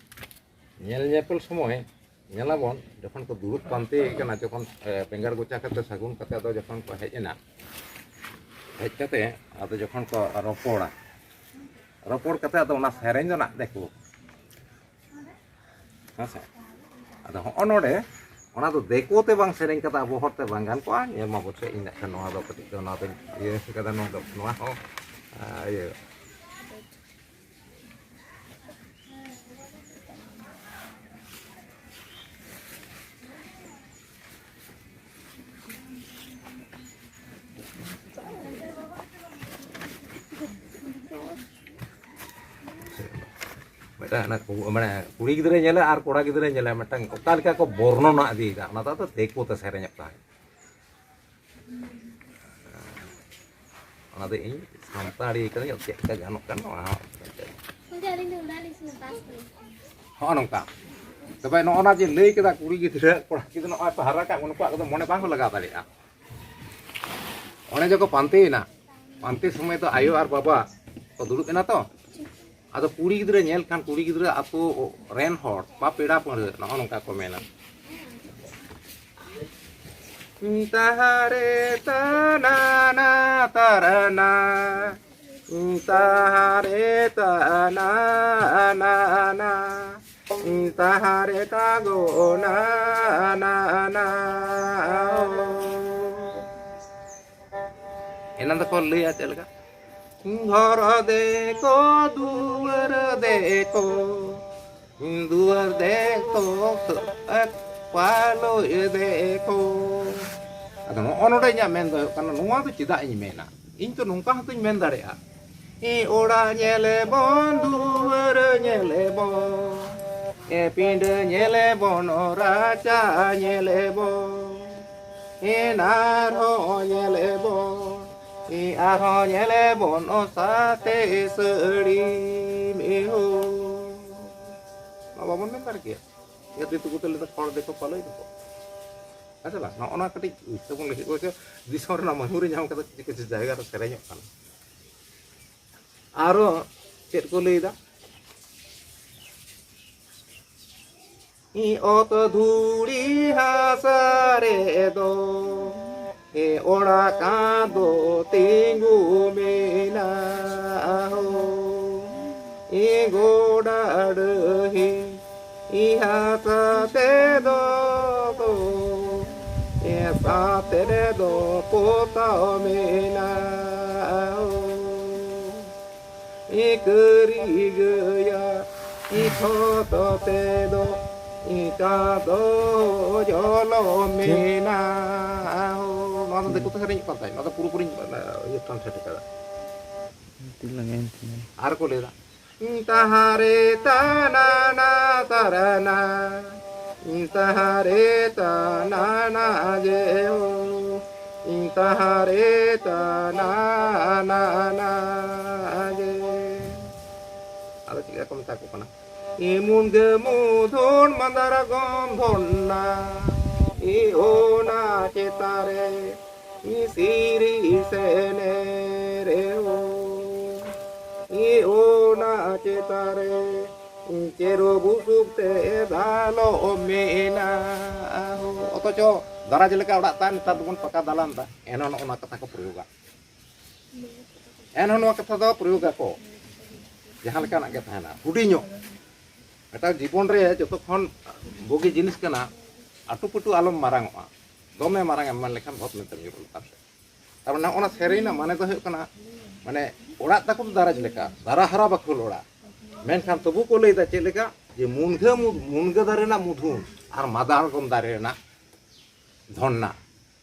ᱧᱮᱞ ᱧᱮᱯᱮᱞ ᱥᱚᱢᱚᱭ ᱧᱮᱞᱟᱵᱚᱱ, ᱡᱚᱠᱷᱚᱱ ᱠᱚ ᱫᱩᱲᱩᱵ ᱯᱟᱱᱛᱮ ᱠᱟᱱᱟ, ᱡᱚᱠᱷᱚᱱ, ᱮ, ᱵᱮᱸᱜᱟᱲ ᱜᱚᱪᱟ ᱠᱟᱛᱮ ᱥᱟᱹᱜᱩᱱ ᱠᱟᱛᱮ ᱟᱫᱚ ᱡᱚᱠᱷᱚᱱ ᱠᱚ ᱦᱮᱡ ᱮᱱᱟ, ᱦᱮᱡ ᱠᱟᱛᱮ ᱟᱫᱚ ᱡᱚᱠᱷᱚᱱ ᱠᱚ ᱨᱚᱯᱚᱲᱟ, ᱨᱚᱯᱚᱲ ᱠᱟᱛᱮ ᱟᱫᱚ ᱚᱱᱟ ᱥᱮᱨᱮᱧ ᱫᱚ ᱱᱟᱜ ᱫᱮᱠᱚ, ᱦᱮᱸ ᱥᱮ? ᱟᱫᱚ ᱦᱚᱸᱜᱼᱚ ᱱᱚᱰᱮ ᱚᱱᱟ ᱫᱚ ᱫᱮᱠᱚ ᱛᱮ ᱵᱟᱝ ᱥᱮᱨᱮᱧ ᱠᱟᱛᱮ ᱟᱵᱚ ᱦᱚᱲ ᱛᱮ ᱵᱟᱝ ᱜᱟᱱ ᱠᱚᱜᱼᱟ? ᱧᱮᱞ ᱢᱟ ᱵᱚᱪᱷᱮ, ᱤᱧ ᱱᱟᱜ ᱠᱷᱟᱱ ᱱᱚᱣᱟ ᱫᱚ ᱠᱟᱹᱴᱤᱡ ᱫᱚ ᱱᱚᱣᱟ ᱫᱚᱧ ᱤᱭᱟᱹ ᱠᱟᱫᱟ, ᱱᱚᱣᱟ ᱫᱚ, ᱱᱚᱣᱟ ᱦᱚᱸ, ᱟ, ᱤᱭᱟᱹ᱾ ᱢᱤᱫᱴᱟᱝ ᱚᱱᱟ ᱠᱩ-, ᱢᱟᱱᱮ ᱠᱩᱲᱤ ᱜᱤᱫᱽᱨᱟᱹ ᱧᱮᱞᱟ ᱟᱨ ᱠᱚᱲᱟ ᱜᱤᱫᱽᱨᱟᱹ ᱧᱮᱞᱟ, ᱢᱤᱫᱴᱟᱝ ᱚᱠᱟ ᱞᱮᱠᱟ ᱠᱚ ᱵᱚᱨᱱᱚᱱᱟ ᱤᱫᱤᱭᱮᱫᱟ, ᱚᱱᱟ ᱫᱚ ᱟᱫᱚ ᱫᱤᱠᱩ ᱛᱮ ᱥᱮᱨᱮᱧᱚᱜ ᱛᱟᱦᱮᱸᱫ᱾ ᱚᱱᱟ ᱫᱚ ᱤᱧ ᱥᱟᱱᱛᱟᱲᱤ ᱠᱟᱹᱱᱟᱹᱧ, ᱪᱮᱫ ᱞᱮᱠᱟ ᱜᱟᱱᱚᱜ ᱠᱟᱱᱟ ᱚᱱᱟ ᱦᱚᱸ᱾ ᱜᱚᱢᱠᱮ, ᱟᱹᱞᱤᱧ ᱫᱚ ᱚᱲᱟᱜ ᱞᱤᱧ ᱥᱮᱱᱚᱜ, ᱵᱟᱥ ᱨᱮ᱾ ᱦᱚᱸᱜᱼᱚ ᱱᱚᱝᱠᱟ᱾ ᱛᱚᱵᱮ ᱱᱚᱜᱼᱚ ᱱᱟ ᱡᱮ ᱞᱟᱹᱭ ᱠᱮᱫᱟ, ᱠᱩᱲᱤ ᱜᱤᱫᱽᱨᱟᱹ ᱠᱚᱲᱟ ᱜᱤᱫᱽᱨᱟᱹ ᱱᱚᱜᱼᱚᱭ ᱠᱚ ᱦᱟᱨᱟ ᱠᱟᱜ, ᱩᱱᱠᱩᱣᱟᱜ ᱠᱚᱫᱚ ᱢᱚᱱᱮ ᱵᱟᱝ ᱠᱚ ᱞᱟᱜᱟᱣ ᱫᱟᱲᱮᱭᱟᱜᱼᱟ᱾ ᱚᱱᱮ ᱡᱮᱠᱚ ᱯᱟᱱᱛᱮᱭᱮᱱᱟ, ᱯᱟᱱᱛᱮ ᱥᱚᱢᱚᱭ ᱫᱚ ᱟᱭᱳ ᱟᱨ ᱵᱟᱵᱟ ᱠᱚ ᱫᱩᱲᱩᱵ ᱮᱱᱟ ᱛᱚ, ᱟᱫᱚ ᱠᱩᱲᱤ ᱜᱤᱫᱽᱨᱟᱹ ᱧᱮᱞ ᱠᱷᱟᱱ ᱠᱩᱲᱤ ᱜᱤᱫᱽᱨᱟᱹ ᱟᱛᱳ ᱨᱮᱱ ᱦᱚᱲ ᱵᱟ ᱯᱮᱲᱟ ᱯᱟᱹᱲᱦᱟᱹ ᱱᱚᱜᱼᱚ ᱱᱚᱝᱠᱟ ᱠᱚ ᱢᱮᱱᱟ, ᱛᱟᱦᱟᱨᱮ ᱛᱟᱱᱟᱱᱟ ᱛᱟᱨᱟᱱᱟ, ᱛᱟᱦᱟᱨᱮ ᱛᱟᱱᱟᱱᱟ, ᱛᱟᱦᱟᱨᱮ ᱛᱟᱜᱚ ᱱᱟᱱᱟ᱾ ᱮᱱᱟᱝ ᱫᱚᱠᱚ ᱞᱟᱹᱭᱟ ᱪᱮᱫ ᱞᱮᱠᱟ? ᱜᱷᱚᱨ ᱫᱮᱠᱚ, ᱫᱩᱣᱟᱹᱨ ᱫᱮᱠᱚ, ᱫᱩᱣᱟᱹᱨ ᱫᱮᱠᱚ, ᱯᱟᱞᱚᱭ ᱫᱮᱠᱚ᱾ ᱟᱫᱚ ᱱᱚᱜᱼᱚ ᱱᱚᱰᱮ ᱤᱧᱟᱹᱜ ᱢᱮᱱ ᱫᱚ ᱦᱩᱭᱩᱜ ᱠᱟᱱᱟ, ᱱᱚᱣᱟ ᱫᱚ ᱪᱮᱫᱟᱜ ᱤᱧ ᱢᱮᱱᱟ? ᱤᱧ ᱛᱚ ᱱᱚᱝᱠᱟ ᱦᱚᱸᱛᱚᱧ ᱢᱮᱱ ᱫᱟᱲᱮᱭᱟᱜᱼᱟ, ᱮ ᱚᱲᱟᱜ ᱧᱮᱞᱮ ᱵᱚᱱ, ᱫᱩᱣᱟᱹᱨ ᱧᱮᱞᱮ ᱵᱚᱱ, ᱮ ᱯᱤᱸᱰᱟᱹ ᱧᱮᱞᱮ ᱵᱚᱱ, ᱨᱟᱪᱟ ᱧᱮᱞᱮ ᱵᱚᱱ, ᱮ ᱟᱨᱦᱚᱸ ᱧᱮᱞᱮ ᱵᱚᱱ, ᱮ ᱟᱨᱦᱚᱸ ᱧᱮᱞᱮ ᱵᱚᱱ, ᱥᱟᱛᱮ ᱥᱟᱹᱲᱤᱢ ᱮᱦᱚᱵ᱾ ᱱᱚᱣᱟ ᱵᱟᱵᱚᱱ ᱢᱮᱱ ᱫᱟᱲᱮ ᱠᱮᱭᱟ? ᱡᱟᱹᱛᱤ ᱛᱩᱠᱩ ᱛᱮ ᱞᱟᱹᱭ ᱫᱚ ᱦᱚᱲ ᱫᱤᱠᱩ ᱯᱟᱞᱚᱭ ᱫᱚᱠᱚ᱾ ᱦᱮᱸ ᱥᱮ ᱵᱟᱝ? ᱱᱚᱜᱼᱚ ᱱᱚᱣᱟ ᱠᱟᱹᱴᱤᱡ ᱩᱭᱦᱟᱹᱨ ᱛᱟᱵᱚᱱ ᱞᱟᱹᱜᱤᱫ ᱵᱚᱞᱛᱮ ᱫᱤᱥᱚᱢ ᱨᱮᱱᱟᱜ ᱢᱟᱹᱦᱩᱨᱤ ᱧᱟᱢ ᱠᱟᱛᱮ ᱠᱤᱪᱷᱩ ᱠᱤᱪᱷᱩ ᱡᱟᱭᱜᱟ ᱨᱮ ᱥᱮᱨᱮᱧᱚᱜ ᱠᱟᱱᱟ᱾ ᱟᱨᱚ ᱪᱮᱫ ᱠᱚ ᱞᱟᱹᱭᱫᱟ? ᱤᱧ ᱚᱛ ᱫᱷᱩᱲᱤ ᱦᱟᱥᱟ ᱨᱮᱫᱚ ᱮ ᱚᱲᱟᱜ ᱠᱟᱸᱛ ᱫᱚ ᱛᱤᱸᱜᱩ ᱢᱮᱱᱟᱜᱼᱟ ᱦᱳ᱾ ᱤᱧ ᱜᱚᱰᱟ ᱰᱟᱹᱦᱤ ᱤᱧ ᱦᱟᱥᱟ ᱛᱮᱫᱚ ᱮ ᱥᱟᱛᱮ ᱨᱮᱫᱚ ᱯᱚᱛᱟᱣ ᱢᱮᱱᱟᱜᱼᱟ ᱦᱳ᱾ ᱤᱧ ᱠᱟᱹᱨᱤ ᱜᱟᱹᱭᱟ ᱤᱧ ᱴᱷᱚᱛᱚ ᱛᱮᱫᱚ ᱤᱧ ᱠᱟᱸᱛ ᱫᱚ ᱡᱚᱞᱚ ᱢᱮᱱᱟᱜᱼᱟ ᱦᱳ᱾ ᱱᱚᱣᱟ ᱫᱚ ᱫᱤᱠᱩ ᱛᱮ ᱥᱮᱨᱮᱧ ᱠᱟᱱ ᱛᱟᱦᱮᱸᱫ, ᱱᱚᱣᱟ ᱫᱚ ᱯᱩᱨᱟᱹᱯᱩᱨᱤᱧ, ᱤᱭᱟᱹ, translate ᱠᱟᱫᱟ᱾ ᱛᱤᱱᱟᱹᱜ ᱮᱱ ᱛᱤᱧᱟ᱾ ᱟᱨ ᱠᱚ ᱞᱟᱹᱭᱫᱟ, ᱛᱟᱦᱟᱨᱮ ᱛᱟᱱᱟᱱᱟ ᱛᱟᱨᱟᱱᱟ, ᱛᱟᱦᱟᱨᱮ ᱛᱟᱱᱟᱱᱟ ᱡᱮ ᱦᱳ, ᱛᱟᱦᱟᱨᱮ ᱛᱟᱱᱟᱱᱟ ᱡᱮ᱾ ᱟᱫᱚ ᱪᱮᱫ ᱞᱮᱠᱟ ᱠᱚ ᱢᱮᱛᱟ ᱠᱚ ᱠᱟᱱᱟ? ᱤ ᱢᱩᱱᱜᱟᱹ ᱢᱩᱫᱷᱩᱱ ᱢᱟᱱᱫᱟᱨ ᱜᱚᱢ ᱫᱷᱚᱱᱱᱟ, ᱤ ᱚᱱᱟ ᱪᱮᱛᱟᱱ ᱨᱮ ᱤ ᱥᱤᱨᱤ ᱥᱮᱱᱮᱨᱮ ᱦᱳ, ᱤ ᱚᱱᱟ ᱪᱮᱛᱟᱱ ᱨᱮ ᱤ ᱪᱮᱨᱚ ᱵᱩᱥᱩᱵ ᱛᱮ ᱫᱟᱞᱚᱵ ᱢᱮᱱᱟᱜᱼᱟ ᱦᱳ᱾ ᱚᱛᱷᱚᱪᱚ ᱫᱟᱨᱟᱡᱽ ᱞᱮᱠᱟ ᱚᱲᱟᱜ ᱛᱟᱭ, ᱱᱮᱛᱟᱨ ᱫᱚᱵᱚᱱ ᱯᱟᱠᱟ ᱫᱟᱞᱟᱱ ᱫᱟ, ᱮᱱᱦᱚᱸ ᱱᱚᱜᱼᱚ ᱱᱚᱣᱟ ᱠᱟᱛᱷᱟ ᱠᱚ ᱯᱨᱚᱭᱳᱜᱟ᱾ ᱮᱱᱦᱚᱸ ᱱᱚᱣᱟ ᱠᱟᱛᱷᱟ ᱫᱚ ᱯᱨᱚᱭᱳᱜᱟᱠᱚ, ᱡᱟᱦᱟᱸ ᱞᱮᱠᱟᱱᱟᱜ ᱜᱮ ᱛᱟᱦᱮᱱᱟ, ᱦᱩᱰᱤᱧᱚᱜ᱾ ᱢᱤᱫᱴᱟᱝ ᱡᱤᱵᱚᱱ ᱨᱮ ᱡᱚᱛᱚ ᱠᱷᱚᱱ ᱵᱩᱜᱤ ᱡᱤᱱᱤᱥ ᱠᱟᱱᱟ, ᱟᱹᱴᱩ ᱯᱟᱹᱴᱩ ᱟᱞᱚᱢ ᱢᱟᱨᱟᱝᱚᱜᱼᱟ᱾ ᱫᱚᱢᱮ ᱢᱟᱨᱟᱝ ᱮᱢ ᱢᱮᱱ ᱞᱮᱠᱷᱟᱱ ᱵᱷᱚᱛ ᱢᱮᱱᱛᱮᱢ ᱧᱩᱨᱩ ᱞᱮᱠᱷᱟᱱ ᱥᱮ᱾ ᱛᱟᱨ ᱢᱟᱱᱮ ᱚᱱᱟ ᱥᱮᱨᱮᱧ ᱨᱮᱱᱟᱜ ᱢᱟᱱᱮ ᱫᱚ ᱦᱩᱭᱩᱜ ᱠᱟᱱᱟ, ᱢᱟᱱᱮ ᱚᱲᱟᱜ ᱛᱟᱠᱚ ᱫᱚ ᱫᱟᱨᱟᱡᱽ ᱞᱮᱠᱟ, ᱫᱟᱨᱟ ᱦᱟᱨᱟ ᱵᱟᱠᱷᱳᱞ ᱚᱲᱟᱜ᱾ ᱢᱮᱱᱠᱷᱟᱱ ᱛᱚᱵᱩ ᱠᱚ ᱞᱟᱹᱭᱫᱟ ᱪᱮᱫ ᱞᱮᱠᱟ? ᱡᱮ ᱢᱩᱱᱜᱟᱹ ᱢᱩ-, ᱢᱩᱱᱜᱟᱹ ᱫᱟᱨᱮ ᱨᱮᱱᱟᱜ ᱢᱩᱫᱷᱩᱱ ᱟᱨ ᱢᱟᱫᱟᱨᱜᱚᱢ ᱫᱟᱨᱮ ᱨᱮᱱᱟᱜ ᱫᱷᱚᱱᱱᱟ᱾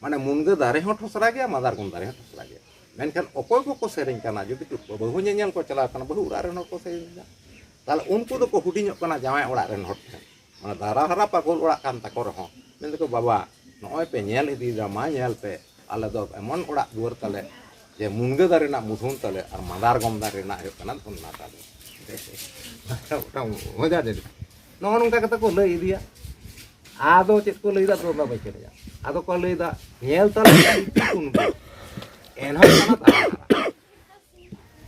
ᱢᱟᱱᱮ ᱢᱩᱱᱜᱟᱹ ᱫᱟᱨᱮ ᱦᱚᱸ ᱴᱷᱚᱥᱨᱟ ᱜᱮᱭᱟ, ᱢᱟᱫᱟᱨᱜᱚᱢ ᱫᱟᱨᱮ ᱦᱚᱸ ᱴᱷᱚᱥᱨᱟ ᱜᱮᱭᱟ᱾ ᱢᱮᱱᱠᱷᱟᱱ ᱚᱠᱚᱭ ᱠᱚᱠᱚ ᱥᱮᱨᱮᱧ ᱠᱟᱱᱟ, ᱡᱩᱫᱤ ᱵᱟᱹᱦᱩ ᱧᱮᱧᱮᱞ ᱠᱚ ᱪᱟᱞᱟᱣ ᱠᱟᱱᱟ, ᱵᱟᱹᱦᱩ ᱚᱲᱟᱜ ᱨᱮᱱ ᱦᱚᱲ ᱠᱚ ᱥᱮᱨᱮᱧ ᱮᱫᱟ, ᱛᱟᱦᱚᱞᱮ ᱩᱱᱠᱩ ᱫᱚᱠᱚ ᱦᱩᱰᱤᱧᱚᱜ ᱠᱟᱱᱟ ᱡᱟᱶᱟᱭ ᱚᱲᱟᱜ ᱨᱮᱱ ᱦᱚᱲ ᱴᱷᱮᱱ᱾ ᱢᱟᱱᱮ ᱫᱟᱨᱟ ᱦᱟᱨᱟ ᱯᱟᱜᱚᱞ ᱚᱲᱟᱜ ᱠᱟᱱ ᱛᱟᱠᱚ ᱨᱮᱦᱚᱸ, ᱢᱮᱱ ᱫᱟᱠᱚ, "ᱵᱟᱵᱟ, ᱱᱚᱜᱼᱚᱭ ᱯᱮ ᱧᱮᱞ ᱤᱫᱤᱭᱮᱫᱟ, ᱢᱟ ᱧᱮᱞ ᱯᱮ, ᱟᱞᱮ ᱫᱚ ᱮᱢᱚᱱ ᱚᱲᱟᱜ ᱫᱩᱣᱟᱹᱨ ᱛᱟᱞᱮ ᱡᱮ ᱢᱩᱱᱜᱟᱹ ᱫᱟᱨᱮ ᱨᱮᱱᱟᱜ ᱢᱩᱫᱷᱩᱱ ᱛᱟᱞᱮ ᱟᱨ ᱢᱟᱫᱟᱨᱜᱚᱢ ᱫᱟᱨᱮ ᱨᱮᱱᱟᱜ ᱦᱩᱭᱩᱜ ᱠᱟᱱᱟ ᱫᱷᱚᱱᱱᱟ ᱛᱟᱞᱮ᱾" ᱢᱚᱡᱟ ᱡᱤᱱᱤᱥ᱾ ᱱᱚᱜᱼᱚ ᱱᱚᱝᱠᱟ ᱠᱟᱛᱮ ᱠᱚ ᱞᱟᱹᱭ ᱤᱫᱤᱭᱟ᱾ ᱟᱫᱚ ᱪᱮᱫ ᱠᱚ ᱞᱟᱹᱭᱫᱟ, ᱟᱫᱚ ᱚᱱᱟ ᱵᱟᱹᱧ ᱪᱮᱫ᱾ ᱟᱫᱚ ᱠᱚ ᱞᱟᱹᱭᱫᱟ, ᱧᱮᱞ ᱛᱟᱞᱮ ᱠᱩᱱ ᱵᱚ᱾ ᱮᱱᱦᱚᱸ ᱚᱱᱟ ᱫᱟᱨᱟ ᱦᱟᱨᱟ᱾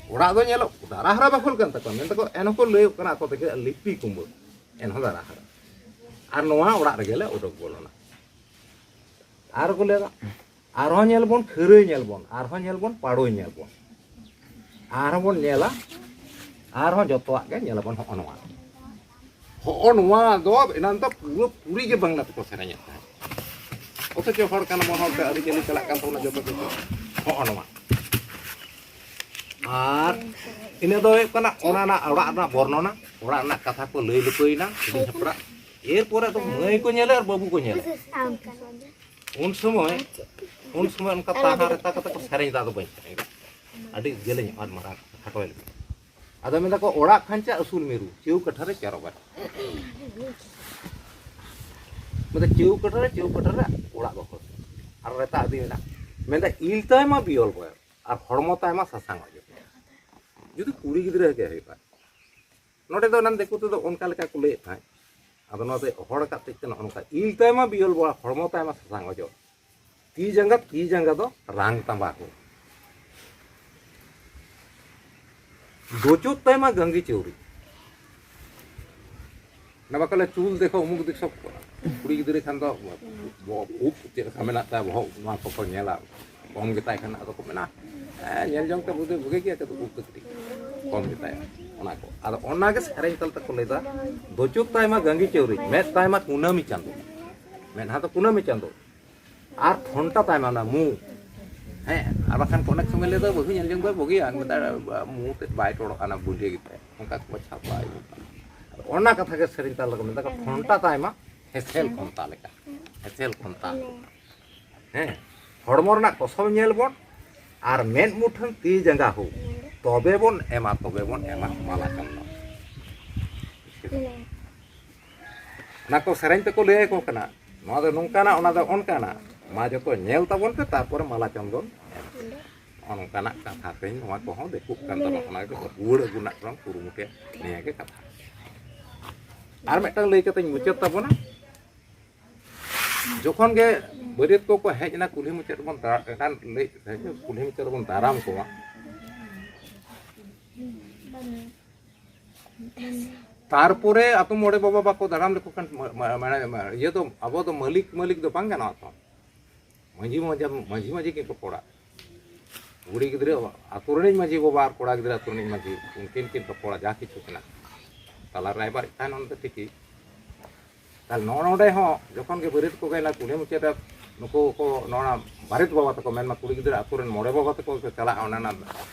ᱚᱲᱟᱜ ᱫᱚ ᱧᱮᱞᱚᱜ ᱫᱟᱨᱟ ᱦᱟᱨᱟ ᱵᱟᱠᱷᱳᱞ ᱠᱟᱱ ᱛᱟᱠᱚᱣᱟ, ᱢᱮᱱ ᱛᱟᱠᱚ ᱮᱱᱦᱚᱸ ᱠᱚ ᱞᱟᱹᱭᱚᱜ ᱠᱟᱱᱟ ᱟᱠᱚ ᱛᱮᱜᱮ, ᱞᱤᱯᱤ ᱠᱩᱢᱵᱟᱹ, ᱮᱱᱦᱚᱸ ᱫᱟᱨᱟ ᱦᱟᱨᱟ᱾ ᱟᱨ ᱱᱚᱣᱟ ᱚᱲᱟᱜ ᱨᱮᱜᱮ ᱞᱮ ᱚᱰᱚᱠ ᱵᱚᱞᱚᱱᱟ᱾ ᱟᱨ ᱠᱚ ᱞᱟᱹᱭᱫᱟ, ᱟᱨᱦᱚᱸ ᱧᱮᱞ ᱵᱚᱱ, ᱠᱷᱟᱹᱨᱟᱹᱭ ᱧᱮᱞ ᱵᱚᱱ, ᱟᱨᱦᱚᱸ ᱧᱮᱞ ᱵᱚᱱ, ᱯᱟᱲᱳᱭ ᱧᱮᱞ ᱵᱚᱱ, ᱟᱨᱦᱚᱸ ᱵᱚᱱ ᱧᱮᱞᱟ, ᱟᱨᱦᱚᱸ ᱡᱚᱛᱚᱣᱟᱜ ᱜᱮ ᱧᱮᱞ ᱟᱵᱚᱱ᱾ ᱦᱚᱸᱜᱼᱚ ᱱᱚᱣᱟ, ᱦᱚᱸᱜᱼᱚ ᱱᱚᱣᱟ ᱫᱚ ᱮᱱᱟᱱ ᱫᱚ ᱯᱩᱨᱟᱹ ᱯᱩᱨᱤ ᱜᱮ ᱵᱟᱝᱞᱟ ᱛᱮᱠᱚ ᱥᱮᱨᱮᱧᱮᱫ ᱛᱟᱦᱮᱸᱫ᱾ ᱚᱛᱷᱚᱪᱚ ᱦᱚᱲ ᱠᱟᱱᱟ ᱵᱚᱱ, ᱦᱚᱲᱛᱮ ᱟᱹᱨᱤᱪᱟᱹᱞᱤ ᱪᱟᱞᱟᱜ ᱠᱟᱱ ᱛᱟᱵᱚᱱᱟ ᱡᱚᱛᱚ ᱠᱤᱪᱷᱩ᱾ ᱦᱚᱸᱜᱼᱚ ᱱᱚᱣᱟ᱾ ᱟᱨ ᱤᱱᱟᱹ ᱫᱚ ᱦᱩᱭᱩᱜ ᱠᱟᱱᱟ ᱚᱱᱟ ᱨᱮᱱᱟᱜ ᱚᱲᱟᱜ ᱨᱮᱱᱟᱜ ᱵᱚᱨᱱᱚᱱᱟ, ᱚᱲᱟᱜ ᱨᱮᱱᱟᱜ ᱠᱟᱛᱷᱟ ᱠᱚ ᱞᱟᱹᱭ ᱞᱟᱹᱯᱟᱹᱭᱮᱱᱟ ᱦᱩᱰᱤᱧ ᱦᱟᱯᱲᱟᱜ᱾ ᱮᱨᱯᱚᱨᱮ ᱫᱚ ᱢᱟᱹᱭ ᱠᱚ ᱧᱮᱞᱮ ᱟᱨ ᱵᱟᱹᱵᱩ ᱠᱚ ᱧᱮᱞᱮ᱾ ᱩᱱ ᱥᱚᱢᱚᱭ, ᱩᱱ ᱥᱚᱢᱚᱭ ᱚᱱᱠᱟ ᱛᱟᱦᱟ ᱨᱮᱛᱟ ᱠᱟᱛᱮ ᱠᱚ ᱥᱮᱨᱮᱧ ᱮᱫᱟ, ᱟᱫᱚ ᱵᱟᱹᱧ ᱥᱮᱨᱮᱧ ᱮᱫᱟ᱾ ᱟᱹᱰᱤ ᱡᱮᱞᱮᱧ ᱟᱨ ᱢᱟᱨᱟᱝ ᱠᱷᱟᱴᱚᱭ ᱞᱟᱹᱜᱤᱫ᱾ ᱟᱫᱚ ᱢᱮᱱᱫᱟ ᱠᱚ, ᱚᱲᱟᱜ ᱠᱷᱟᱧᱪᱟ ᱟᱹᱥᱩᱞ ᱢᱤᱨᱩ, ᱪᱮᱣ ᱠᱟᱴᱷᱟ ᱨᱮ ᱪᱮᱨᱚ ᱵᱟᱴᱟ᱾ ᱢᱮᱱᱫᱟ, ᱪᱮᱣ ᱠᱟᱴᱷᱟ ᱨᱮ, ᱪᱮᱣ ᱠᱟᱴᱷᱟ ᱨᱮ ᱚᱲᱟᱜ ᱫᱚᱠᱷᱚᱞ᱾ ᱟᱨ ᱨᱮᱛᱟ ᱟᱹᱫᱤ ᱢᱮᱱᱟᱜ᱾ ᱢᱮᱱᱫᱟ, ᱤᱞ ᱛᱟᱭ ᱢᱟ ᱵᱤᱭᱚᱞ ᱵᱚᱭᱚᱞ, ᱟᱨ ᱦᱚᱲᱢᱚ ᱛᱟᱭ ᱢᱟ ᱥᱟᱥᱟᱝ ᱚᱡᱚ᱾ ᱡᱩᱫᱤ ᱠᱩᱲᱤ ᱜᱤᱫᱽᱨᱟᱹ ᱜᱮ ᱦᱩᱭᱩᱜᱼᱟ, ᱱᱚᱰᱮ ᱫᱚ ᱮᱱᱟᱱ ᱫᱤᱠᱩ ᱛᱮᱫᱚ ᱚᱱᱠᱟ ᱞᱮᱠᱟ ᱠᱚ ᱞᱟᱹᱭᱮᱫ ᱛᱟᱦᱮᱸᱫ, ᱟᱫᱚ ᱱᱚᱣᱟ ᱫᱚ ᱦᱚᱲ ᱠᱟᱛᱮ ᱛᱮ ᱱᱚᱜᱼᱚ ᱱᱚᱝᱠᱟ, ᱤᱞ ᱛᱟᱭ ᱢᱟ ᱵᱤᱭᱚᱞ ᱵᱚᱭᱚᱞ, ᱦᱚᱲᱢᱚ ᱛᱟᱭ ᱢᱟ ᱥᱟᱥᱟᱝ ᱚᱡᱚ, ᱛᱤ ᱡᱟᱸᱜᱟ, ᱛᱤ ᱡᱟᱸᱜᱟ ᱫᱚ ᱨᱟᱝ ᱛᱟᱸᱵᱟᱠᱩ᱾ ᱫᱚᱪᱩᱫ ᱛᱟᱭᱢᱟ ᱜᱟᱝᱜᱤ ᱪᱟᱹᱣᱨᱤ᱾ ᱚᱱᱟ ᱵᱟᱠᱚ ᱞᱟᱹᱭᱟ, ᱪᱩᱞ ᱫᱮᱠᱷᱚ ᱩᱢᱩᱠ ᱫᱤᱠᱥᱚ᱾ ᱠᱩᱲᱤ ᱜᱤᱫᱽᱨᱟᱹ ᱠᱷᱟᱱ ᱫᱚ ᱵᱚᱦᱚᱜ ᱩᱵ ᱪᱮᱫ ᱞᱮᱠᱟ ᱢᱮᱱᱟᱜ ᱛᱟᱭᱟ, ᱵᱚᱦᱚᱜ ᱱᱚᱣᱟ ᱠᱚᱠᱚ ᱧᱮᱞᱟ᱾ ᱠᱚᱢ ᱜᱮᱛᱟᱭ ᱠᱷᱟᱱ ᱟᱫᱚ ᱠᱚ ᱢᱮᱱᱟ, "ᱦᱮᱸ, ᱧᱮᱞ ᱡᱚᱝ ᱛᱮ ᱵᱩᱫᱷᱤ ᱵᱷᱟᱜᱮ ᱜᱮᱭᱟ, ᱠᱤᱱᱛᱩ ᱩᱵ ᱫᱚ ᱠᱟᱹᱴᱤᱡ ᱠᱚᱢ ᱜᱮᱛᱟᱭᱟ", ᱚᱱᱟ ᱠᱚ᱾ ᱟᱫᱚ ᱚᱱᱟᱜᱮ ᱥᱮᱨᱮᱧ ᱛᱟᱞ ᱛᱮᱠᱚ ᱞᱟᱹᱭᱫᱟ, "ᱫᱚᱪᱩᱫ ᱛᱟᱭᱢᱟ ᱜᱟᱝᱜᱤ ᱪᱟᱹᱣᱨᱤ, ᱢᱮᱫ ᱛᱟᱭᱢᱟ ᱠᱩᱱᱟᱹᱢᱤ ᱪᱟᱸᱫᱚ, ᱢᱮᱫᱦᱟ ᱫᱚ ᱠᱩᱱᱟᱹᱢᱤ ᱪᱟᱸᱫᱚ, ᱟᱨ ᱴᱷᱚᱱᱴᱟ ᱛᱟᱭᱢᱟ ᱚᱱᱟ ᱢᱩ", ᱦᱮᱸ, ᱟᱨ ᱵᱟᱠᱷᱟᱱ ᱠᱚ ᱚᱱᱮᱠ ᱥᱚᱢᱚᱭ ᱞᱟᱹᱭ ᱫᱚ, "ᱵᱟᱹᱦᱩ ᱧᱮᱞ ᱡᱚᱝ ᱫᱚ ᱵᱩᱜᱤᱭᱟ", ᱢᱮᱛᱟᱭ, "ᱢᱩ ᱛᱮᱫ ᱵᱟᱭ ᱴᱚᱲᱚᱜ ᱠᱟᱱᱟ, ᱵᱩᱸᱰᱤ ᱜᱮᱛᱟᱭ", ᱚᱱᱠᱟ ᱠᱚ ᱪᱷᱟᱯᱟ᱾ ᱚᱱᱟ ᱠᱟᱛᱷᱟ ᱜᱮ ᱥᱮᱨᱮᱧ ᱛᱟᱞᱟ ᱠᱚ ᱢᱮᱛᱟ ᱠᱚᱣᱟ, ᱴᱷᱚᱱᱴᱟ ᱛᱟᱭᱢᱟ ᱦᱮᱸᱥᱮᱞ ᱠᱷᱚᱱᱛᱟ ᱞᱮᱠᱟ, ᱦᱮᱸᱥᱮᱞ ᱠᱷᱚᱱᱛᱟ᱾ ᱦᱮᱸ, ᱦᱚᱲᱢᱚ ᱨᱮᱱᱟᱜ ᱠᱚᱥᱚᱞ ᱧᱮᱞ ᱵᱚᱱ, ᱟᱨ ᱢᱮᱫ ᱢᱩᱴᱷᱟᱹᱱ ᱛᱤ ᱡᱟᱸᱜᱟ ᱦᱚᱸ, ᱛᱚᱵᱮ ᱵᱚᱱ ᱮᱢᱟ, ᱛᱚᱵᱮ ᱵᱚᱱ ᱮᱢᱟ ᱢᱟᱞᱟ ᱪᱚᱱᱫᱚᱱ᱾ ᱚᱱᱟ ᱠᱚ ᱥᱮᱨᱮᱧ ᱛᱮᱠᱚ ᱞᱟᱹᱭ ᱟᱠᱚ ᱠᱟᱱᱟ, ᱱᱚᱣᱟ ᱫᱚ ᱱᱚᱝᱠᱟᱱᱟ, ᱚᱱᱟ ᱫᱚ ᱚᱱᱠᱟᱱᱟ, ᱢᱟ ᱡᱚᱛᱚ ᱧᱮᱞ ᱛᱟᱵᱚᱱ ᱯᱮ, ᱛᱟᱨᱯᱚᱨᱮ ᱢᱟᱞᱟ ᱪᱚᱱᱫᱚᱱ ᱮᱢ᱾ ᱱᱚᱜᱼᱚ ᱱᱚᱝᱠᱟᱱᱟᱜ ᱠᱟᱛᱷᱟ ᱛᱮᱧ ᱱᱚᱣᱟ ᱠᱚᱦᱚᱸ ᱫᱤᱠᱩᱜ ᱠᱟᱱ ᱛᱟᱵᱚᱱᱟ, ᱚᱱᱟ ᱜᱮᱠᱚ ᱨᱩᱣᱟᱹᱲ ᱟᱹᱜᱩ ᱨᱮᱱᱟᱜ ᱠᱚ ᱠᱩᱨᱩᱢᱩᱴᱩᱭᱟ᱾ ᱱᱤᱭᱟᱹ ᱜᱮ ᱠᱟᱛᱷᱟ᱾ ᱟᱨ ᱢᱤᱫᱴᱟᱝ ᱞᱟᱹᱭ ᱠᱟᱛᱮᱧ ᱢᱩᱪᱟᱹᱫ ᱛᱟᱵᱚᱱᱟ᱾ ᱡᱚᱠᱷᱚᱱ ᱜᱮ ᱵᱟᱹᱨᱭᱟᱹᱛ ᱠᱚᱠᱚ ᱦᱮᱡ ᱮᱱᱟ, ᱠᱩᱞᱦᱤ ᱢᱩᱪᱟᱹᱫ ᱨᱮᱵᱚᱱ ᱫᱟᱨᱟᱢ, ᱮᱱᱠᱷᱟᱱ ᱞᱟᱹᱭ, ᱠᱩᱞᱦᱤ ᱢᱩᱪᱟᱹᱫ ᱨᱮᱵᱚᱱ ᱫᱟᱨᱟᱢ ᱠᱚᱣᱟ᱾ ᱛᱟᱨᱯᱚᱨᱮ ᱟᱛᱳ ᱢᱚᱬᱮ ᱵᱟᱵᱟ ᱵᱟᱠᱚ ᱫᱟᱨᱟᱢ ᱞᱮᱠᱚ ᱠᱷᱟᱱ, ᱢᱟ-, ᱢᱟ-, ᱢᱟᱱᱮ, ᱢᱟ-, ᱤᱭᱟᱹ ᱫᱚ, ᱟᱵᱚ ᱫᱚ ᱢᱟᱹᱞᱤᱠ, ᱢᱟᱹᱞᱤᱠ ᱫᱚ ᱵᱟᱝ ᱜᱟᱱᱚᱜᱼᱟ ᱛᱚ᱾ ᱢᱟᱹᱡᱷᱤ ᱢᱟᱡᱷᱤ, ᱢᱟᱹᱡᱷᱤ ᱢᱟᱹᱡᱷᱤ ᱠᱤᱱ ᱨᱚᱯᱚᱲᱟ᱾ ᱠᱩᱲᱤ ᱜᱤᱫᱽᱨᱟᱹ ᱟᱛᱳ ᱨᱤᱱᱤᱡ ᱢᱟᱹᱡᱷᱤ ᱵᱟᱵᱟ ᱟᱨ ᱠᱚᱲᱟ ᱜᱤᱫᱽᱨᱟᱹ ᱟᱛᱳ ᱨᱤᱱᱤᱡ ᱢᱟᱹᱡᱷᱤ, ᱩᱱᱠᱤᱱ ᱠᱤᱱ ᱨᱚᱯᱚᱲᱟ ᱡᱟ ᱠᱤᱪᱷᱩ ᱠᱟᱱᱟ᱾ ᱛᱟᱞᱟ ᱨᱟᱭᱵᱟᱨᱤᱡ ᱛᱟᱦᱮᱱ ᱚᱱᱛᱮ ᱛᱤᱠᱤ᱾ ᱛᱟᱦᱞᱮ ᱱᱚᱜᱼᱚ ᱱᱚᱰᱮ ᱦᱚᱸ ᱡᱚᱠᱷᱚᱱ ᱜᱮ ᱵᱟᱹᱨᱭᱟᱹᱛ ᱠᱚ ᱜᱮ ᱱᱟ ᱠᱩᱞᱦᱤ ᱢᱩᱪᱟᱹᱫ ᱨᱮ ᱱᱩᱠᱩ ᱠᱚ, ᱱᱚᱣᱟ ᱵᱟᱨᱮᱛ ᱵᱟᱵᱟ ᱛᱟᱠᱚ, ᱢᱮᱱᱢᱟ ᱠᱩᱲᱤ ᱜᱤᱫᱽᱨᱟᱹ ᱟᱛᱳ ᱨᱮᱱ ᱢᱚᱬᱮ ᱵᱟᱵᱟ ᱛᱟᱠᱚ ᱠᱚ ᱪᱟᱞᱟᱜᱼᱟ ᱚᱱᱟ ᱱᱟ-,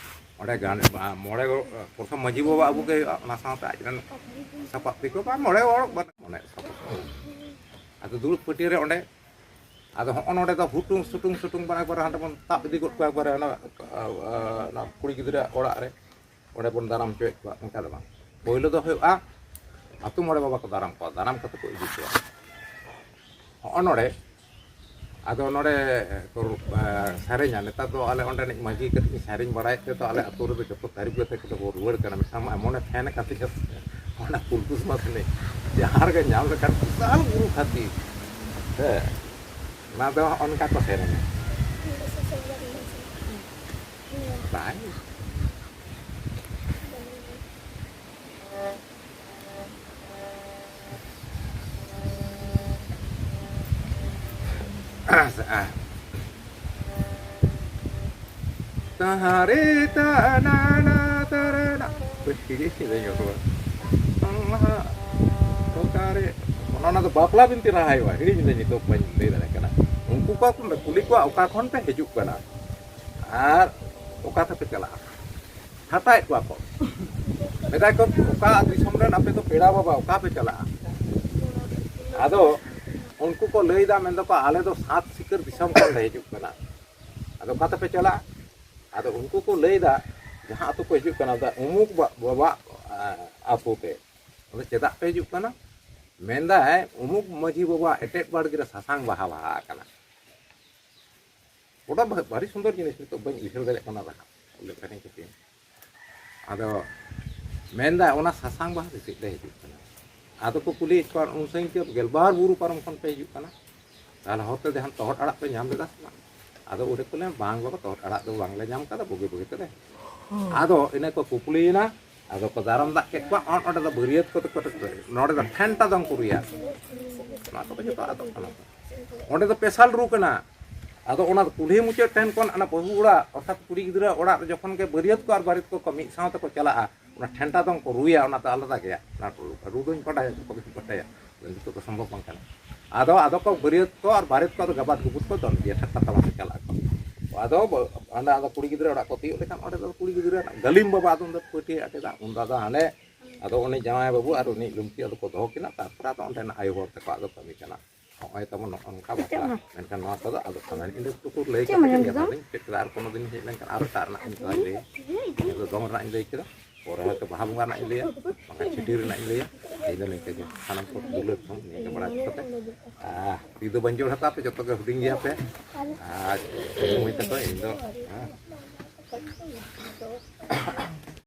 ᱚᱸᱰᱮ ᱜᱟᱱ, ᱢᱚᱬᱮ ᱜᱚ-, ᱯᱨᱚᱛᱷᱚᱢ ᱢᱟᱹᱡᱷᱤ ᱵᱟᱵᱟ ᱟᱹᱜᱩ ᱜᱮ ᱦᱩᱭᱩᱜᱼᱟ, ᱚᱱᱟ ᱥᱟᱶᱛᱮ ᱟᱡ ᱨᱮᱱ ᱥᱟᱯᱟᱵ ᱛᱮᱠᱚ ᱵᱟ ᱢᱚᱬᱮ ᱦᱚᱲ ᱵᱟ-, ᱢᱚᱬᱮ ᱥᱟᱯᱟᱵ᱾ ᱟᱫᱚ ᱫᱩᱲᱩᱵ ᱯᱟᱹᱴᱭᱟᱹ ᱨᱮ ᱚᱸᱰᱮ, ᱟᱫᱚ ᱦᱚᱸᱜᱼᱚ ᱱᱚᱰᱮ ᱫᱚ ᱦᱩᱴᱩᱝ ᱥᱩᱴᱩᱝ ᱥᱩᱴᱩᱝ ᱵᱟᱱᱟ ᱮᱠᱵᱟᱨᱮ ᱦᱟᱸᱰᱮ ᱵᱚᱱ ᱛᱟᱵ ᱤᱫᱤ ᱜᱚᱫ ᱠᱚᱣᱟ ᱮᱠᱵᱟᱨᱮ ᱚᱱᱟ, ᱚᱱᱟ ᱠᱩᱲᱤ ᱜᱤᱫᱽᱨᱟᱹ ᱚᱲᱟᱜ ᱨᱮ, ᱚᱸᱰᱮ ᱵᱚᱱ ᱫᱟᱨᱟᱢ ᱦᱚᱪᱚᱭᱮᱫ ᱠᱚᱣᱟ, ᱚᱱᱠᱟ ᱫᱚ ᱵᱟᱝ᱾ ᱯᱳᱭᱞᱳ ᱫᱚ ᱦᱩᱭᱩᱜᱼᱟ ᱟᱛᱳ ᱢᱚᱬᱮ ᱵᱟᱵᱟ ᱠᱚ ᱫᱟᱨᱟᱢ ᱠᱚᱣᱟ, ᱫᱟᱨᱟᱢ ᱠᱟᱛᱮ ᱠᱚ ᱤᱫᱤ ᱠᱚᱣᱟ᱾ ᱦᱚᱸᱜᱼᱚ ᱱᱚᱰᱮ, ᱟᱫᱚ ᱱᱚᱰᱮ ᱠᱚ, ᱮ, ᱥᱮᱨᱮᱧᱟ᱾ ᱱᱮᱛᱟᱨ ᱫᱚ ᱟᱞᱮ ᱚᱸᱰᱮᱱᱤᱡ ᱢᱟᱹᱡᱷᱤ ᱠᱟᱹᱴᱤᱡ ᱤᱧ ᱥᱮᱨᱮᱧ ᱵᱟᱲᱟᱭᱮᱫ ᱛᱮ, ᱛᱚ ᱟᱞᱮ ᱟᱹᱛᱩ ᱨᱮᱫᱚ ᱡᱚᱛᱚ ᱛᱟᱹᱨᱤᱯ ᱠᱟᱛᱮ ᱠᱚ ᱨᱩᱣᱟᱹᱲ ᱠᱟᱱᱟ᱾ ᱢᱤᱫᱴᱟᱝ ᱢᱟ ᱮᱢᱚᱱᱮ ᱯᱷᱮᱱ ᱟᱠᱟᱫ ᱛᱤᱧᱟᱹ, ᱚᱱᱟ ᱯᱷᱩᱞᱠᱩᱥᱢᱟ ᱥᱮᱨᱮᱧ ᱡᱟᱦᱟᱸ ᱨᱮᱜᱮ ᱧᱟᱢ ᱞᱮᱠᱷᱟᱱ ᱵᱤᱥᱟᱞ ᱵᱩᱨᱩ ᱠᱷᱟᱹᱛᱤᱨ᱾ ᱦᱮᱸ, ᱚᱱᱟ ᱫᱚ ᱚᱱᱠᱟ ᱠᱚ ᱥᱮᱨᱮᱧᱟ᱾ ᱵᱟᱭ ᱛᱟᱦᱟᱨᱮ ᱛᱟᱱᱟᱱᱟ ᱛᱟᱨᱟᱱᱟ᱾ ᱦᱤᱲᱤᱧ ᱠᱤᱫᱟᱹᱧ ᱚᱠᱚᱭ᱾ ᱚᱠᱟᱨᱮ? ᱚᱱᱟ, ᱚᱱᱟ ᱫᱚ ᱵᱟᱯᱞᱟ ᱵᱤᱱᱛᱤ ᱨᱟᱦᱟ ᱦᱩᱭᱩᱜᱼᱟ᱾ ᱦᱤᱲᱤᱧ ᱠᱤᱫᱟᱹᱧ, ᱱᱤᱛᱚᱜ ᱵᱟᱹᱧ ᱞᱟᱹᱭ ᱫᱟᱲᱮᱭᱟᱜ ᱠᱟᱱᱟ᱾ ᱩᱱᱠᱩ ᱠᱚ ᱠᱩᱞᱤ ᱠᱚᱣᱟ, ᱚᱠᱟ ᱠᱷᱚᱱ ᱯᱮ ᱦᱤᱡᱩᱜ ᱠᱟᱱᱟ ᱟᱨ ᱚᱠᱟ ᱛᱮᱯᱮ ᱪᱟᱞᱟᱜᱼᱟ? ᱦᱟᱛᱟᱣᱮᱫ ᱠᱚᱣᱟ ᱠᱚ᱾ ᱢᱮᱛᱟᱭ ᱠᱚ, ᱚᱠᱟ ᱫᱤᱥᱚᱢ ᱨᱮᱱ ᱟᱯᱮ ᱫᱚ ᱯᱮᱲᱟ ᱵᱟᱵᱟ, ᱚᱠᱟ ᱯᱮ ᱪᱟᱞᱟᱜᱼᱟ? ᱟᱫᱚ ᱩᱱᱠᱩ ᱠᱚ ᱞᱟᱹᱭᱫᱟ, ᱢᱮᱱᱫᱟᱠᱚ, ᱟᱞᱮ ᱫᱚ ᱥᱟᱛ ᱥᱤᱠᱟᱹᱨ ᱫᱤᱥᱚᱢ ᱠᱷᱚᱱ ᱞᱮ ᱦᱤᱡᱩᱜ ᱠᱟᱱᱟ᱾ ᱟᱫᱚ ᱚᱠᱟ ᱛᱮᱯᱮ ᱪᱟᱞᱟᱜᱼᱟ? ᱟᱫᱚ ᱩᱱᱠᱩ ᱠᱚ ᱞᱟᱹᱭᱫᱟ, ᱡᱟᱦᱟᱸ ᱟᱛᱳ ᱠᱚ ᱦᱤᱡᱩᱜ ᱠᱟᱱᱟ, ᱫᱟ ᱩᱢᱩᱠ ᱵᱟ-, ᱵᱟᱵᱟ, ᱟ, ᱟᱛᱳ ᱛᱮ᱾ ᱟᱫᱚ ᱪᱮᱫᱟᱜ ᱯᱮ ᱦᱤᱡᱩᱜ ᱠᱟᱱᱟ? ᱢᱮᱱᱫᱟᱭ, ᱩᱢᱩᱠ ᱢᱟᱹᱡᱷᱤ ᱵᱟᱵᱟ ᱮᱴᱮᱫ ᱵᱟᱲᱜᱮ ᱨᱮ ᱥᱟᱥᱟᱝ ᱵᱟᱦᱟ ᱵᱟᱦᱟ ᱟᱠᱟᱱᱟ᱾ ᱜᱚᱴᱟ ᱵᱷᱟ-, ᱵᱷᱟᱹᱨᱤ ᱥᱩᱱᱫᱚᱨ ᱡᱤᱱᱤᱥ, ᱱᱤᱛᱚᱜ ᱵᱟᱹᱧ ᱩᱭᱦᱟᱹᱨ ᱫᱟᱲᱮᱭᱟᱜ ᱠᱟᱱᱟ ᱨᱟᱦᱟ, ᱞᱮᱠᱷᱟᱱᱤᱧ ᱠᱟᱹᱴᱤᱡ᱾ ᱟᱫᱚ ᱢᱮᱱᱫᱟ, ᱚᱱᱟ ᱥᱟᱥᱟᱝ ᱵᱟᱦᱟ ᱥᱤᱥᱤᱨ ᱞᱮ ᱦᱤᱡᱩᱜ ᱠᱟᱱᱟ᱾ ᱟᱫᱚ ᱠᱚ ᱠᱩᱞᱤᱭᱮᱫ ᱠᱚᱣᱟ, "ᱩᱱ ᱥᱟᱺᱜᱤᱧ ᱪᱮᱫ ᱜᱮᱞᱵᱟᱨ ᱵᱩᱨᱩ ᱯᱟᱨᱚᱢ ᱠᱷᱚᱱ ᱯᱮ ᱦᱤᱡᱩᱜ ᱠᱟᱱᱟ? ᱛᱟᱦᱚᱞᱮ ᱦᱚᱨ ᱛᱮ ᱡᱟᱦᱟᱱ ᱛᱚᱦᱚᱫ ᱟᱲᱟᱜ ᱯᱮ ᱧᱟᱢ ᱞᱮᱫᱟ ᱥᱮ ᱵᱟᱝ?" ᱟᱫᱚ ᱚᱸᱰᱮ ᱠᱚ ᱞᱟᱹᱭᱟ, "ᱵᱟᱝ ᱵᱟᱵᱟ, ᱛᱚᱦᱚᱫ ᱟᱲᱟᱜ ᱫᱚ ᱵᱟᱝᱞᱮ ᱧᱟᱢ ᱠᱟᱫᱟ, ᱵᱩᱜᱤ ᱵᱩᱜᱤ ᱛᱮᱞᱮ ᱦᱮᱡ ᱮᱱᱟ᱾" ᱟᱫᱚ ᱤᱱᱟᱹ ᱠᱚ ᱠᱩᱠᱞᱤᱭᱮᱱᱟ, ᱟᱫᱚ ᱠᱚ ᱫᱟᱨᱟᱢ ᱫᱟᱜ ᱠᱮᱫ ᱠᱚᱣᱟ᱾ ᱚᱸᱰᱮ ᱫᱚ ᱵᱟᱹᱨᱭᱟᱹᱛ ᱠᱚᱫᱚ ᱠᱚ, ᱱᱚᱰᱮ ᱫᱚ ᱴᱷᱮᱱᱴᱟ ᱫᱚᱝ ᱠᱚ ᱨᱩᱭᱟ᱾ ᱱᱚᱣᱟ ᱠᱚᱫᱚ ᱡᱚᱛᱚ ᱟᱫᱚᱜ ᱠᱟᱱᱟ᱾ ᱚᱸᱰᱮ ᱫᱚ ᱯᱮᱥᱟᱞ ᱨᱩ ᱠᱟᱱᱟ᱾ ᱟᱫᱚ ᱚᱱᱟ ᱠᱩᱞᱦᱤ ᱢᱩᱪᱟᱹᱫ ᱴᱷᱮᱱ ᱠᱷᱚᱱ ᱚᱱᱟ ᱵᱟᱹᱦᱩ ᱚᱲᱟᱜ, ᱚᱨᱛᱷᱟᱛ ᱠᱩᱲᱤ ᱜᱤᱫᱽᱨᱟᱹ ᱚᱲᱟᱜ ᱨᱮ ᱡᱚᱠᱷᱚᱱ ᱜᱮ ᱵᱟᱹᱨᱭᱟᱹᱛ ᱠᱚ ᱟᱨ ᱵᱟᱨᱮᱛ ᱠᱚ ᱢᱤᱫ ᱥᱟᱶ ᱛᱮᱠᱚ ᱪᱟᱞᱟᱜᱼᱟ, ᱚᱱᱟ ᱴᱷᱮᱱᱴᱟ ᱫᱚᱝ ᱠᱚ ᱨᱩᱭᱟ, ᱚᱱᱟ ᱫᱚ ᱟᱞᱟᱫᱟ ᱜᱮᱭᱟ᱾ ᱚᱱᱟ ᱨᱩ ᱫᱚᱧ ᱵᱟᱰᱟᱭᱟ, ᱡᱚᱛᱚ ᱜᱮᱧ ᱵᱟᱰᱟᱭᱟ, ᱱᱤᱛᱚᱜ ᱫᱚ ᱥᱚᱢᱵᱷᱚᱵ ᱵᱟᱝ ᱠᱟᱱᱟ᱾ ᱟᱫᱚ ᱟᱫᱚ ᱠᱚ ᱵᱟᱹᱨᱭᱟᱹᱛ ᱠᱚ ᱟᱨ ᱵᱟᱨᱮᱛ ᱠᱚ ᱟᱫᱚ ᱜᱟᱵᱟᱫ ᱜᱩᱵᱩᱫ ᱠᱚ ᱫᱚᱱ ᱜᱮᱭᱟ, ᱴᱷᱮᱱᱴᱟ ᱛᱟᱞᱟ ᱛᱮ ᱪᱟᱞᱟᱜ ᱟᱠᱚ᱾ ᱟᱫᱚ ᱵ-, ᱚᱸᱰᱮ ᱟᱫᱚ ᱠᱩᱲᱤ ᱜᱤᱫᱽᱨᱟᱹ ᱚᱲᱟᱜ ᱠᱚ ᱛᱤᱭᱳᱜ ᱞᱮᱠᱷᱟᱱ, ᱚᱸᱰᱮ ᱫᱚ ᱠᱩᱲᱤ ᱜᱤᱫᱽᱨᱟᱹ ᱨᱮᱱᱟᱜ ᱜᱟᱹᱞᱤᱢ ᱵᱟᱵᱟ ᱟᱫᱚ ᱩᱱᱫᱚ ᱯᱟᱹᱴᱤᱭᱟᱹ ᱟᱴᱮᱫᱟ, ᱩᱱᱫᱚ ᱟᱫᱚ ᱦᱟᱸᱰᱮ ᱟᱫᱚ ᱩᱱᱤ ᱡᱟᱶᱟᱭ ᱵᱟᱹᱵᱩ ᱟᱨ ᱩᱱᱤ ᱞᱩᱢᱠᱤ ᱟᱫᱚ ᱠᱚ ᱫᱚᱦᱚ ᱠᱤᱱᱟ᱾ ᱛᱟᱨᱯᱚᱨᱮ ᱟᱫᱚ ᱚᱸᱰᱮᱱᱟᱜ ᱟᱭᱳ ᱦᱚᱲ ᱛᱟᱠᱚᱣᱟᱜ ᱫᱚ ᱠᱟᱹᱢᱤ ᱠᱟᱱᱟ᱾ ᱱᱚᱜᱼᱚᱭ ᱛᱟᱵᱚᱱ ᱱᱚᱜᱼᱚ ᱱᱚᱝᱠᱟ ᱵᱟᱯᱞᱟ᱾ ᱢᱮᱱᱠᱷᱟᱱ ᱱᱚᱣᱟ ᱠᱚᱫᱚ ᱟᱫᱚ ᱥᱟᱱᱟᱢ ᱤᱧ ᱫᱚ ᱴᱩᱠᱩᱨ ᱞᱟᱹᱭ ᱠᱟᱛᱮ ᱜᱮ ᱟᱫᱚᱧ ᱪᱮᱫ ᱠᱮᱫᱟ᱾ ᱟᱨ ᱠᱳᱱᱳ ᱫᱤᱱ ᱦᱮᱡ ᱞᱮᱱᱠᱷᱟᱱ ᱟᱨᱚ ᱮᱴᱟᱜ ᱨᱮᱱᱟᱜ ᱤᱧ ᱞᱟᱹᱭᱟ᱾ ᱤᱧ ᱫᱚ ᱫᱚᱝ ᱨᱮᱱᱟᱜ ᱤᱧ ᱞᱟᱹᱭ ᱠᱮᱫᱟ, ᱯᱚᱨᱮ ᱦᱚᱭᱛᱳ ᱵᱟᱦᱟ ᱵᱚᱸᱜᱟ ᱨᱮᱱᱟᱜ ᱤᱧ ᱞᱟᱹᱭᱟ, ᱵᱟᱝᱠᱷᱟᱱ ᱪᱷᱤᱴᱤ ᱨᱮᱱᱟᱜ ᱤᱧ ᱞᱟᱹᱭᱟ᱾ ᱤᱧ ᱫᱚ ᱱᱤᱝᱠᱟᱹ ᱜᱮ ᱥᱟᱱᱟᱢ ᱠᱚ ᱫᱩᱞᱟᱹᱲ ᱠᱷᱚᱱ ᱱᱤᱭᱟᱹ ᱜᱮ ᱵᱟᱲᱟᱭ ᱦᱚᱪᱚ ᱠᱟᱛᱮ, ᱟᱨ ᱛᱤ ᱫᱚ ᱵᱟᱹᱧ ᱡᱳᱲ ᱦᱟᱛᱟᱣᱟ, ᱟᱯᱮ ᱡᱚᱛᱚ ᱜᱮ ᱦᱩᱰᱤᱧ ᱜᱮᱭᱟ ᱯᱮ᱾ ᱟᱨ ᱢᱟᱹᱭ ᱛᱟᱠᱚ, ᱤᱧ ᱫᱚ, ᱦᱮᱸ,